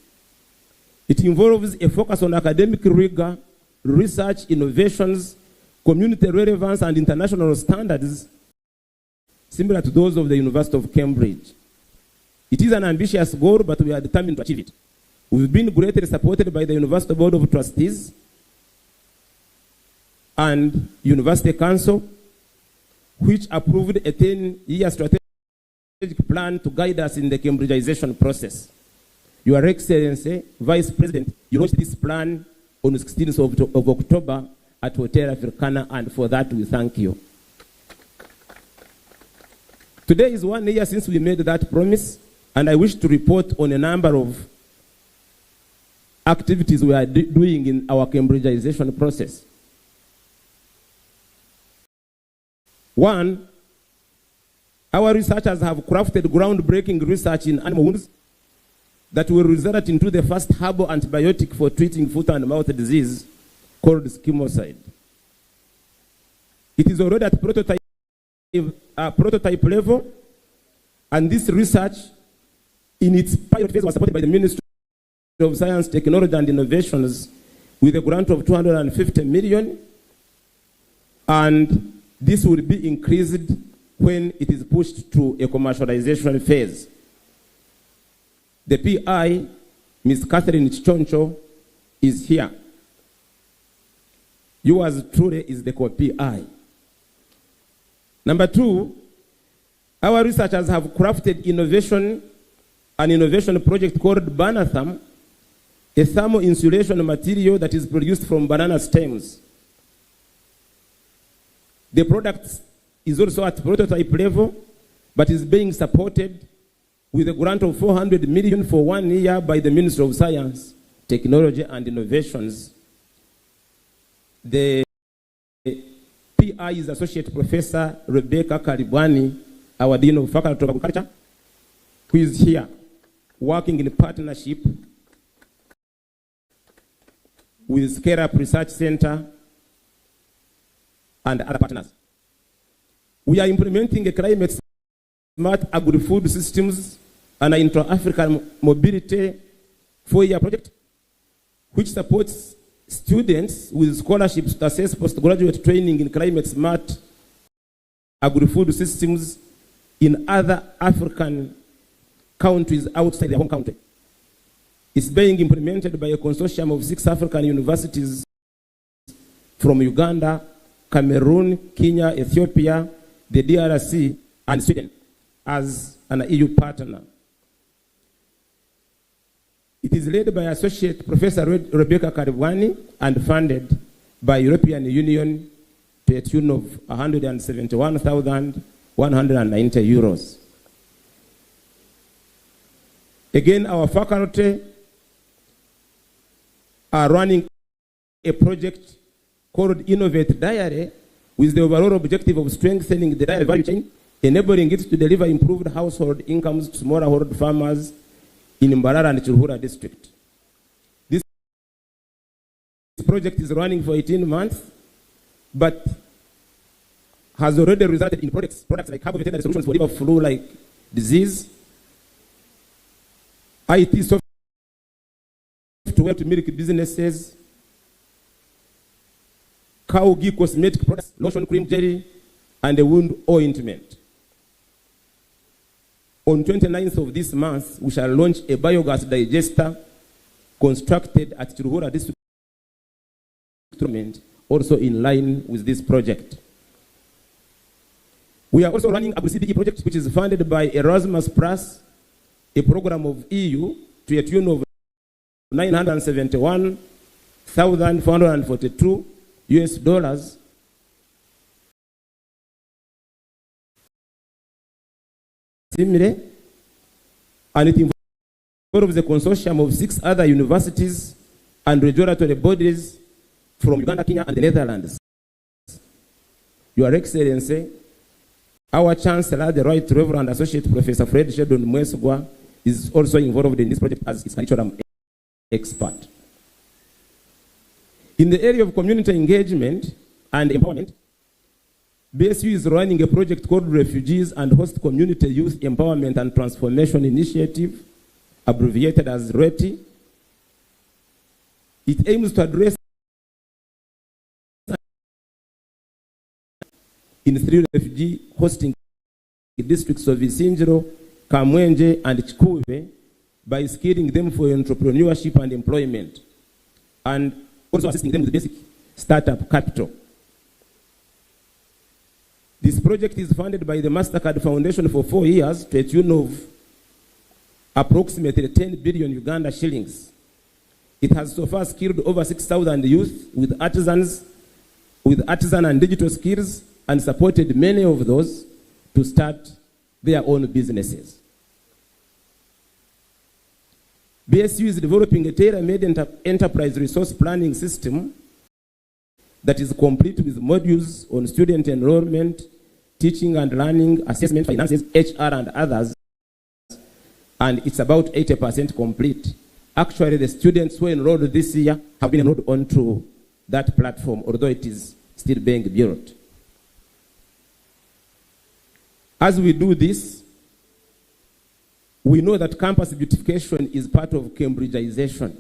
It involves a focus on academic rigor, research, innovations, community relevance, and international standards similar to those of the University of Cambridge. It is an ambitious goal, but we are determined to achieve it. We've been greatly supported by the University Board of Trustees and University Council, which approved a 10-year strategic plan to guide us in the Cambridgeization process. Your Excellency, Vice President, you launched this plan on the 16th of October at Hotel Africana, and for that we thank you. Today is 1 year since we made that promise, and I wish to report on a number of activities we are doing in our Cambridgeization process. One, our researchers have crafted groundbreaking research in animal wounds that will result into the first herbal antibiotic for treating foot and mouth disease called Skimoside. It is already at prototype level, and this research in its pilot phase was supported by the Ministry of Science, Technology and Innovations with a grant of 250 million, and this will be increased when it is pushed to a commercialization phase. The PI, Ms. Catherine Chichoncho, is here. Yours truly is the co-PI. Number two, our researchers have crafted an innovation project called Banatherm, a thermal insulation material that is produced from banana stems. The product is also at prototype level, but is being supported with a grant of 400 million for 1 year by the Ministry of Science, Technology and Innovations. The PI is Associate Professor Rebecca Karibwani, our Dean of Faculty of Agriculture, who is here working in partnership with Scale-Up Research Center and other partners. We are implementing a climate smart agri-food systems and an intra-African mobility 4-year project, which supports students with scholarships to access postgraduate training in climate smart agri-food systems in other African countries outside their home country. It's being implemented by a consortium of 6 African universities from Uganda, Cameroon, Kenya, Ethiopia, the DRC, and Sweden as an EU partner. It is led by Associate Professor Rebecca Karibwani and funded by European Union to a tune of 171,190 euros. Again, our faculty are running a project called Innovate Dairy with the overall objective of strengthening the dairy value chain, enabling it to deliver improved household incomes to smallholder farmers in Mbarara and Kiruhura district. This project is running for 18 months, but has already resulted in products like herbal veterinary solutions for liver flu-like disease, IT software to milk businesses, cow ghee cosmetic products, lotion, cream, jelly, and a wound ointment. On 29th of this month, we shall launch a biogas digester constructed at Kiruhura District, also in line with this project. We are also running a CBE project, which is funded by Erasmus Plus, a program of EU, to a tune of $971,442 US dollars. Similarly, and it involves a consortium of 6 other universities and regulatory bodies from Uganda, Kenya, and the Netherlands. Your Excellency, our Chancellor, the Right Reverend Associate Professor Fred Sheldon Mwesigwa, is also involved in this project as its curriculum expert. In the area of community engagement and empowerment, BSU is running a project called Refugees and Host Community Youth Empowerment and Transformation Initiative, abbreviated as RETI. It aims to address in 3 refugee hosting districts of Isingiro, Kamwenge, and Kikuube by skilling them for entrepreneurship and employment, and also assisting them with basic startup capital. This project is funded by the MasterCard Foundation for 4 years to a tune of approximately 10 billion Uganda shillings. It has so far skilled over 6,000 youth with artisan and digital skills, and supported many of those to start their own businesses. BSU is developing a tailor-made enterprise resource planning system that is complete with modules on student enrollment, teaching and learning, assessment, finances, HR, and others. And it's about 80% complete. Actually, the students who enrolled this year have been enrolled onto that platform, although it is still being built. As we do this, we know that campus beautification is part of Cambridgeization.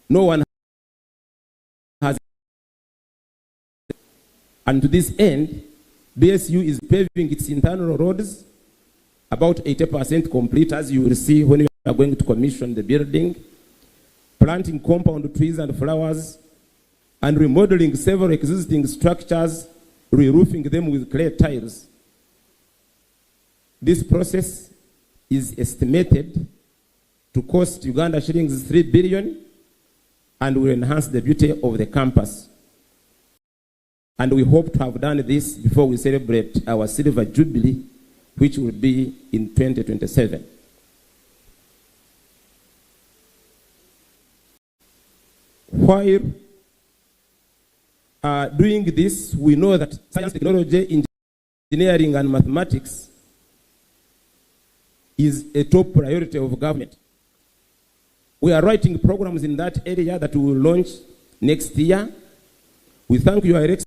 No one has. And to this end, BSU is paving its internal roads, about 80% complete, as you will see when you are going to commission the building, planting compound trees and flowers, and remodeling several existing structures, re-roofing them with clay tiles. This process is estimated to cost Uganda shillings 3 billion and will enhance the beauty of the campus. And we hope to have done this before we celebrate our silver jubilee, which will be in 2027. While doing this, we know that science, technology, engineering, and mathematics is a top priority of government. We are writing programs in that area that we will launch next year. We thank Your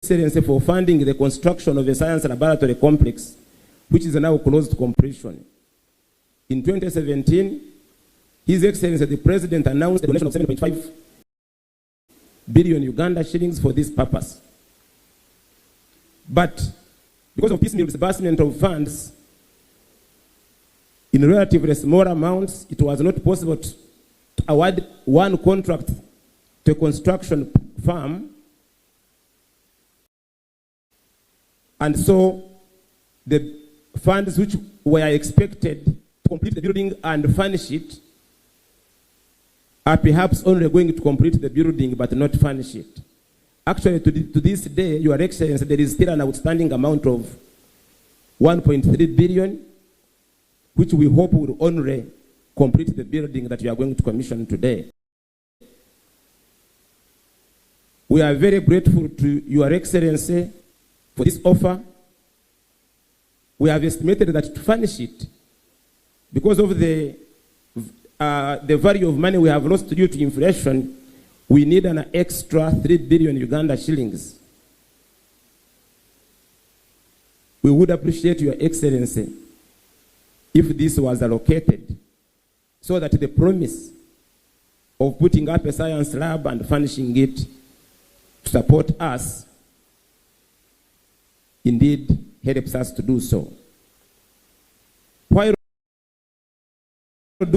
Excellency for funding the construction of a science laboratory complex, which is now close to completion. In 2017, His Excellency the President announced a donation of 7.5 billion Uganda shillings for this purpose. But because of piecemeal disbursement of funds in relatively small amounts, it was not possible to award one contract to a construction firm. And so the funds which were expected to complete the building and furnish it are perhaps only going to complete the building but not furnish it. Actually, to this day, Your Excellency, there is still an outstanding amount of 1.3 billion, which we hope will only complete the building that we are going to commission today. We are very grateful to Your Excellency for this offer. We have estimated that to furnish it, because of the value of money we have lost due to inflation, we need an extra 3 billion Uganda shillings. We would appreciate Your Excellency if this was allocated so that the promise of putting up a science lab and furnishing it to support us indeed helps us to do so. While doing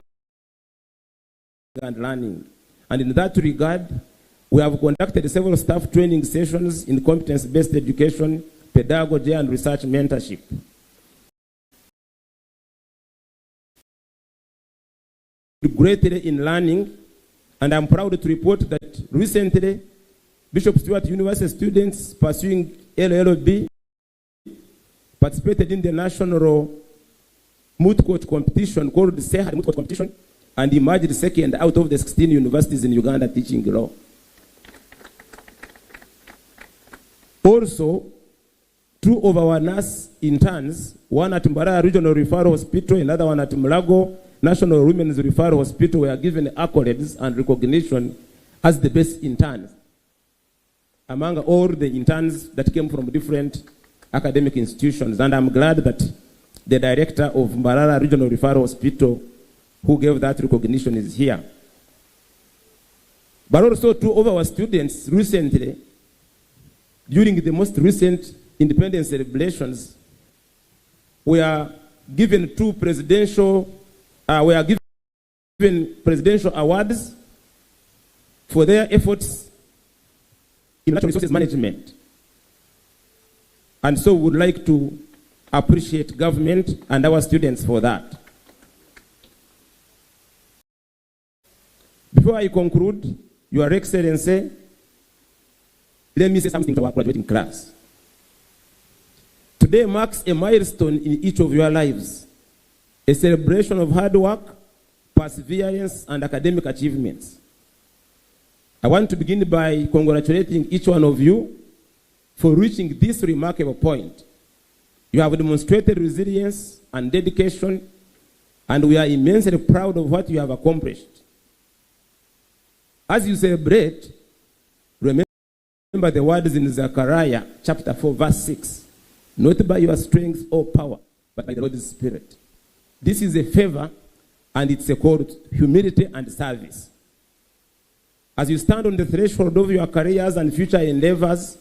and learning, and in that regard, we have conducted several staff training sessions in competence-based education, pedagogy, and research mentorship. Greatly in learning, and I'm proud to report that recently, Bishop Stuart University students pursuing LLB participated in the national moot court competition called the Sehar Moot Court Competition and emerged second out of the 16 universities in Uganda teaching law. Also, two of our nurse interns, one at Mbarara Regional Referral Hospital, another one at Mulago National Women's Referral Hospital, were given accolades and recognition as the best interns among all the interns that came from different academic institutions. And I'm glad that the director of Mbarara Regional Referral Hospital, who gave that recognition, is here. But also two of our students recently, during the most recent independence celebrations, were given two presidential, were given presidential awards for their efforts in natural resources management. And so we would like to appreciate government and our students for that. Before I conclude, Your Excellency, let me say something to our graduating class. Today marks a milestone in each of your lives, a celebration of hard work, perseverance, and academic achievements. I want to begin by congratulating each one of you for reaching this remarkable point. You have demonstrated resilience and dedication, and we are immensely proud of what you have accomplished. As you celebrate, remember the words in Zechariah chapter 4, verse 6. Not by your strength or power, but by the Lord's Spirit. This is a favor, and it's a call to humility and service. As you stand on the threshold of your careers and future endeavors,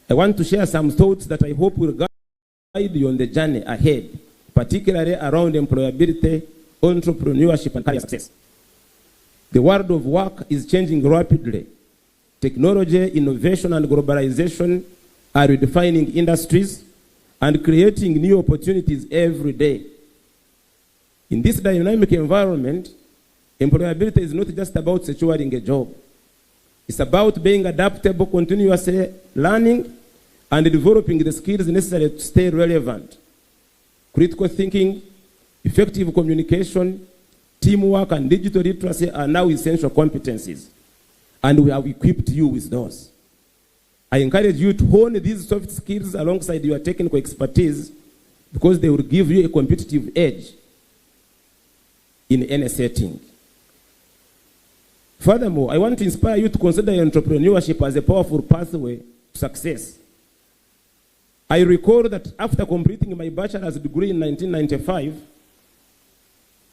I want to share some thoughts that I hope will guide you on the journey ahead, particularly around employability, entrepreneurship, and career success. The world of work is changing rapidly. Technology, innovation, and globalization are redefining industries and creating new opportunities every day. In this dynamic environment, employability is not just about securing a job. It's about being adaptable, continuously learning, and developing the skills necessary to stay relevant. Critical thinking, effective communication, teamwork, and digital literacy are now essential competencies, and we have equipped you with those. I encourage you to hone these soft skills alongside your technical expertise because they will give you a competitive edge in any setting. Furthermore, I want to inspire you to consider entrepreneurship as a powerful pathway to success. I recall that after completing my bachelor's degree in 1995,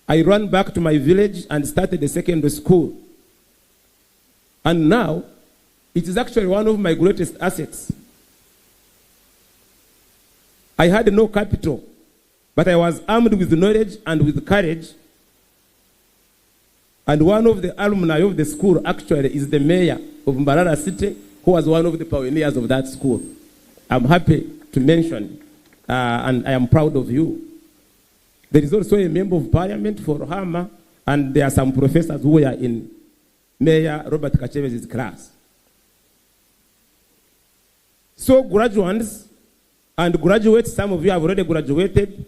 I ran back to my village and started a secondary school. And now, it is actually one of my greatest assets. I had no capital, but I was armed with knowledge and with courage. And one of the alumni of the school actually is the mayor of Mbarara City, who was one of the pioneers of that school. I'm happy to mention, and I am proud of you. There is also a member of parliament for Hama, and there are some professors who were in Mayor Robert Kachebezi's class. So graduates and graduates, some of you have already graduated,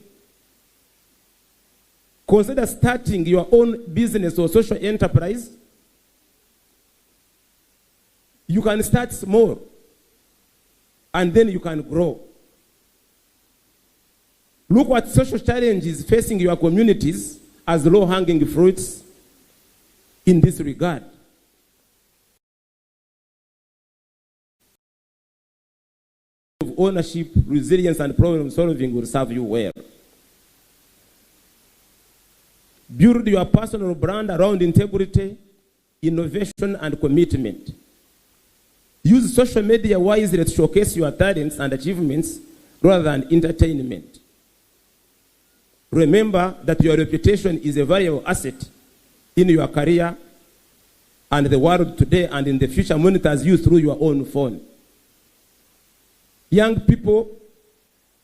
consider starting your own business or social enterprise. You can start small, and then you can grow. Look at social challenges facing your communities as low-hanging fruits in this regard. Of ownership, resilience, and problem solving will serve you well. Build your personal brand around integrity, innovation, and commitment. Use social media wisely to showcase your talents and achievements rather than entertainment. Remember that your reputation is a valuable asset in your career, and the world today and in the future monitors you through your own phone. Young people,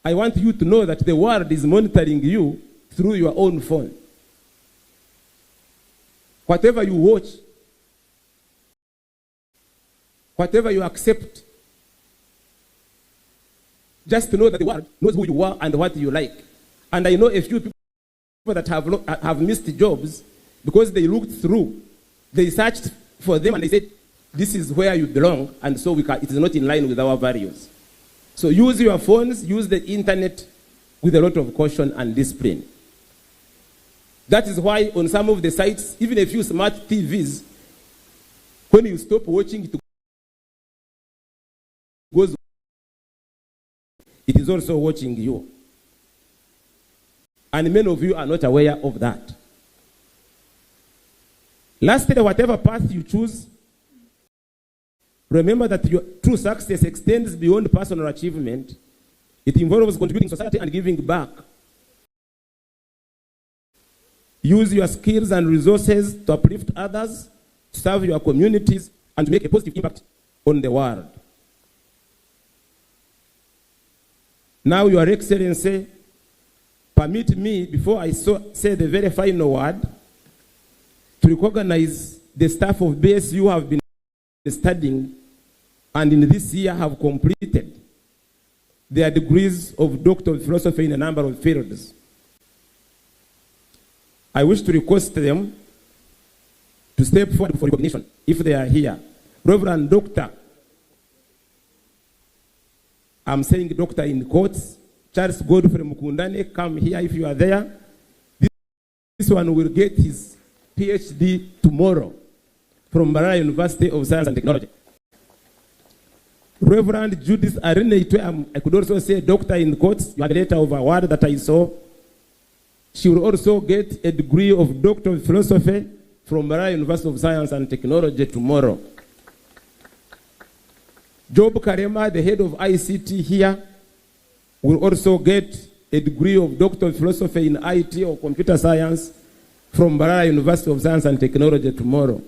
I want you to know that the world is monitoring you through your own phone. Whatever you watch, whatever you accept, just know that the world knows who you are and what you like. And I know a few people that have missed jobs because they looked through, they searched for them and they said, this is where you belong, and so it is not in line with our values. So use your phones, use the internet with a lot of caution and discipline. That is why on some of the sites, even a few smart TVs, when you stop watching, it goes, it is also watching you. And many of you are not aware of that. Lastly, whatever path you choose, remember that your true success extends beyond personal achievement. It involves contributing to society and giving back. Use your skills and resources to uplift others, to serve your communities, and to make a positive impact on the world. Now, Your Excellency, permit me, before I say the very final word, to recognize the staff of BSU who have been studying and in this year have completed their degrees of Doctor of Philosophy in a number of fields. I wish to request them to step forward for recognition if they are here. Reverend Doctor, I'm saying doctor in quotes, Charles Godfrey Mukundane, come here if you are there. This one will get his PhD tomorrow from Mbarara University of Science and Technology. Reverend Judith Arinaitwe, I could also say doctor in quotes, you have a letter of award that I saw. She will also get a degree of Doctor of Philosophy from Mbarara University of Science and Technology tomorrow. Job Karema, the head of ICT here, will also get a degree of Doctor of Philosophy in IT or Computer Science from Mbarara University of Science and Technology tomorrow.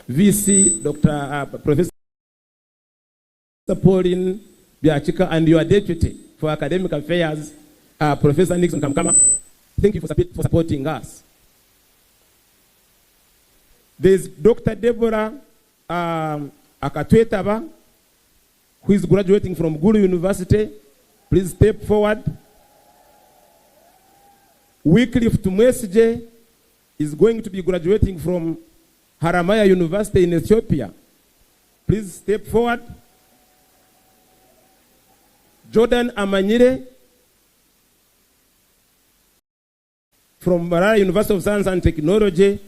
VC, Dr. Professor Pauline Byachika, and your deputy for academic affairs, Professor Nixon Kamkama, thank you for supporting us. There's Dr. Deborah Akatwetaba, who is graduating from Gulu University. Please step forward. Wycliffe Tumwesije is going to be graduating from Haramaya University in Ethiopia. Please step forward. Jordan Amanyire from Mbarara University of Science and Technology.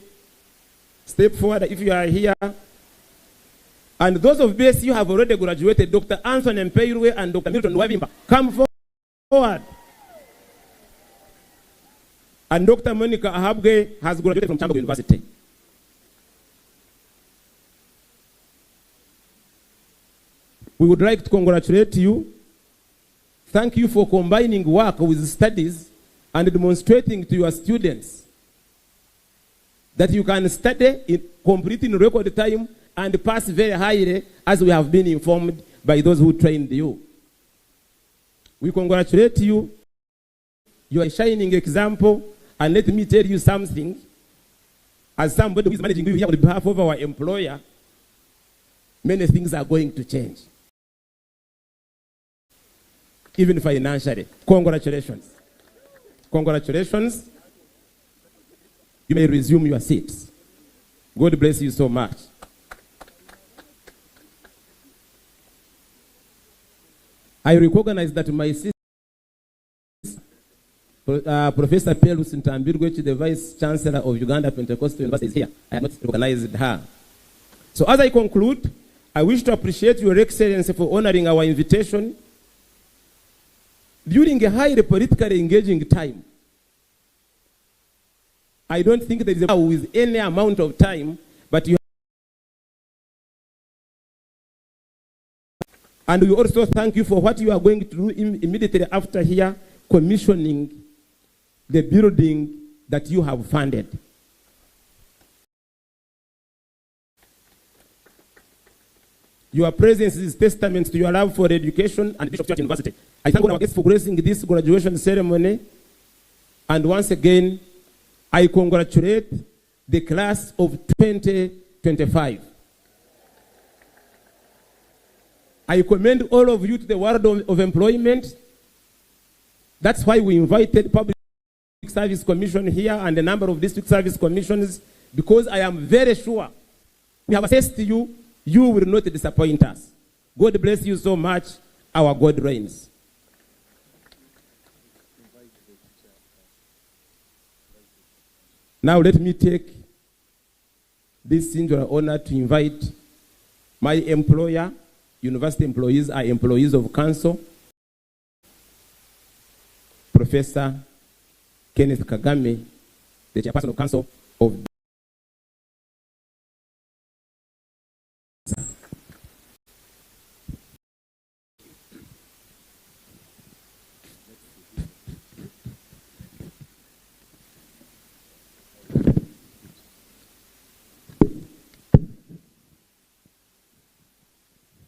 Step forward if you are here. And those of BSU who have already graduated, Dr. Anthony Mpeirwe and Dr. Milton Wabimba, come forward. And Dr. Monica Ahabwe has graduated from Kyambogo University. We would like to congratulate you. Thank you for combining work with studies and demonstrating to your students that you can study, complete in record time, and pass very highly, as we have been informed by those who trained you. We congratulate you. You are a shining example. And let me tell you something. As somebody who is managing you here on behalf of our employer, many things are going to change. Even financially. Congratulations. Congratulations. You may resume your seats. God bless you so much. I recognize that my sister, Professor Pelus Ntambirweki, the Vice Chancellor of Uganda Pentecostal University, is here. I have not recognized her. So as I conclude, I wish to appreciate Your Excellency for honoring our invitation during a highly politically engaging time. I don't think there is a with any amount of time, but you. And we also thank you for what you are going to do immediately after here, commissioning the building that you have funded. Your presence is testament to your love for education and Bishop Stuart University. I thank all our guests for gracing this graduation ceremony. And once again, I congratulate the class of 2025. I commend all of you to the world of employment. That's why we invited Public Service Commission here and a number of district service commissions, because I am very sure we have assessed you, you will not disappoint us. God bless you so much. Our God reigns. Now let me take this singular honor to invite my employer. University employees are employees of council, Professor Kenneth Kagame, the chairperson of council of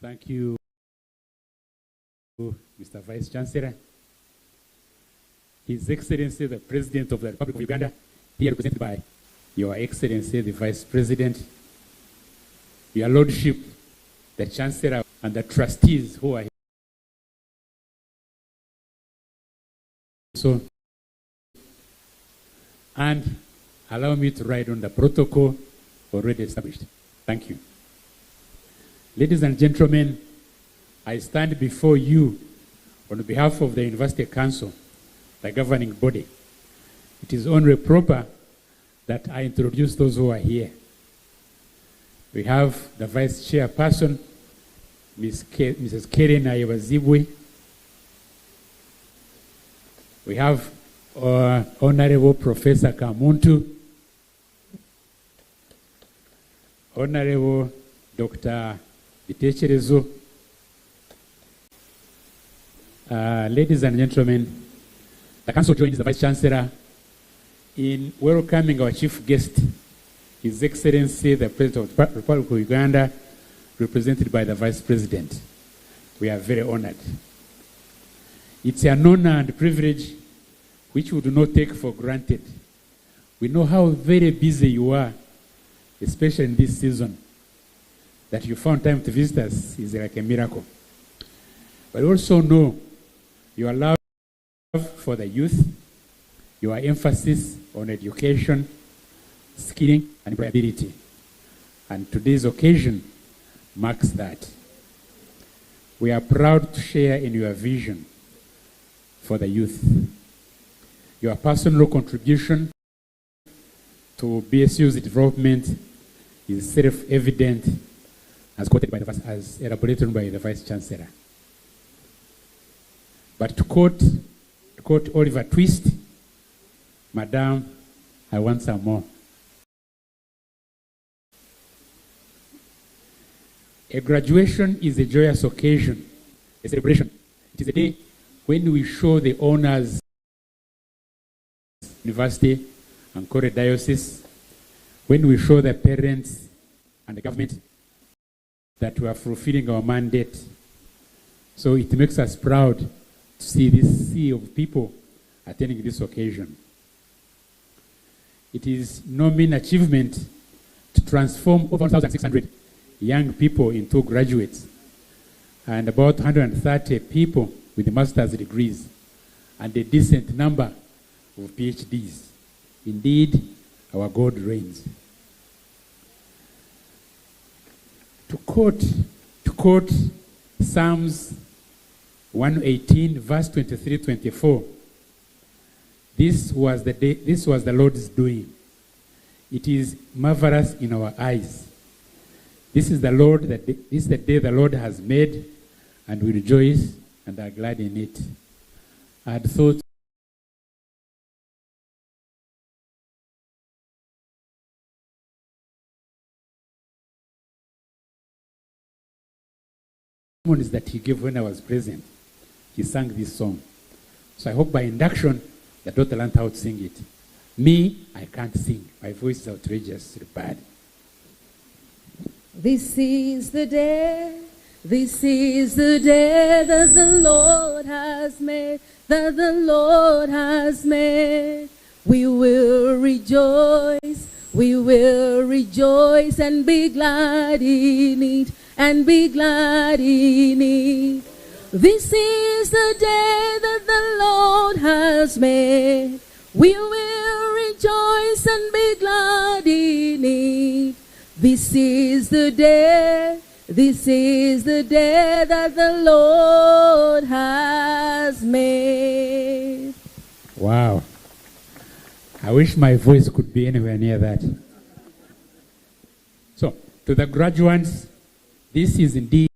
Thank you, Mr. Vice Chancellor. His Excellency, the President of the Republic of Uganda, here represented by Your Excellency, the Vice President, Your Lordship, the Chancellor, and the trustees who are here. And allow me to ride on the protocol already established. Thank you. Ladies and gentlemen, I stand before you on behalf of the University Council, the governing body. It is only proper that I introduce those who are here. We have the Vice Chairperson, Mrs. Keren Ayebazibwe. We have Honorable Professor Kamuntu, Honorable Dr. Bitekerezo, Ladies and gentlemen, the Council joins the Vice Chancellor in welcoming our chief guest, His Excellency the President of the Republic of Uganda, represented by the Vice President. We are very honored. It's an honor and privilege which we do not take for granted. We know how very busy you are, especially in this season. That you found time to visit us is like a miracle. But we also know your love for the youth, your emphasis on education, skilling, and employability. And today's occasion marks that. We are proud to share in your vision for the youth. Your personal contribution to BSU's development is self-evident, as quoted by the vice, as elaborated by the Vice Chancellor. But to quote Oliver Twist, Madam, I want some more. A graduation is a joyous occasion, a celebration. It is a day when we show the honors University and Ankole Diocese, when we show the parents and the government that we are fulfilling our mandate. So it makes us proud to see this sea of people attending this occasion. It is no mean achievement to transform over 1,600 young people into graduates and about 130 people with master's degrees and a decent number of PhDs. Indeed, our God reigns. To quote Psalms 118, verse 23-24, this was the day, this was the Lord's doing. It is marvelous in our eyes. This is the Lord that this is the day the Lord has made, and we rejoice and are glad in it. I had thought that he gave when I was present, he sang this song. So I hope by induction, the daughter learned how to sing it. Me, I can't sing. My voice is outrageous, bad. This is the day, this is the day that the Lord has made, that the Lord has made. We will rejoice, we will rejoice and be glad in it, and be glad in it. This is the day that the Lord has made. We will rejoice and be glad in it. This is the day, this is the day that the Lord has made. Wow. I wish my voice could be anywhere near that. So, to the graduates, this is indeed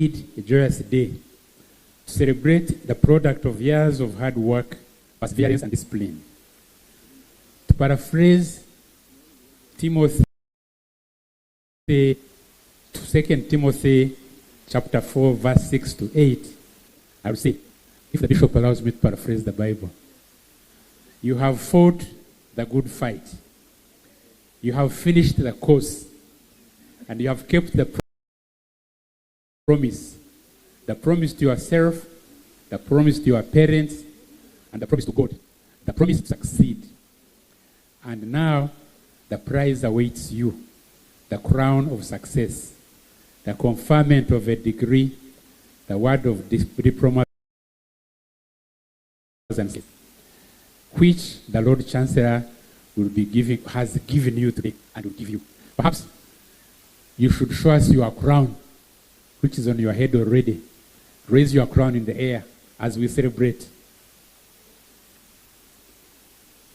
a joyous day to celebrate the product of years of hard work, perseverance, and discipline. To paraphrase Timothy, 2 Timothy chapter 4, verse 6 to 8, I will say, if the bishop allows me to paraphrase the Bible, you have fought the good fight. You have finished the course, and you have kept the promise. The promise to yourself, the promise to your parents, and the promise to God. The promise to succeed. And now, the prize awaits you, the crown of success, the conferment of a degree, the word of diplomas, and which the Lord Chancellor will be giving, has given you today and will give you. Perhaps you should show us your crown, which is on your head already. Raise your crown in the air as we celebrate.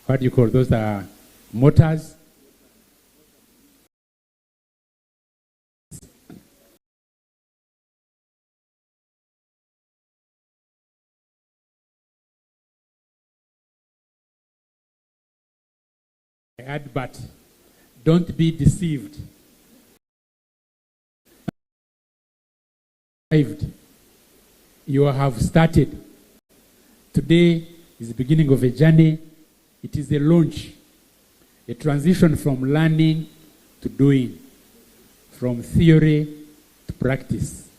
What do you call those? Mortars? I add, but don't be deceived. It You have started. Today is the beginning of a journey. It is a launch, a transition from learning to doing, from theory to practice.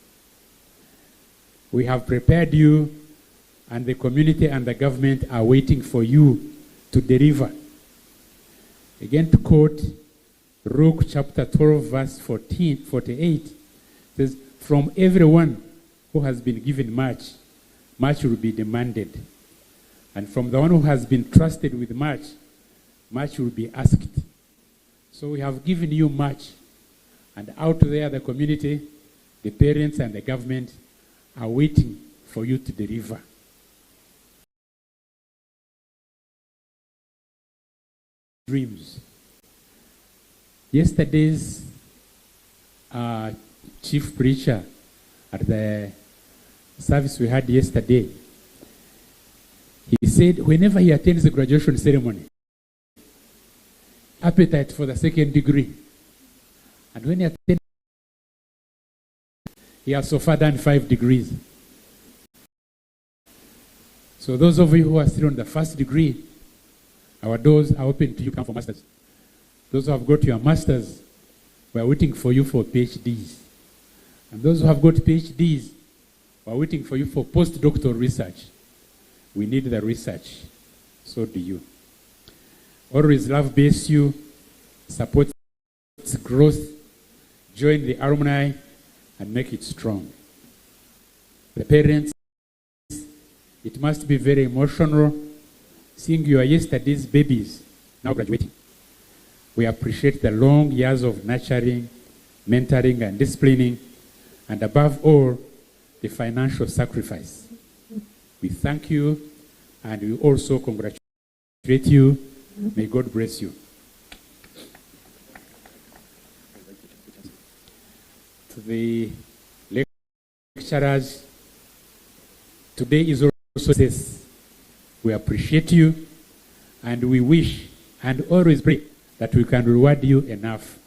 We have prepared you, and the community and the government are waiting for you to deliver. Again, to quote Luke chapter 12, verse 14, 48, says, From everyone who has been given much, much will be demanded. And from the one who has been trusted with much, much will be asked. So we have given you much. And out there, the community, the parents, and the government are waiting for you to deliver. Dreams. Yesterday's chief preacher at the service we had yesterday, he said whenever he attends the graduation ceremony, appetite for the second degree. And when he attends, he has so far done 5 degrees. So those of you who are still on the first degree, our doors are open to you. Come for masters. Those who have got your masters, we are waiting for you for PhDs. And those who have got PhDs, we are waiting for you for postdoctoral research. We need the research. So do you. Always love BSU, support its growth, join the alumni, and make it strong. The parents, it must be very emotional seeing your yesterday's babies now graduating. We appreciate the long years of nurturing, mentoring, and disciplining, and above all, the financial sacrifice. We thank you, and we also congratulate you. May God bless you. To the lecturers, today is also this. We appreciate you, and we wish and always pray that we can reward you enough.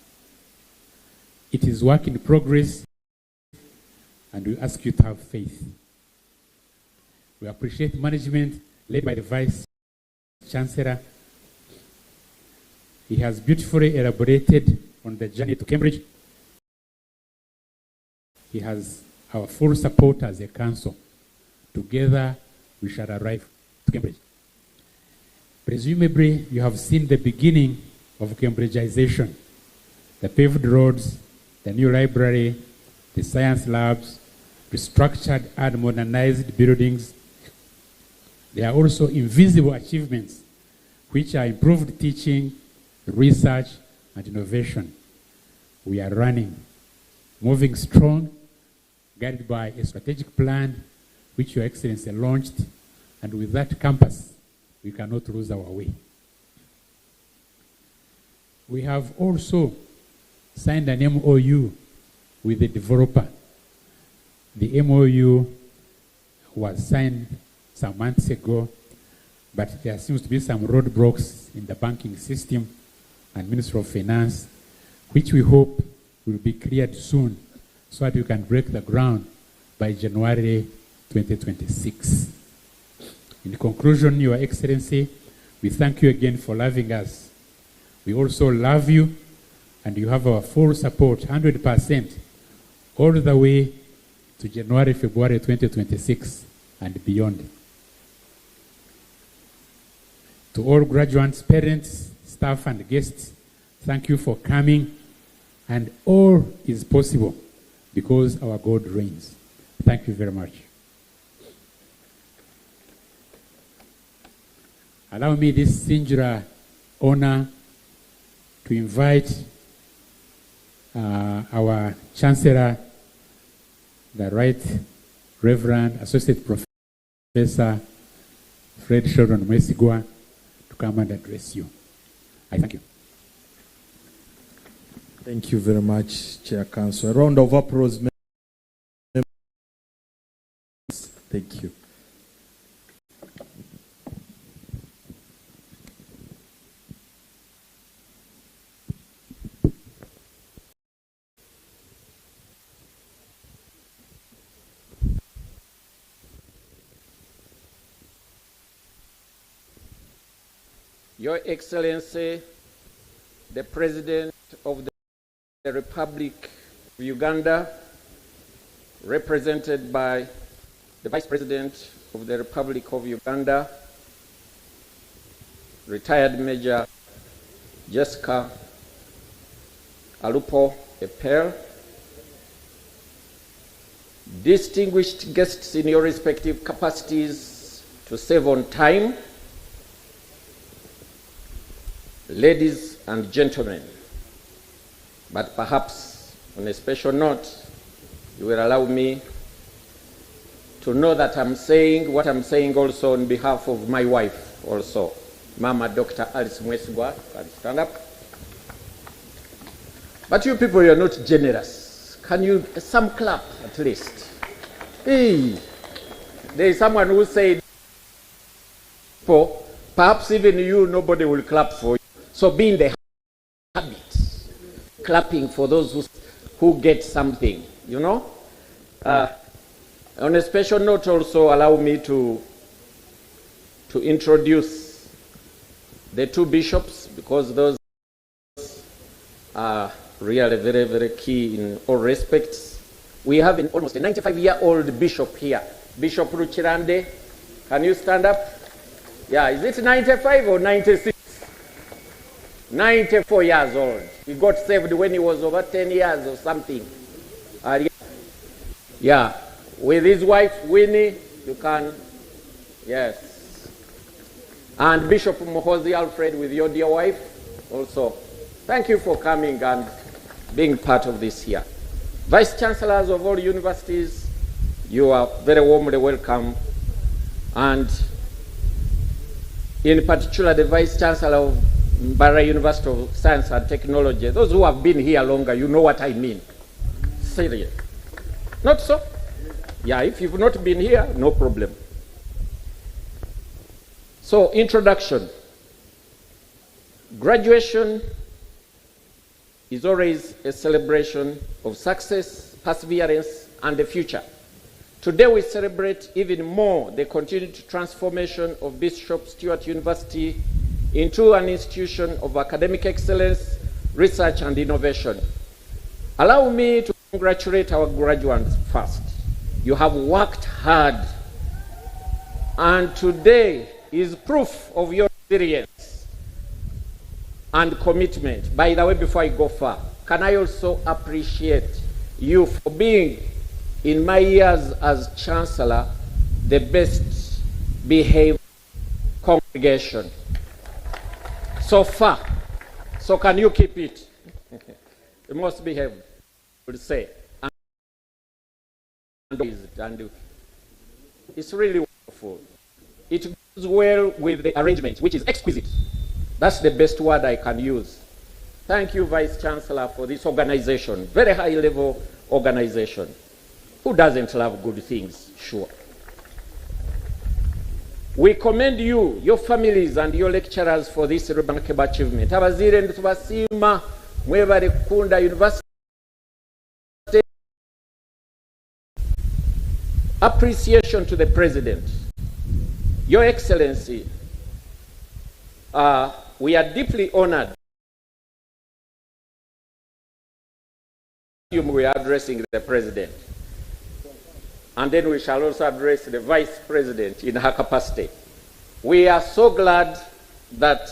It is work in progress, and we ask you to have faith. We appreciate management led by the Vice Chancellor. He has beautifully elaborated on the journey to Cambridge. He has our full support as a council. Together, we shall arrive to Cambridge. Presumably, you have seen the beginning of Cambridgization. The paved roads, the new library, the science labs, restructured and modernized buildings. There are also invisible achievements, which are improved teaching, research, and innovation. We are running, moving strong, guided by a strategic plan which Your Excellency launched, and with that campus, we cannot lose our way. We have also signed an MOU with the developer. The MOU was signed some months ago, but there seems to be some roadblocks in the banking system and Ministry of Finance, which we hope will be cleared soon so that we can break the ground by January 2026. In conclusion, Your Excellency, we thank you again for loving us. We also love you, and you have our full support, 100%, all the way to January, February 2026 and beyond. To all graduates, parents, staff, and guests, thank you for coming, and all is possible because our God reigns. Thank you very much. Allow me this singular honor to invite our Chancellor, the Right Reverend Associate Professor Fred Sheldon Mwesigwa, to come and address you. I thank you. Thank you very much, Chair Council. A round of applause. Thank you. Your Excellency, the President of the Republic of Uganda, represented by the Vice President of the Republic of Uganda, retired Major Jessica Alupo Epel, distinguished guests in your respective capacities to save on time, ladies and gentlemen, but perhaps on a special note, you will allow me to know that I'm saying what I'm saying also on behalf of my wife also, Mama Dr. Alice Mwesigwa. Can stand up. But you people, you're not generous. Can you, some clap at least? Hey, there is someone who said, for perhaps even you, nobody will clap for you. So be in the habit, clapping for those who get something, you know? On a special note also, allow me to introduce the two bishops, because those are really very, very key in all respects. We have an almost a 95-year-old bishop here, Bishop Ruchirande. Can you stand up? Yeah, is it 95 or 96? 94 years old. He got saved when he was over 10 years or something. Yeah, with his wife Winnie, you can, yes. And Bishop Muhozi Alfred with your dear wife also. Thank you for coming and being part of this here. Vice Chancellors of all universities, you are very warmly welcome. And in particular, the Vice Chancellor of Mbarara University of Science and Technology. Those who have been here longer, you know what I mean. Serious. Not so? Yeah, if you've not been here, no problem. So, introduction. Graduation is always a celebration of success, perseverance, and the future. Today we celebrate even more the continued transformation of Bishop Stuart University into an institution of academic excellence, research, and innovation. Allow me to congratulate our graduates first. You have worked hard, and today is proof of your resilience and commitment. By the way, before I go far, can I also appreciate you for being, in my years as Chancellor, the best behaved congregation so far. So can you keep it? The most behaved, would say. And it's really wonderful. It goes well with the arrangement, which is exquisite. That's the best word I can use. Thank you, Vice Chancellor, for this organization, very high level organization. Who doesn't love good things? Sure. We commend you, your families, and your lecturers for this remarkable achievement. Abazaire nitubasiima mwebale kukunda university. Appreciation to the President. Your Excellency, we are deeply honored. We are addressing the President. And then we shall also address the Vice President in her capacity. We are so glad that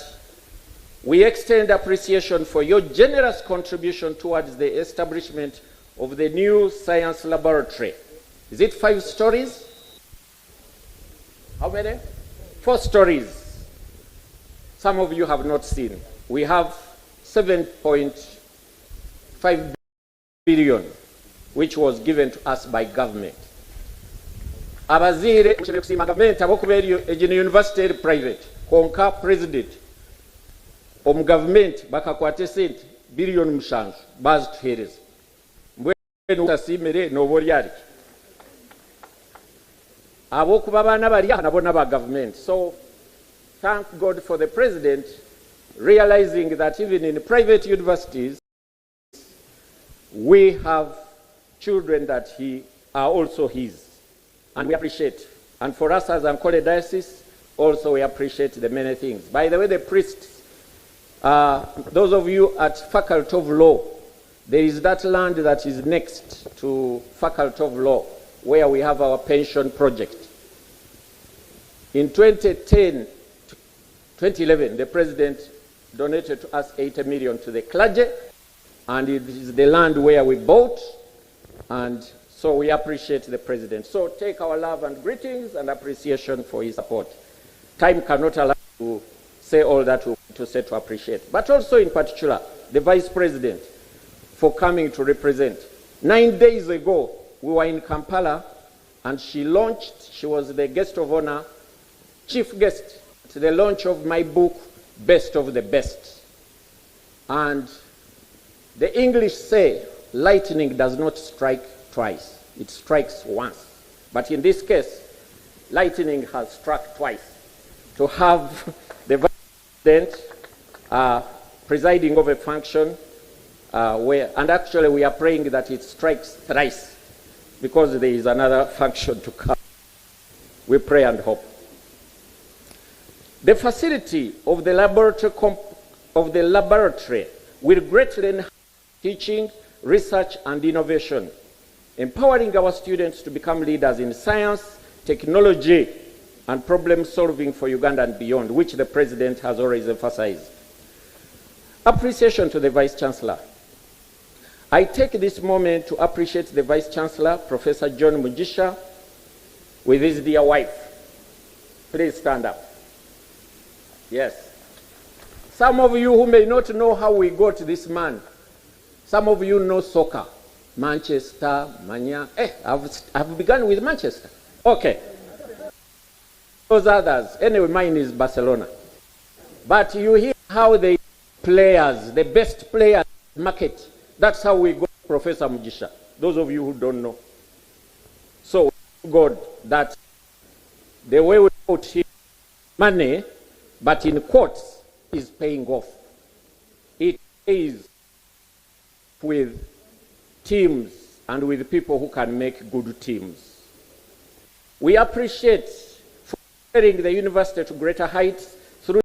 we extend appreciation for your generous contribution towards the establishment of the new science laboratory. Is it 5 stories? How many? 4 stories. Some of you have not seen. We have 7.5 billion, which was given to us by government. Abazaire kusiima gavumenti ahabw'okuba eriyo egino university eri private konka president omu gavumenti bakakwata esente biliyoni 7 bazituheereza mbwenu otasiimire nooba ori ariki ahabw'okuba abaana bari aha nabo n'aba gavumenti. So thank God for the president realizing that even in private universities we have children that he are also his. And we appreciate. And for us as Ankole Diocese, Also, we appreciate the many things. By the way, the priests, those of you at Faculty of Law, there is that land that is next to Faculty of Law, where we have our pension project. In 2010, 2011, the president donated to us 80 million to the clergy, and it is the land where we bought, and so we appreciate the president. So take our love and greetings and appreciation for his support. Time cannot allow to say all that we want to say to appreciate, but also in particular, the vice president for coming to represent. 9 days ago, we were in Kampala, and she launched, she was the guest of honor, chief guest to the launch of my book, Best of the Best. And the English say, lightning does not strike twice, it strikes once. But in this case, lightning has struck twice. To have the vice president presiding over a function, where, and actually we are praying that it strikes thrice, because there is another function to come. We pray and hope. The facility of the laboratory, of the laboratory will greatly enhance teaching, research, and innovation, empowering our students to become leaders in science, technology, and problem solving for Uganda and beyond, which the president has always emphasized. Appreciation to the Vice Chancellor. I take this moment to appreciate the Vice Chancellor, Professor John Mugisha, with his dear wife. Please stand up. Yes. Some of you who may not know how we got this man, some of you know soccer. Manchester, Manya. I've begun with Manchester. Okay. Those others. Anyway, mine is Barcelona. But you hear how the players, the best players market. That's how we got Professor Mugisha. Those of you who don't know. So, God, that the way we put him money, but in quotes, is paying off. It pays with teams and with people who can make good teams. We appreciate for carrying the university to greater heights through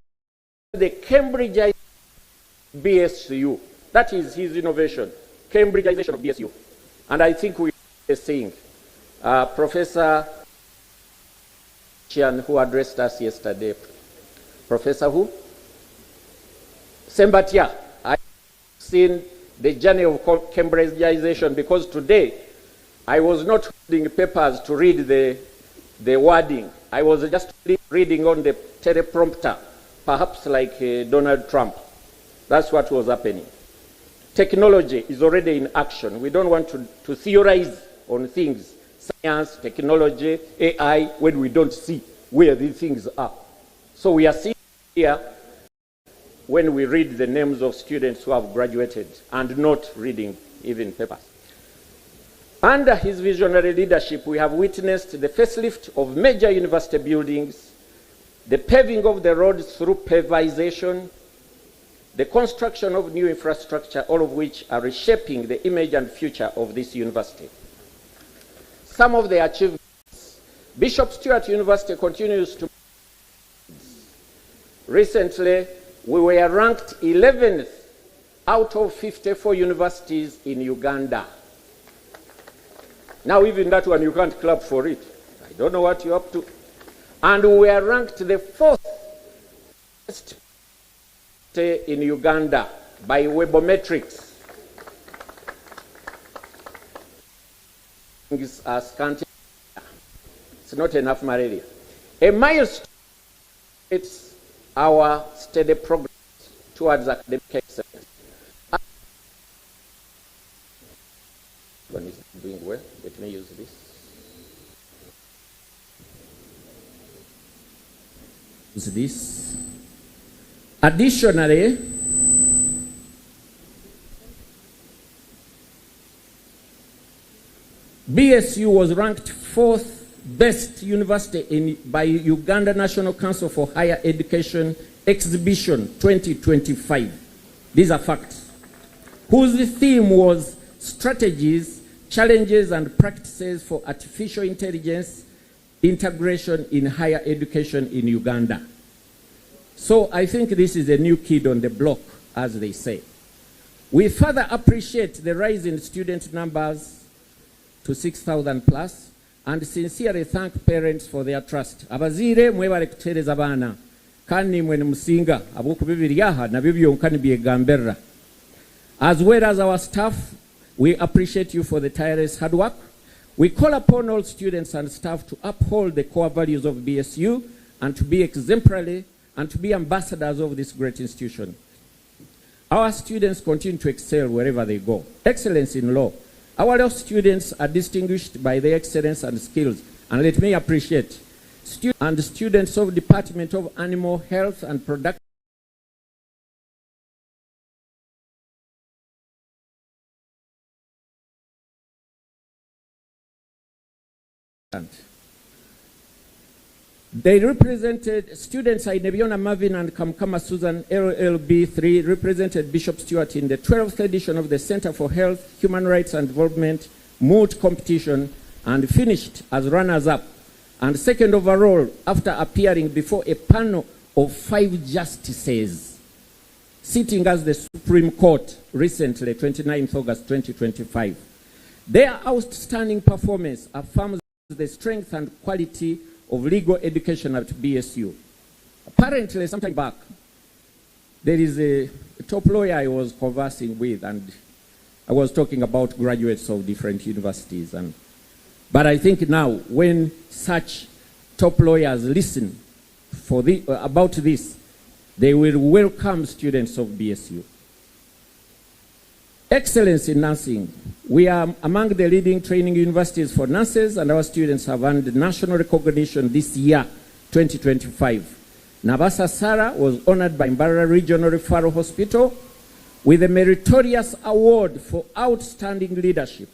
the Cambridge BSU. That is his innovation, Cambridgeization of BSU. And I think we are seeing Professor Chian, who addressed us yesterday. Professor who? Sembatia. I've seen the journey of Cambridgeization, because today I was not holding papers to read the wording. I was just reading on the teleprompter, perhaps like Donald Trump. That's what was happening. Technology is already in action. We don't want to theorize on things, science, technology, AI, when we don't see where these things are. So we are seeing here when we read the names of students who have graduated and not reading even papers. Under his visionary leadership, we have witnessed the facelift of major university buildings, the paving of the roads through pavization, the construction of new infrastructure, all of which are reshaping the image and future of this university. Some of the achievements, Bishop Stuart University continues to. Recently, we were ranked 11th out of 54 universities in Uganda. Now, even that one, you can't clap for it. I don't know what you're up to. And we were ranked the 4th best in Uganda by Webometrics. Things are scanty. It's not enough malaria. A milestone, it's our steady progress towards academic excellence. One is doing well. Let me use this. Use this. Additionally, BSU was ranked 4th best university by Uganda National Council for Higher Education Exhibition 2025. These are facts. Whose theme was strategies, challenges, and practices for artificial intelligence integration in higher education in Uganda. So I think this is a new kid on the block, as they say. We further appreciate the rise in student numbers to 6,000 plus and sincerely thank parents for their trust. Abazaire mwebale kutuheereza abaana kandi nimwe nimusinga ahabw'okuba ebiri aha nabyo byonka nibyegamberera. As well as our staff, we appreciate you for the tireless hard work. We call upon all students and staff to uphold the core values of BSU and to be exemplary and to be ambassadors of this great institution. Our students continue to excel wherever they go. Excellence in law. Our law students are distinguished by their excellence and skills. And let me appreciate and students of Department of Animal Health and Production. They represented students Ainebiona Marvin and Kamkama Susan LLB3 represented Bishop Stewart in the 12th edition of the Center for Health, Human Rights and Development Moot Competition and finished as runners-up and second overall after appearing before a panel of 5 justices sitting as the Supreme Court recently, 29th August 2025. Their outstanding performance affirms the strength and quality of legal education at BSU. Apparently, some time back, there is a top lawyer I was conversing with, and I was talking about graduates of different universities. But I think now, when such top lawyers listen about this, they will welcome students of BSU. Excellence in nursing. We are among the leading training universities for nurses, and our students have earned national recognition this year, 2025. Nabasa Sara was honored by Mbarara Regional Referral Hospital with a meritorious award for outstanding leadership,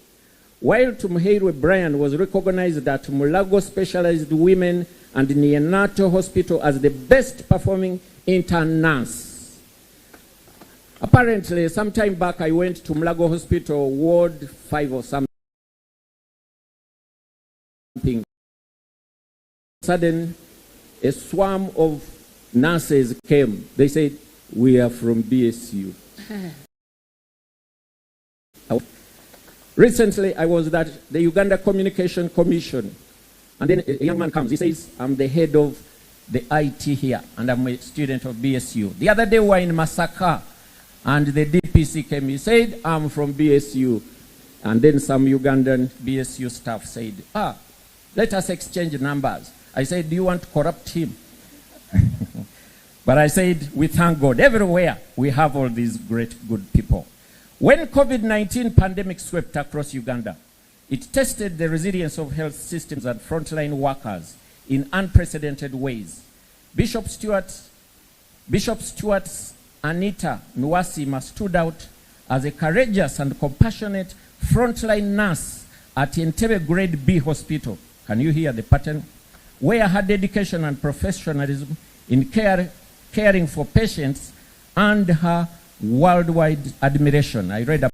while Tumuheirwe Brian was recognized at Mulago Specialized Women and Neonatal Hospital as the best performing intern nurse. Apparently, some time back, I went to Mulago Hospital, Ward 5 or something. Sudden, a swarm of nurses came. They said, we are from BSU. Recently, I was at the Uganda Communication Commission. And then a young man comes. He says, I'm the head of the IT here, and I'm a student of BSU. The other day, we were in Masaka, and the DPC came. He said, I'm from BSU. And then some Ugandan BSU staff said, let us exchange numbers. I said, do you want to corrupt him? But I said, we thank God. Everywhere we have all these great, good people. When COVID-19 pandemic swept across Uganda, it tested the resilience of health systems and frontline workers in unprecedented ways. Bishop Stewart's Anita Nuwasima stood out as a courageous and compassionate frontline nurse at Entebbe Grade B Hospital. Can you hear the pattern? Where her dedication and professionalism in caring for patients earned her worldwide admiration. I read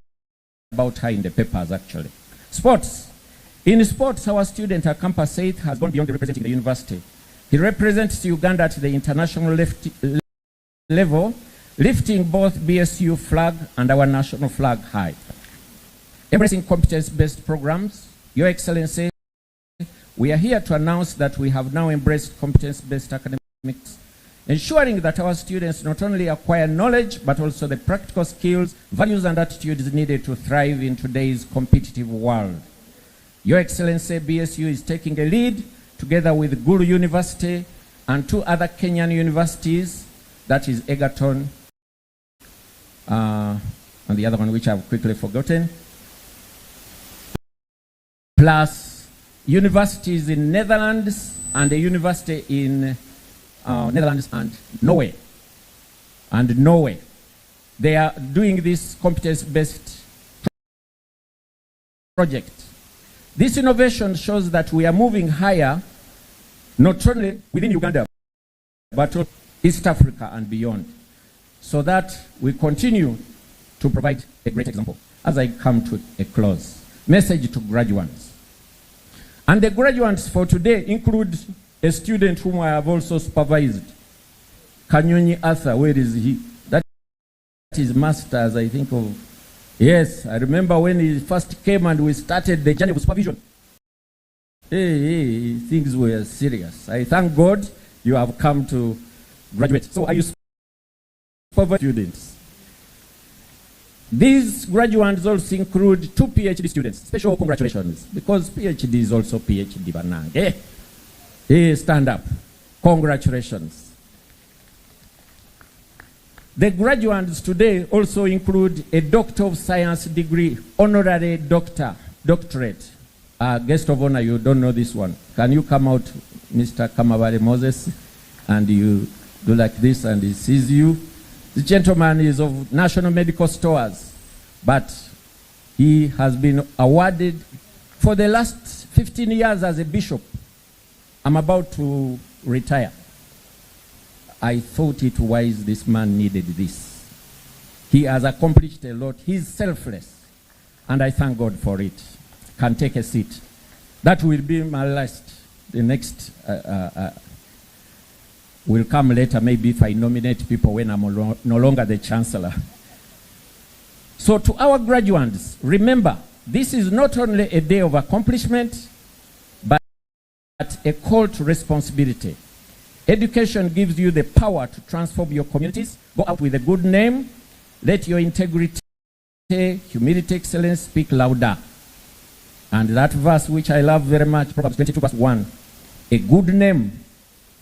about her in the papers, actually. Sports. In sports, our student at Campus 8 has gone beyond representing the university. He represents Uganda at the international level, lifting both BSU flag and our national flag high. Embracing competence-based programs, Your Excellency, we are here to announce that we have now embraced competence-based academics, ensuring that our students not only acquire knowledge, but also the practical skills, values, and attitudes needed to thrive in today's competitive world. Your Excellency, BSU is taking a lead together with Gulu University and 2 other Kenyan universities, that is Egerton, and the other one which I've quickly forgotten, plus universities in Netherlands and a university in Netherlands and Norway. They are doing this competence-based project. This innovation shows that we are moving higher, not only within Uganda, but also East Africa and beyond, so that we continue to provide a great example. As I come to a close, message to graduates. And the graduates for today include a student whom I have also supervised, Kanyonyi Arthur. Where is he? That is master's, I think, of. Yes, I remember when he first came and we started the journey of supervision. Hey, things were serious. I thank God you have come to graduate. So are you supervise students? These graduates also include two PhD students. Special congratulations, because PhD is also PhD. Banange. Hey, stand up. Congratulations. The graduates today also include a Doctor of Science degree, honorary doctor, doctorate. Guest of honor, you don't know this one. Can you come out, Mr. Kamabare Moses, and you do like this and he sees you? The gentleman is of National Medical Stores, but he has been awarded for the last 15 years as a bishop. I'm about to retire. I thought it wise this man needed this. He has accomplished a lot. He's selfless, and I thank God for it. Can take a seat. That will be my last. The next will come later, maybe if I nominate people when I'm no longer the chancellor. So to our graduates, remember, this is not only a day of accomplishment, but a call to responsibility. Education gives you the power to transform your communities. Go out with a good name. Let your integrity, humility, excellence speak louder. And that verse, which I love very much, Proverbs 22, verse 1, a good name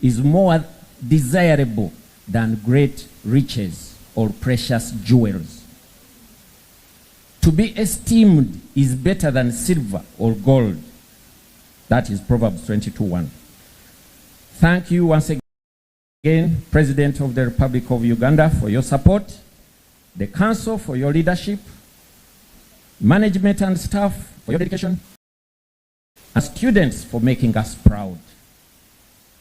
is more desirable than great riches or precious jewels. To be esteemed is better than silver or gold. That is Proverbs 22:1. Thank you once again, President of the Republic of Uganda, for your support, the Council for your leadership, management and staff for your dedication, and students for making us proud.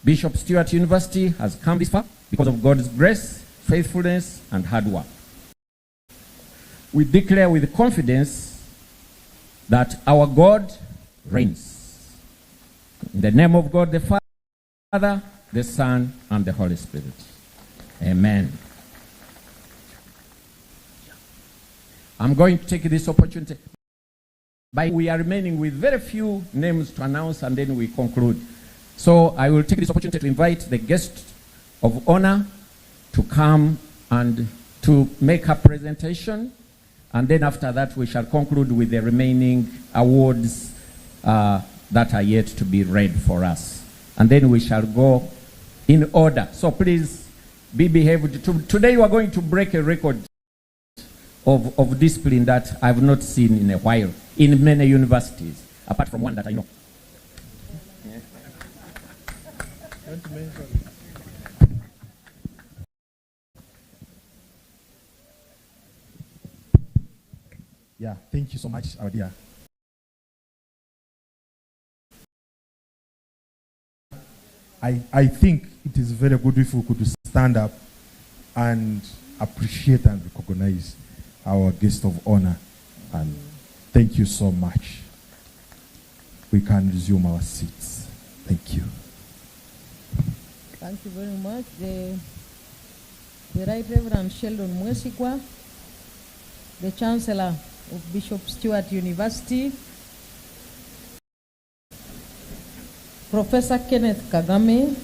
Bishop Stuart University has come this far because of God's grace, faithfulness, and hard work. We declare with confidence that our God reigns. In the name of God the Father, the Son, and the Holy Spirit. Amen. I'm going to take this opportunity. But we are remaining with very few names to announce, and then we conclude. So I will take this opportunity to invite the guest of honor to come and to make a presentation. And then after that, we shall conclude with the remaining awards that are yet to be read for us. And then we shall go in order. So please be behaved. Today you are going to break a record of discipline that I've not seen in a while in many universities, apart from one that I know. Yeah, thank you so much, our dear. I think it is very good if we could stand up and appreciate and recognize our guest of honor. And thank you so much. We can resume our seats. Thank you. Thank you very much. The Right Reverend Sheldon Mwesigwa, the Chancellor of Bishop Stuart University, Professor Kenneth Kagame,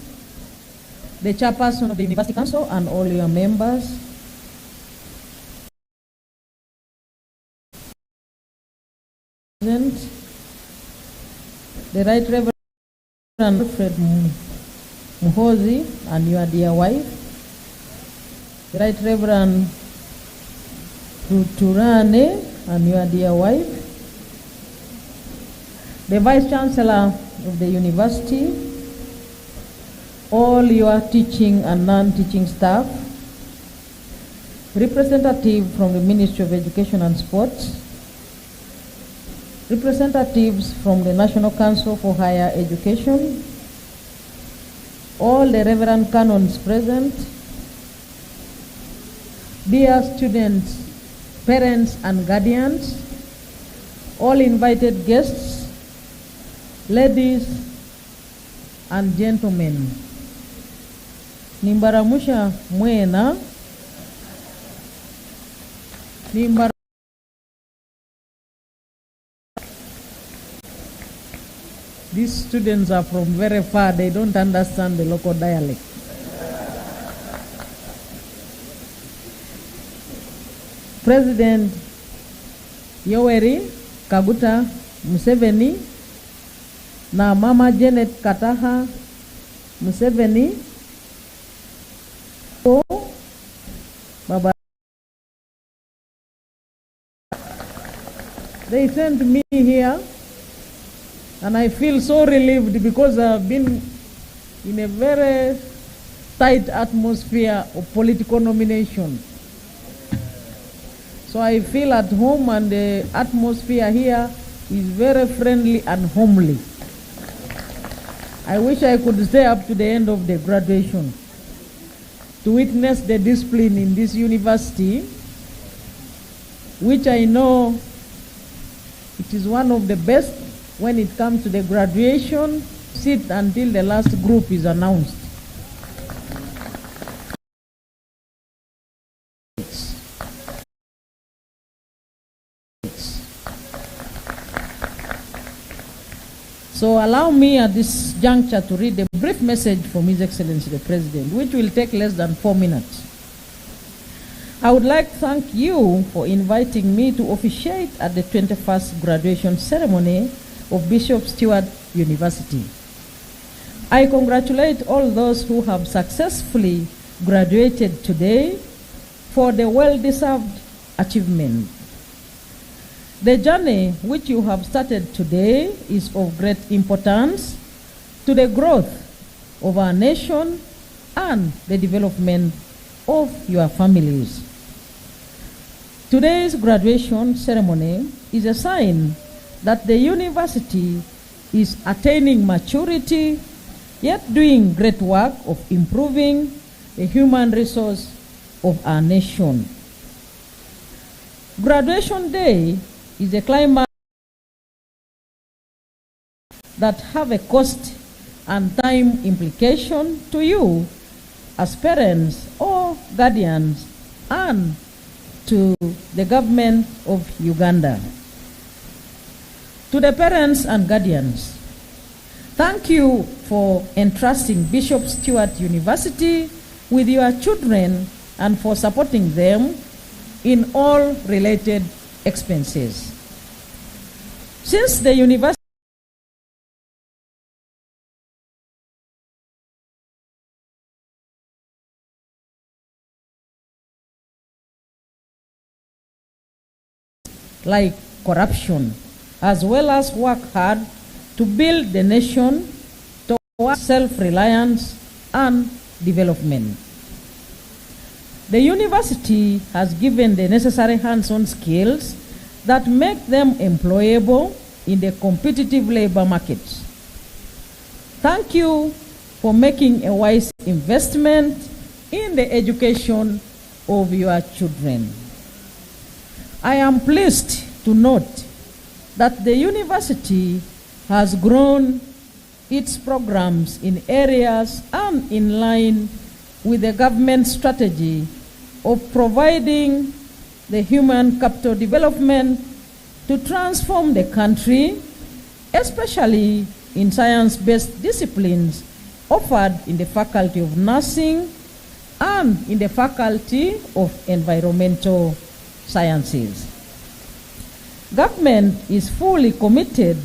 the Chairperson of the University Council and all your members, President, the Right Reverend Alfred Muhozi and your dear wife, the Right Reverend Ruturane and your dear wife, the Vice Chancellor of the University, all your teaching and non-teaching staff, representative from the Ministry of Education and Sports, representatives from the National Council for Higher Education, all the Reverend Canons present, dear students, parents and guardians, all invited guests, Ladies and gentlemen, nimbaramusya mwena, nimbara These students are from very far, they don't understand the local dialect. President Yoweri Kaguta Museveni na Mama Janet Kataha Museveni Baba They sent me here and I feel so relieved because I've been in a very tight atmosphere of political nomination. So I feel at home and the atmosphere here is very friendly and homely. I wish I could stay up to the end of the graduation to witness the discipline in this university, which I know it is one of the best when it comes to the graduation, sit until the last group is announced. So allow me at this juncture to read a brief message from His Excellency the President, which will take less than 4 minutes. I would like to thank you for inviting me to officiate at the 21st graduation ceremony of Bishop Stuart University. I congratulate all those who have successfully graduated today for the well-deserved achievement. The journey which you have started today is of great importance to the growth of our nation and the development of your families. Today's graduation ceremony is a sign that the university is attaining maturity, yet doing great work of improving the human resource of our nation. Graduation day is a climax that have a cost and time implication to you as parents or guardians and to the government of Uganda. To the parents and guardians, thank you for entrusting Bishop Stuart University with your children and for supporting them in all related expenses. Since the university like corruption, as well as work hard to build the nation towards self-reliance and development. The university has given the necessary hands-on skills that make them employable in the competitive labor market. Thank you for making a wise investment in the education of your children. I am pleased to note that the university has grown its programs in areas and in line with the government strategy of providing the human capital development to transform the country, especially in science-based disciplines offered in the Faculty of Nursing and in the Faculty of Environmental Sciences. Government is fully committed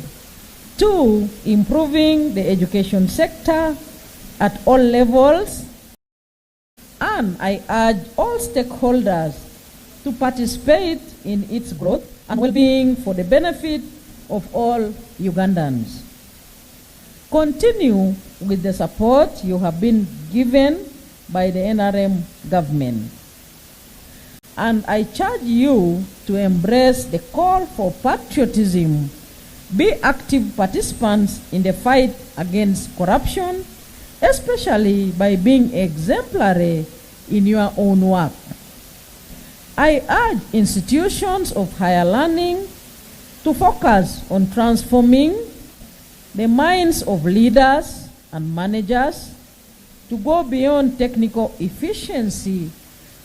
to improving the education sector at all levels, and I urge all stakeholders to participate in its growth and well-being for the benefit of all Ugandans. Continue with the support you have been given by the NRM government. And I charge you to embrace the call for patriotism. Be active participants in the fight against corruption, especially by being exemplary in your own work. I urge institutions of higher learning to focus on transforming the minds of leaders and managers to go beyond technical efficiency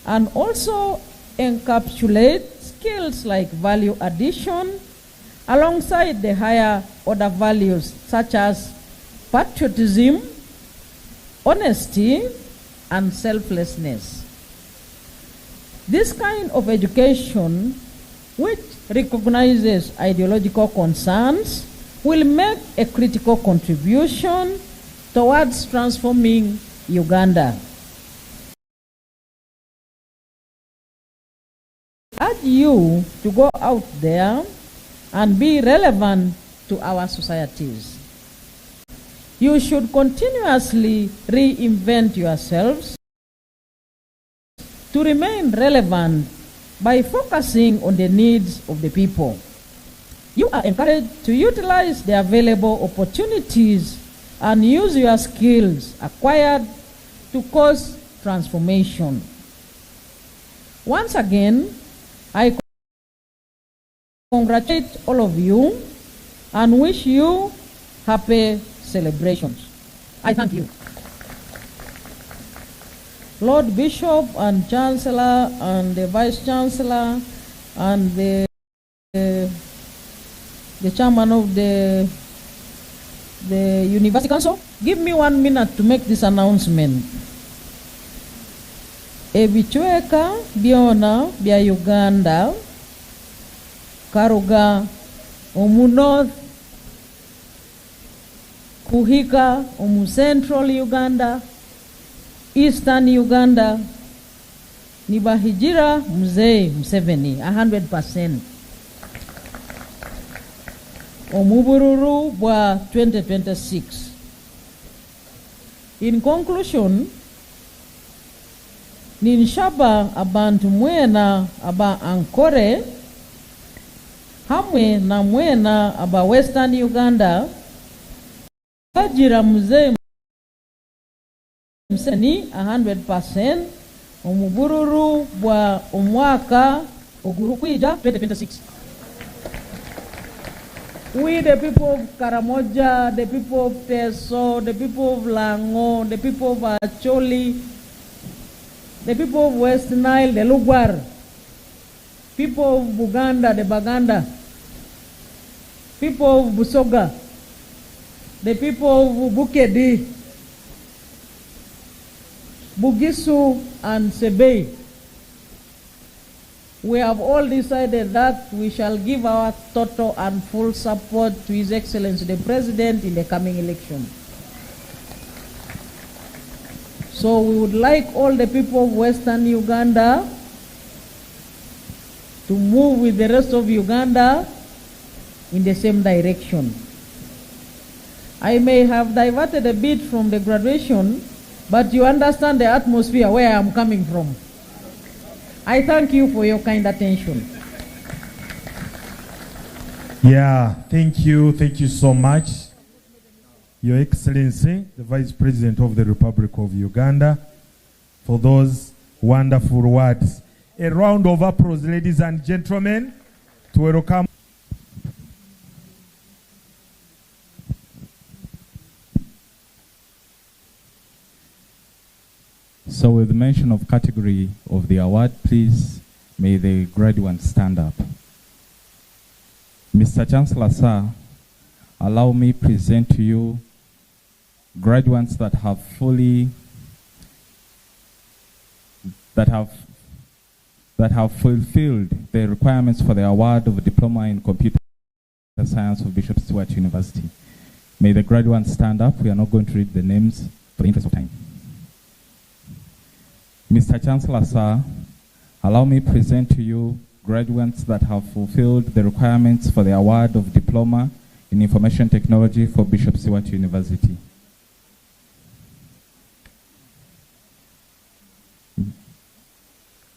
and also encapsulate skills like value addition alongside the higher order values such as patriotism, honesty, and selflessness. This kind of education, which recognizes ideological concerns, will make a critical contribution towards transforming Uganda. Urge you to go out there and be relevant to our societies. You should continuously reinvent yourselves to remain relevant by focusing on the needs of the people. You are encouraged to utilize the available opportunities and use your skills acquired to cause transformation. Once again, I congratulate all of you and wish you happy celebrations. I thank you. Lord Bishop and Chancellor and the Vice Chancellor and the chairman of the University Council, give me 1 minute to make this announcement. Ebicweka byona bya Uganda, karuga omu north kuhika omu central Uganda, eastern Uganda, nibahigira Mzee Museveni 100% omu bururu bwa 2026. In conclusion, ninshaba abantu mwena aba Ankore hamwe na mwena aba Western Uganda bagira Mzee Museveni 100% omu bururu bwa omwaka ogurukwija 2026. We, the people of Karamoja, the people of Teso, the people of Lango, the people of Acholi, the people of West Nile, the Lugwar, people of Buganda, the Baganda, people of Busoga, the people of Bukedi, Bugisu, and Sebei. We have all decided that we shall give our total and full support to His Excellency the President in the coming election. So we would like all the people of Western Uganda to move with the rest of Uganda in the same direction. I may have diverted a bit from the graduation, but you understand the atmosphere where I am coming from. I thank you for your kind attention. Yeah, thank you. Thank you so much. Your Excellency, the Vice President of the Republic of Uganda, for those wonderful words. A round of applause, ladies and gentlemen, to welcome. So with the mention of category of the award, please may the graduates stand up. Mr. Chancellor, sir, allow me present to you graduates that have fully, that have fulfilled the requirements for the award of a diploma in computer science of Bishop Stuart University. May the graduates stand up. We are not going to read the names for the interest of time. Mr. Chancellor, sir, allow me present to you graduates that have fulfilled the requirements for the award of diploma in information technology for Bishop Stuart University.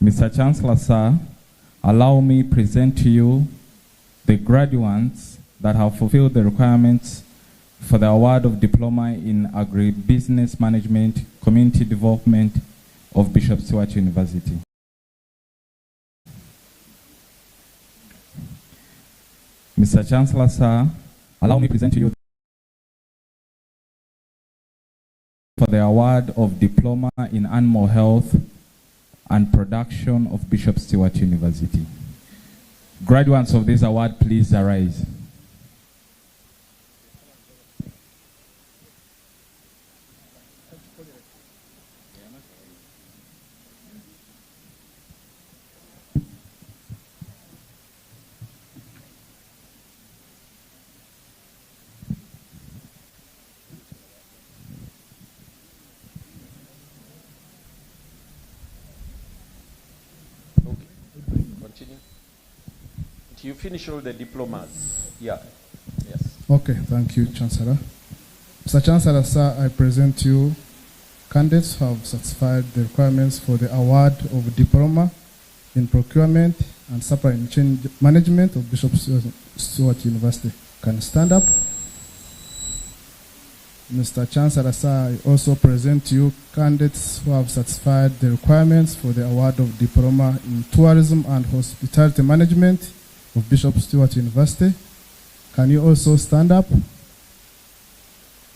Mr. Chancellor, sir, allow me present to you the graduates that have fulfilled the requirements for the award of diploma in agribusiness management, community development of Bishop Stuart University. Mr. Chancellor, sir, allow me present to you for the award of Diploma in Animal Health and Production of Bishop Stuart University. Graduates of this award, please arise. Continue. You finish all the diplomas. Yeah. Yes. Okay, thank you, Chancellor. Mr. Chancellor, sir, I present you candidates who have satisfied the requirements for the award of diploma in procurement and supply chain management of Bishop Stuart University. Can stand up. Mr. Chancellor, sir, I also present you candidates who have satisfied the requirements for the award of diploma in tourism and hospitality management of Bishop Stuart University. Can you also stand up?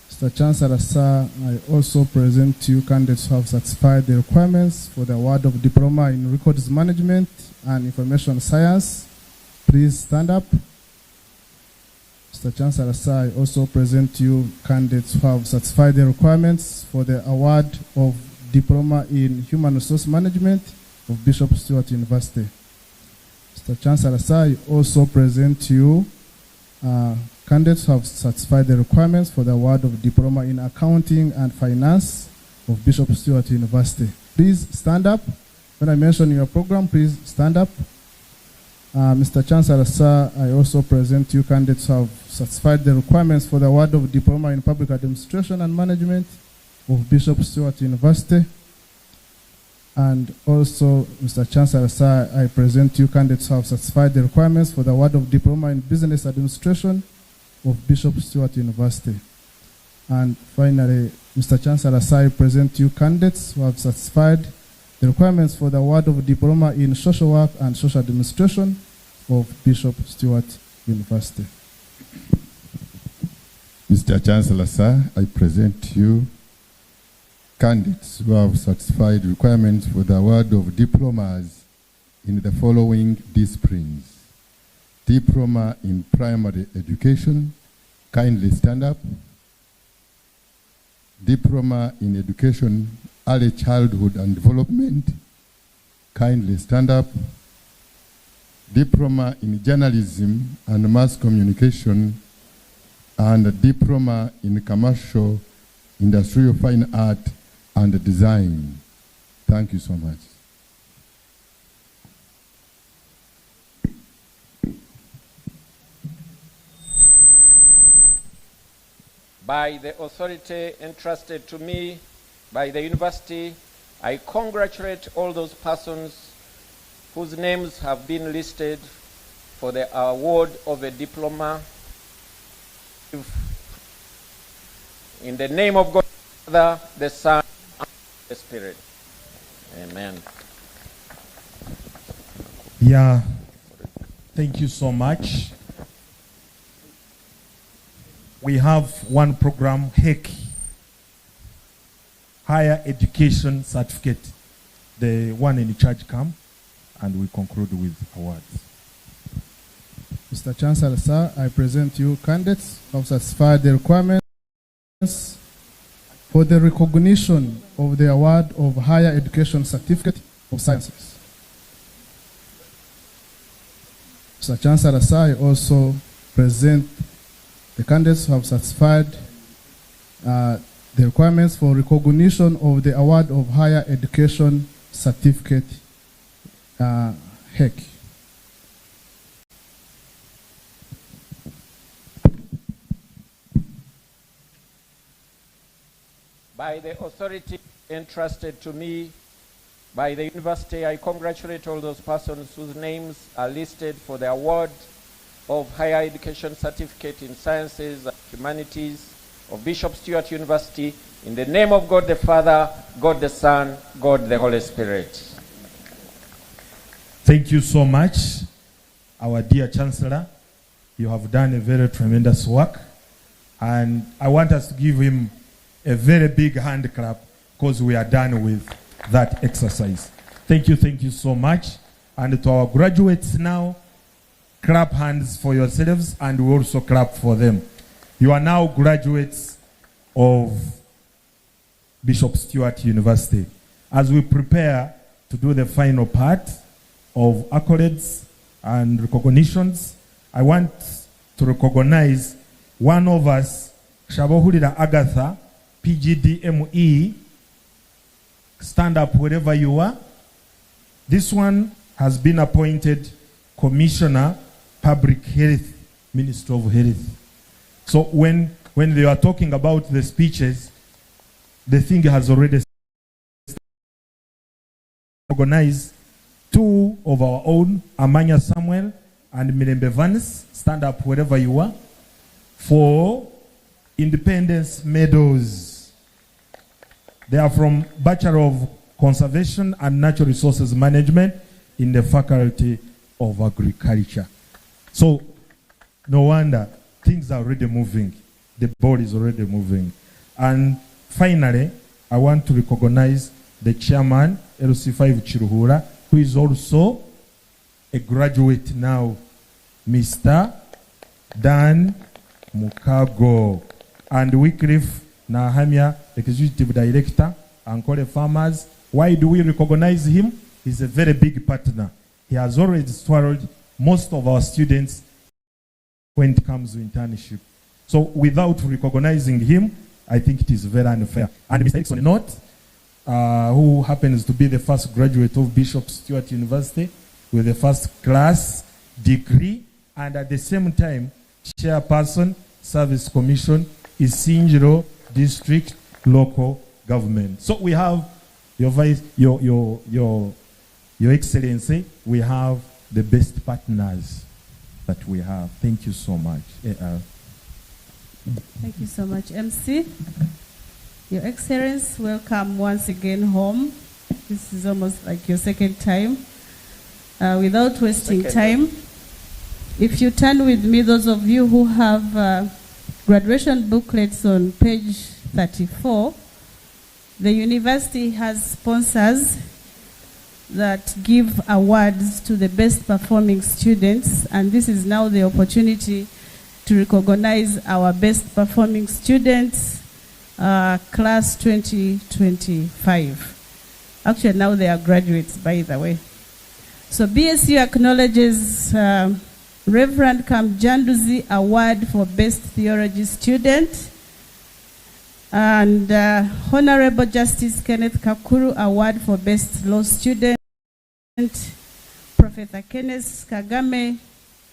Mr. Chancellor, sir, I also present to you candidates who have satisfied the requirements for the award of diploma in records management and information science. Please stand up. Mr. Chancellor, sir, I also present to you candidates who have satisfied the requirements for the award of diploma in human resource management of Bishop Stuart University. Mr. Chancellor, sir, I also present to you candidates who have satisfied the requirements for the award of diploma in accounting and finance of Bishop Stuart University. Please stand up. When I mention your program, please stand up. Mr. Chancellor, sir, I also present you candidates who have satisfied the requirements for the award of diploma in public administration and management of Bishop Stuart University. And also, Mr. Chancellor, sir, I present you candidates who have satisfied the requirements for the award of diploma in business administration of Bishop Stuart University. And finally, Mr. Chancellor, sir, I present you candidates who have satisfied the requirements for the award of diploma in social work and social administration of Bishop Stuart University. Mr. Chancellor, sir, I present to you candidates who have satisfied requirements for the award of diplomas in the following disciplines. Diploma in primary education, kindly stand up. Diploma in education, early childhood and development, kindly stand up. Diploma in journalism and mass communication, and a diploma in commercial, industrial fine art and design. Thank you so much. By the authority entrusted to me by the university, I congratulate all those persons whose names have been listed for the award of a diploma. In the name of God, the Father, the Son, and the Spirit. Amen. Yeah. Thank you so much. We have one program, HEC, Higher Education Certificate. The one in charge come, and we conclude with awards. Mr. Chancellor, sir, I present you candidates who have satisfied the requirements for the recognition of the award of Higher Education Certificate of Sciences. Mr. Chancellor, sir, I also present the candidates who have satisfied the requirements for recognition of the award of Higher Education Certificate, HEC. By the authority entrusted to me by the university, I congratulate all those persons whose names are listed for the award of Higher Education Certificate in Sciences and Humanities of Bishop Stuart University, in the name of God the Father, God the Son, God the Holy Spirit. Thank you so much, our dear Chancellor. You have done a very tremendous work, and I want us to give him a very big hand clap because we are done with that exercise. Thank you, thank you so much. And to our graduates now, clap hands for yourselves and we also clap for them. You are now graduates of Bishop Stuart University. As we prepare to do the final part of accolades and recognitions, I want to recognize one of us, Shabohurira Agatha, PGDME. Stand up wherever you are. This one has been appointed Commissioner, Public Health, Minister of Health. So when they are talking about the speeches, the thing has already organized two of our own, Amanya Samuel and Mirembe Vance, stand up wherever you are, for Independence Medals. They are from Bachelor of Conservation and Natural Resources Management in the Faculty of Agriculture. So, no wonder things are already moving. The ball is already moving. And finally, I want to recognize the chairman, LC5 Kiruhura, who is also a graduate now, Mr. Dan Mukago. And Wycliffe Nahamia, Executive Director, Ankole Farmers. Why do we recognize him? He's a very big partner. He has already swallowed most of our students when it comes to internship. So without recognizing him, I think it is very unfair. And Mr. Erickson Not, who happens to be the first graduate of Bishop Stuart University with a first class degree, and at the same time, chairperson, Service Commission, Isingiro District Local Government. So we have your vice, your Excellency, we have the best partners that we have. Thank you so much. AR. Thank you so much, MC. Your Excellency, welcome once again home. This is almost like your second time. Without wasting Second. Time, if you turn with me, those of you who have graduation booklets on page 34, the university has sponsors that give awards to the best performing students, and this is now the opportunity to recognize our best performing students, class 2025. Actually, now they are graduates, by the way. So BSU acknowledges Reverend Kamjanduzi Award for Best Theology Student and Honorable Justice Kenneth Kakuru Award for Best Law Student, Professor Kenneth Kagame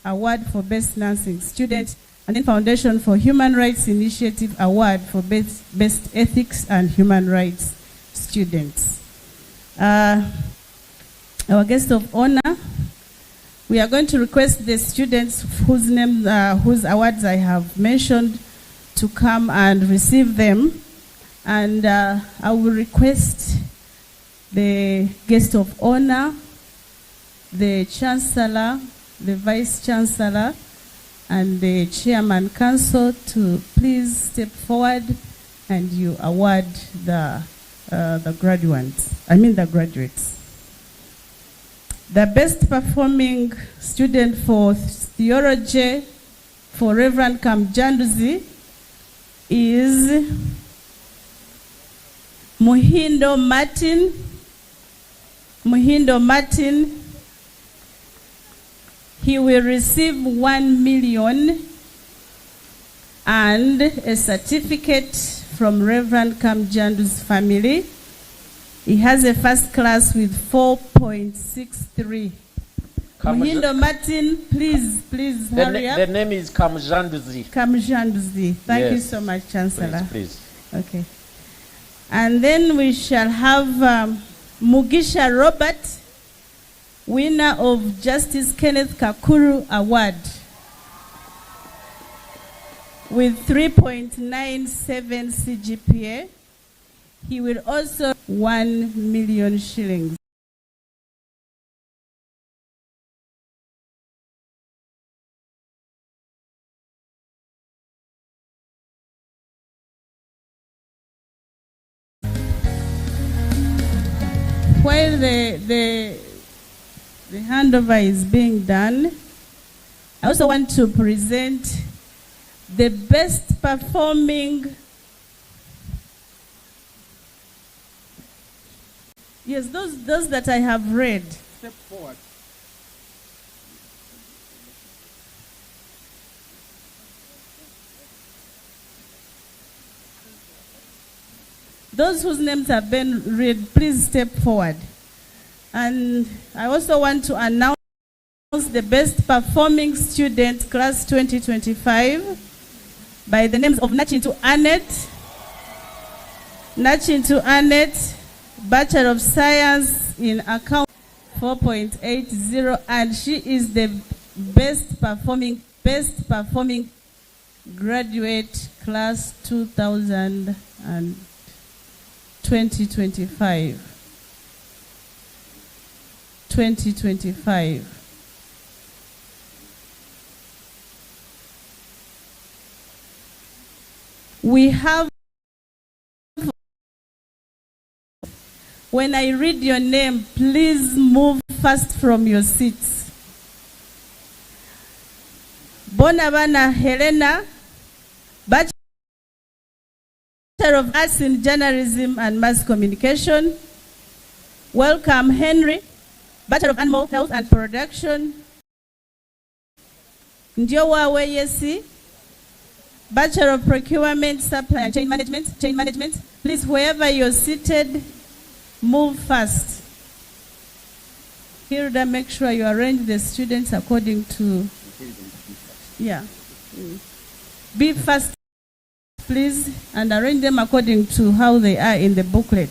Award for Best Nursing Student, and then Foundation for Human Rights Initiative Award for Best Ethics and Human Rights Students. Our guest of honor, we are going to request the students whose awards I have mentioned to come and receive them. And I will request the guest of honor, the Chancellor, the Vice Chancellor, and the Chairman Council to please step forward and you award the graduates. I mean the graduates. The best performing student for theology for Reverend Kamjanduzi is Muhindo Martin. Muhindo Martin. He will receive 1 million and a certificate from Reverend Kamjandu's family. He has a first class with 4.63. Muhindo Martin, please, please The, hurry up. the name is Kamjanduzi. Kamjanduzi. Thank you Yes. so much, Chancellor. Please, please. Okay. And then we shall have Mugisha Robert, winner of Justice Kenneth Kakuru Award with 3.97 CGPA. He will also 1 million shillings. While the handover is being done, I also want to present the best performing. Yes, those that I have read. Step forward. Those whose names have been read, please step forward. And I also want to announce the best performing student class 2025 by the names of Nachintu Annette, Nachintu Annette, Bachelor of Science in Account 4.80, and she is the best performing graduate class 2000 and 2025. 2025. We have, when I read your name, please move fast from your seats. Bonabana Helena, Bachelor of Arts in Journalism and Mass Communication. Welcome, Henry, Bachelor of Animal Health and Production. Ndiowawe Yesi, Bachelor of Procurement, Supply and Chain Management. Chain Management. Please, wherever you're seated, move fast. Hilda, make sure you arrange the students according to... Yeah. Be fast, please, and arrange them according to how they are in the booklet.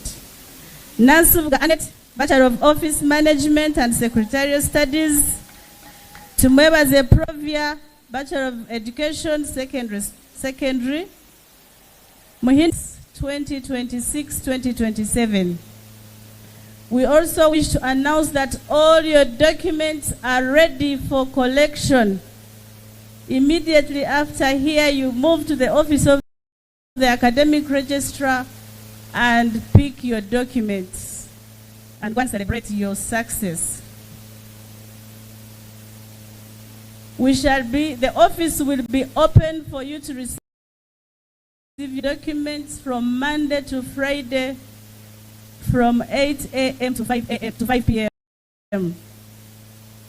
Nancy Annette, Bachelor of Office Management and Secretarial Studies. Tumwebaze Provia, Bachelor of Education, Secondary. Muhin, 2026-2027. We also wish to announce that all your documents are ready for collection. Immediately after here, you move to the office of the academic registrar and pick your documents and go and celebrate your success. The office will be open for you to receive your documents from Monday to Friday from 8 a.m. to 5 a.m. to 5 p.m.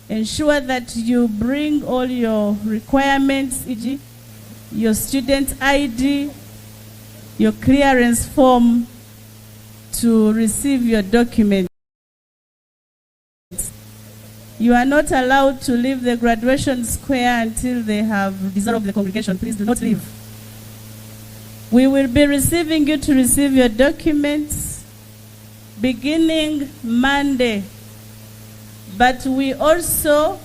Ensure that you bring all your requirements, for example, your student ID, your clearance form to receive your documents. You are not allowed to leave the graduation square until they have dissolved the congregation. Please do not leave. We will be receiving you to receive your documents beginning Monday. But we shall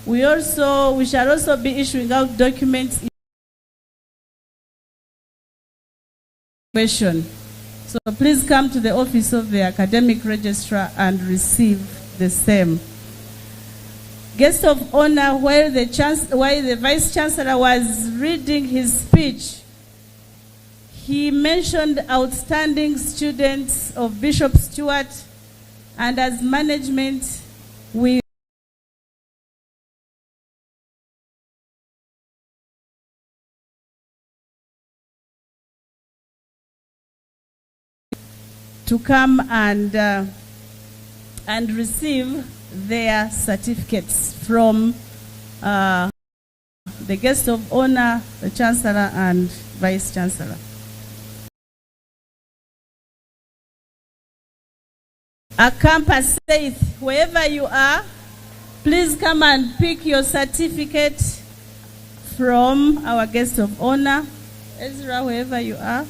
also be issuing out documents. Question. So please come to the office of the academic registrar and receive the same. Guest of honor, while the vice chancellor was reading his speech, he mentioned outstanding students of Bishop Stuart, and as management, we to come and receive their certificates from the guest of honor, the chancellor, and vice chancellor. A campus saith, wherever you are, please come and pick your certificate from our guest of honor. Ezra, wherever you are.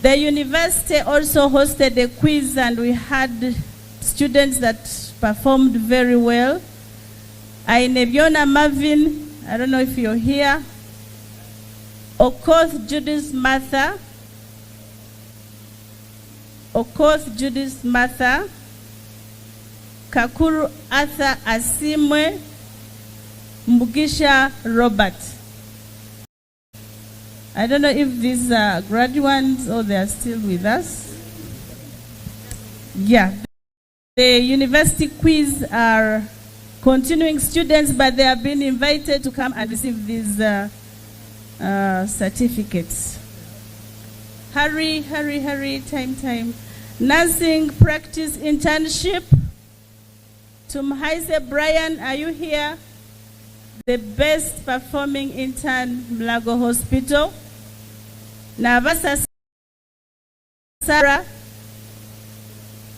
The university also hosted a quiz, and we had students that performed very well. Ainebiona Marvin, I don't know if you're here. Okoth Judith Martha. Okoth Judith Martha. Kakuru Arthur Asimwe. Mugisha Robert. I don't know if these are graduates or they are still with us. Yeah. The university quiz are continuing students, but they have been invited to come and receive these certificates. Hurry, hurry, hurry, time, time. Nursing practice internship. Tumhaise Brian, are you here? The best performing intern, Mulago Hospital. Navasa Sarah,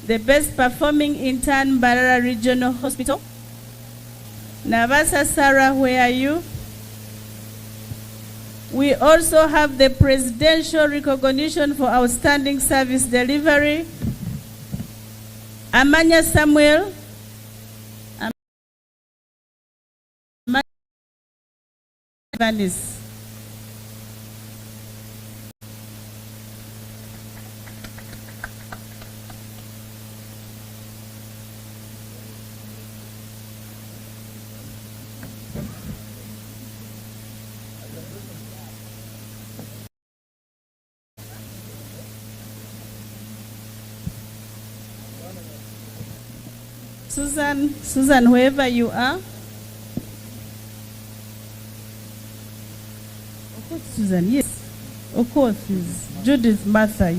the best performing intern, Mbarara Regional Hospital. Navasa Sarah, where are you? We also have the presidential recognition for outstanding service delivery. Amanya Samuel. Amanya Vanis. Susan, Susan, wherever you are. Of course, Susan, yes. Of course, is Judith Martha.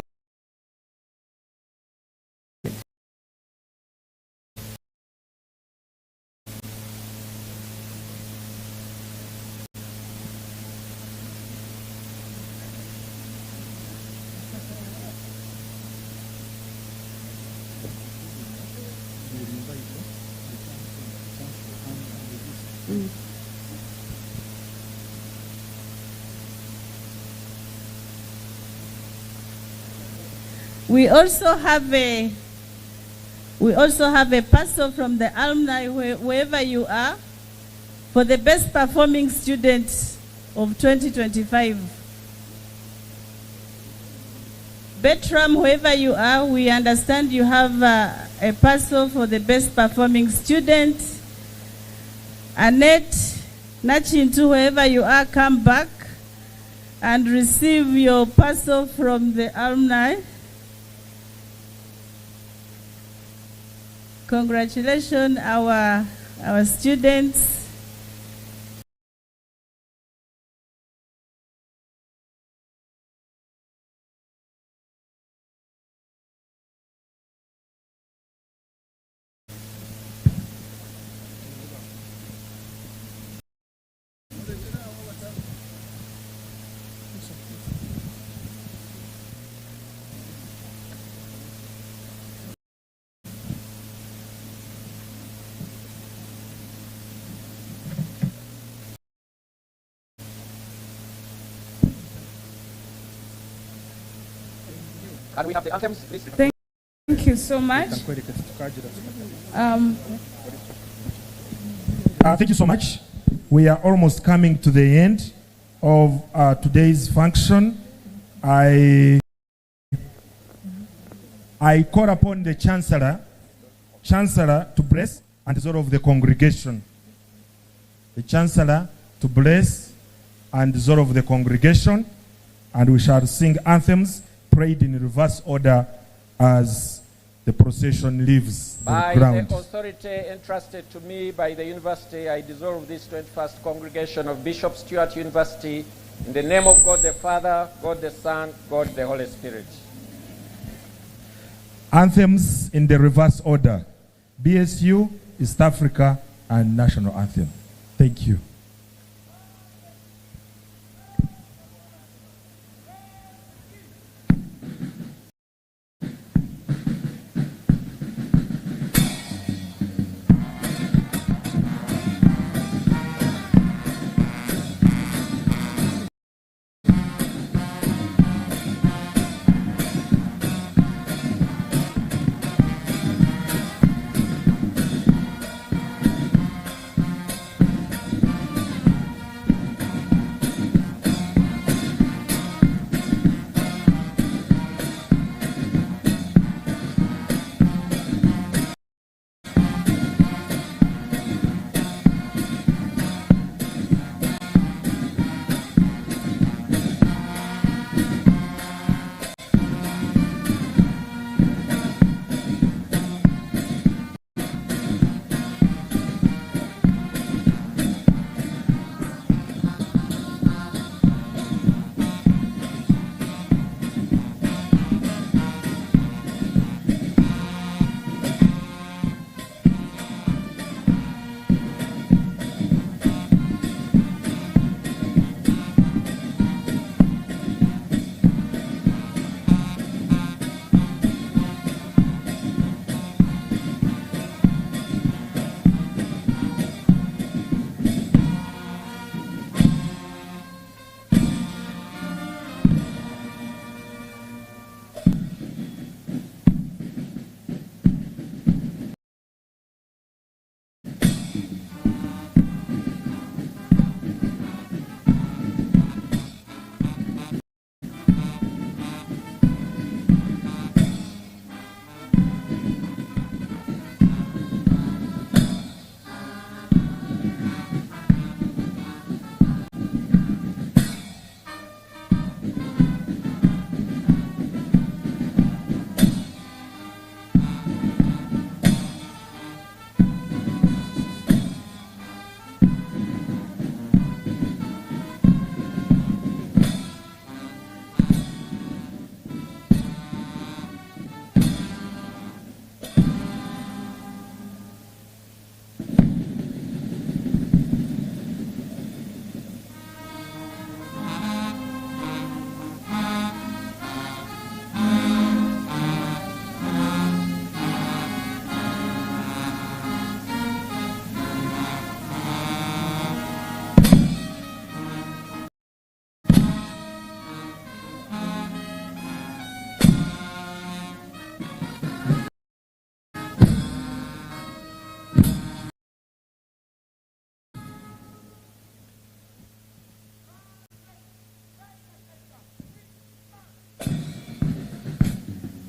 We also have a we also have a parcel from the alumni wherever you are for the best performing student of 2025. Bertram, whoever you are, we understand you have a parcel for the best performing student. Annette Nachintu, wherever you are, come back and receive your parcel from the alumni. Congratulations, our students. Can we have the anthems, please? Thank you so much. Thank you so much. We are almost coming to the end of today's function. I call upon the Chancellor to bless and dissolve the congregation. The Chancellor to bless and dissolve the congregation, and we shall sing anthems prayed in reverse order as the procession leaves the By ground. the authority entrusted to me by the university, I dissolve this 21st congregation of Bishop Stuart University in the name of God the Father, God the Son, God the Holy Spirit. Anthems in the reverse order. BSU, East Africa, and National Anthem. Thank you.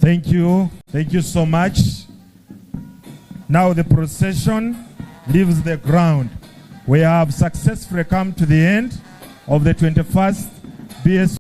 Thank you. Thank you so much. Now the procession leaves the ground. We have successfully come to the end of the 21st BS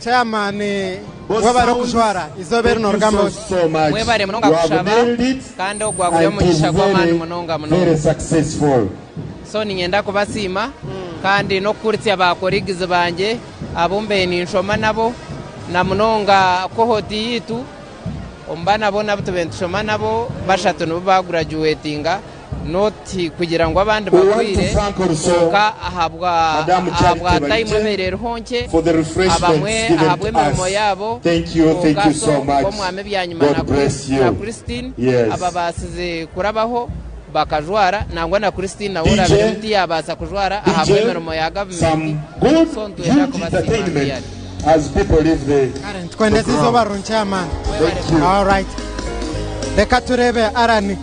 Chairman webare kujwara izooba eri norugamba oti. Mwebare munonga kushaba kandi ogu gwaba guri omugisha gw'amaani munonga munonga. So niinyenda kubasiima kandi n'okuhuritsya ba colleagues bangye abu mbaire ninshoma nabo na munonga cohort yaitu omu baana boona abu tubaire nitushoma nabo bashatu nibo baagurajuwetinga not kugira ngu abandi We want to bagwire thank also kwonka ahabwa Madam Charity ahabwa time Barigye ebaire eriho nkye for the refreshments abamwe given to ahabw'emirimo us. yaabo Thank you, thank kwonka you so so much. nk'omwami Byanyima God na, bless na you. Christine Yes. ababaasize kurabaho bakajwara nangwa na Christine nawe DJ, orabiremu tiyabaasa kujwara DJ, ahabw'emirimo ya some gavumenti good, so nitwenda huge kubasiima entertainment really. as people leave the, the Twendeze izooba ground. rirungi chairman. Thank you. All right. Reka tureebe Alan.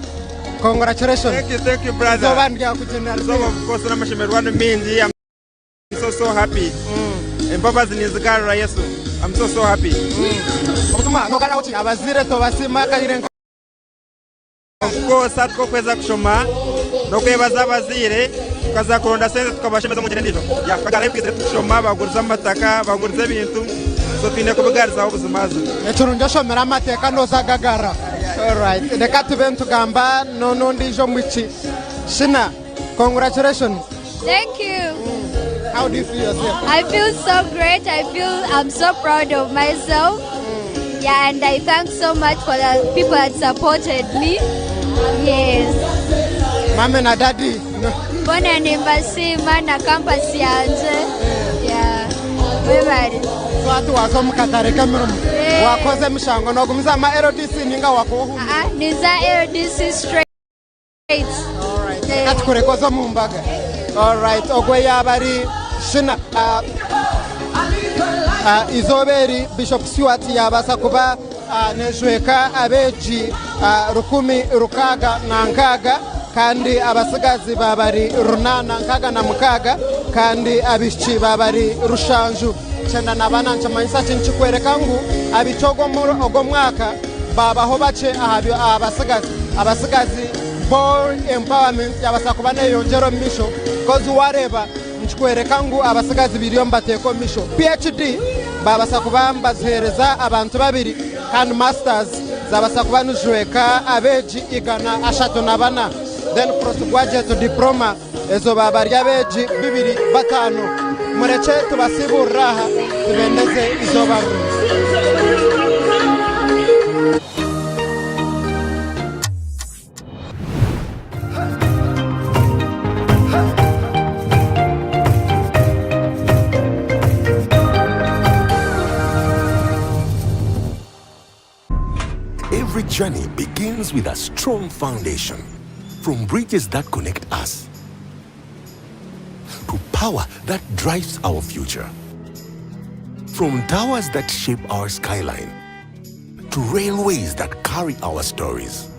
Congratulations. Thank you, thank you, brother. Izooba niryakugyendera Izooba of course n'amashemererwa ni mingi. I'm so so happy. Embabazi nizigarura Yesu. I'm so so happy. Obutuma nogaraho ki? Abazaire tobasiima akaire nka Of course hati kweza kushoma n'okwebaza abazaire tukaza kuronda sente tukabashemeza omu ngyeri endiijo. Yeah, tukagarayo twizire tukushoma baguriza amataka, baguriza ebintu so twine kubigarizaho buzimazima. Ekirungi oshomire amateeka noza gagara. Alright, reka tube nitugamba n'ondiijo omwishiki. Shina, congratulations. Thank you. How do you feel yourself? I feel so great. I feel I'm so proud of myself. Yeah, and I thank so much for the people that supported me. Yes. Mami na daddy. Bona nimbasiima na campus yangye. Yeah. Webale. So hati waza omu katare k'emirimo. Wakoze emishango nogumiza ama LDC ninga wakuhumira. Ah, ninza LDC straight. Reka tukureke oze omu mbaga. Alright, ogwe yaaba ari Shina. Ah, ah, izooba eri Bishop Stuart yaabaasa kuba ah, nejweka abeegi ah, 1600 kandi abasigazi baaba bari 866 kandi abaishiki baaba bari 794. Nikimanyisa ki? Nikikworeka ngu abaishiki ogwo omwaka baabaho bakye aha basigazi. Abasigazi boy empowerment yabaasa kuba neyeyongyera omu maisho coz wareeba nikikworeka ngu abasigazi biriyo nibateeka omu maisho. PHD baabasa kuba nibaziheereza abantu babiri kandi masters zaabasa kuba nizijweka abeegi 134 then postgraduate diploma ezo baaba bari abeegi bibiri bataano. Murekye tubasiiburire aha tubendeze eizooba rirungi. Every journey begins with a strong foundation. From bridges that connect us to power that drives our future. From towers that shape our skyline to railways that carry our stories.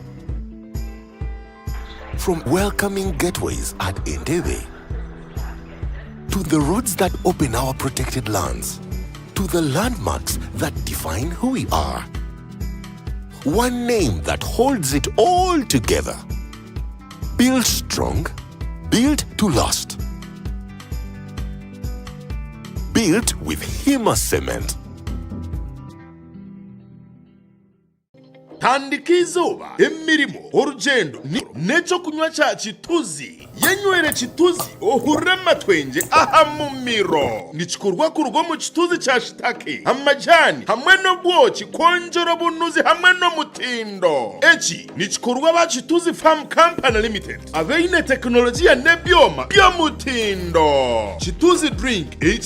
From welcoming gateways at Entebbe to the roads that open our protected lands, to the landmarks that define who we are. One name that holds it all together. Built strong, built to last. Built with Hima Cement. Tandika eizooba, emirimo, orugyendo n'eky'okunywa kya Kituzi. Yenywere Kituzi ohurire amatwengye aha mumiro. Nikikorwa kuruga omu kituzi kya shitake, amajaani hamwe n'obwoki kwongyera obunuzi hamwe n'omutindo. Eki nikikorwa aba Kituzi Farm Company Limited abaine tekinologiya n'ebyoma by'omutindo. Kituzi Drink.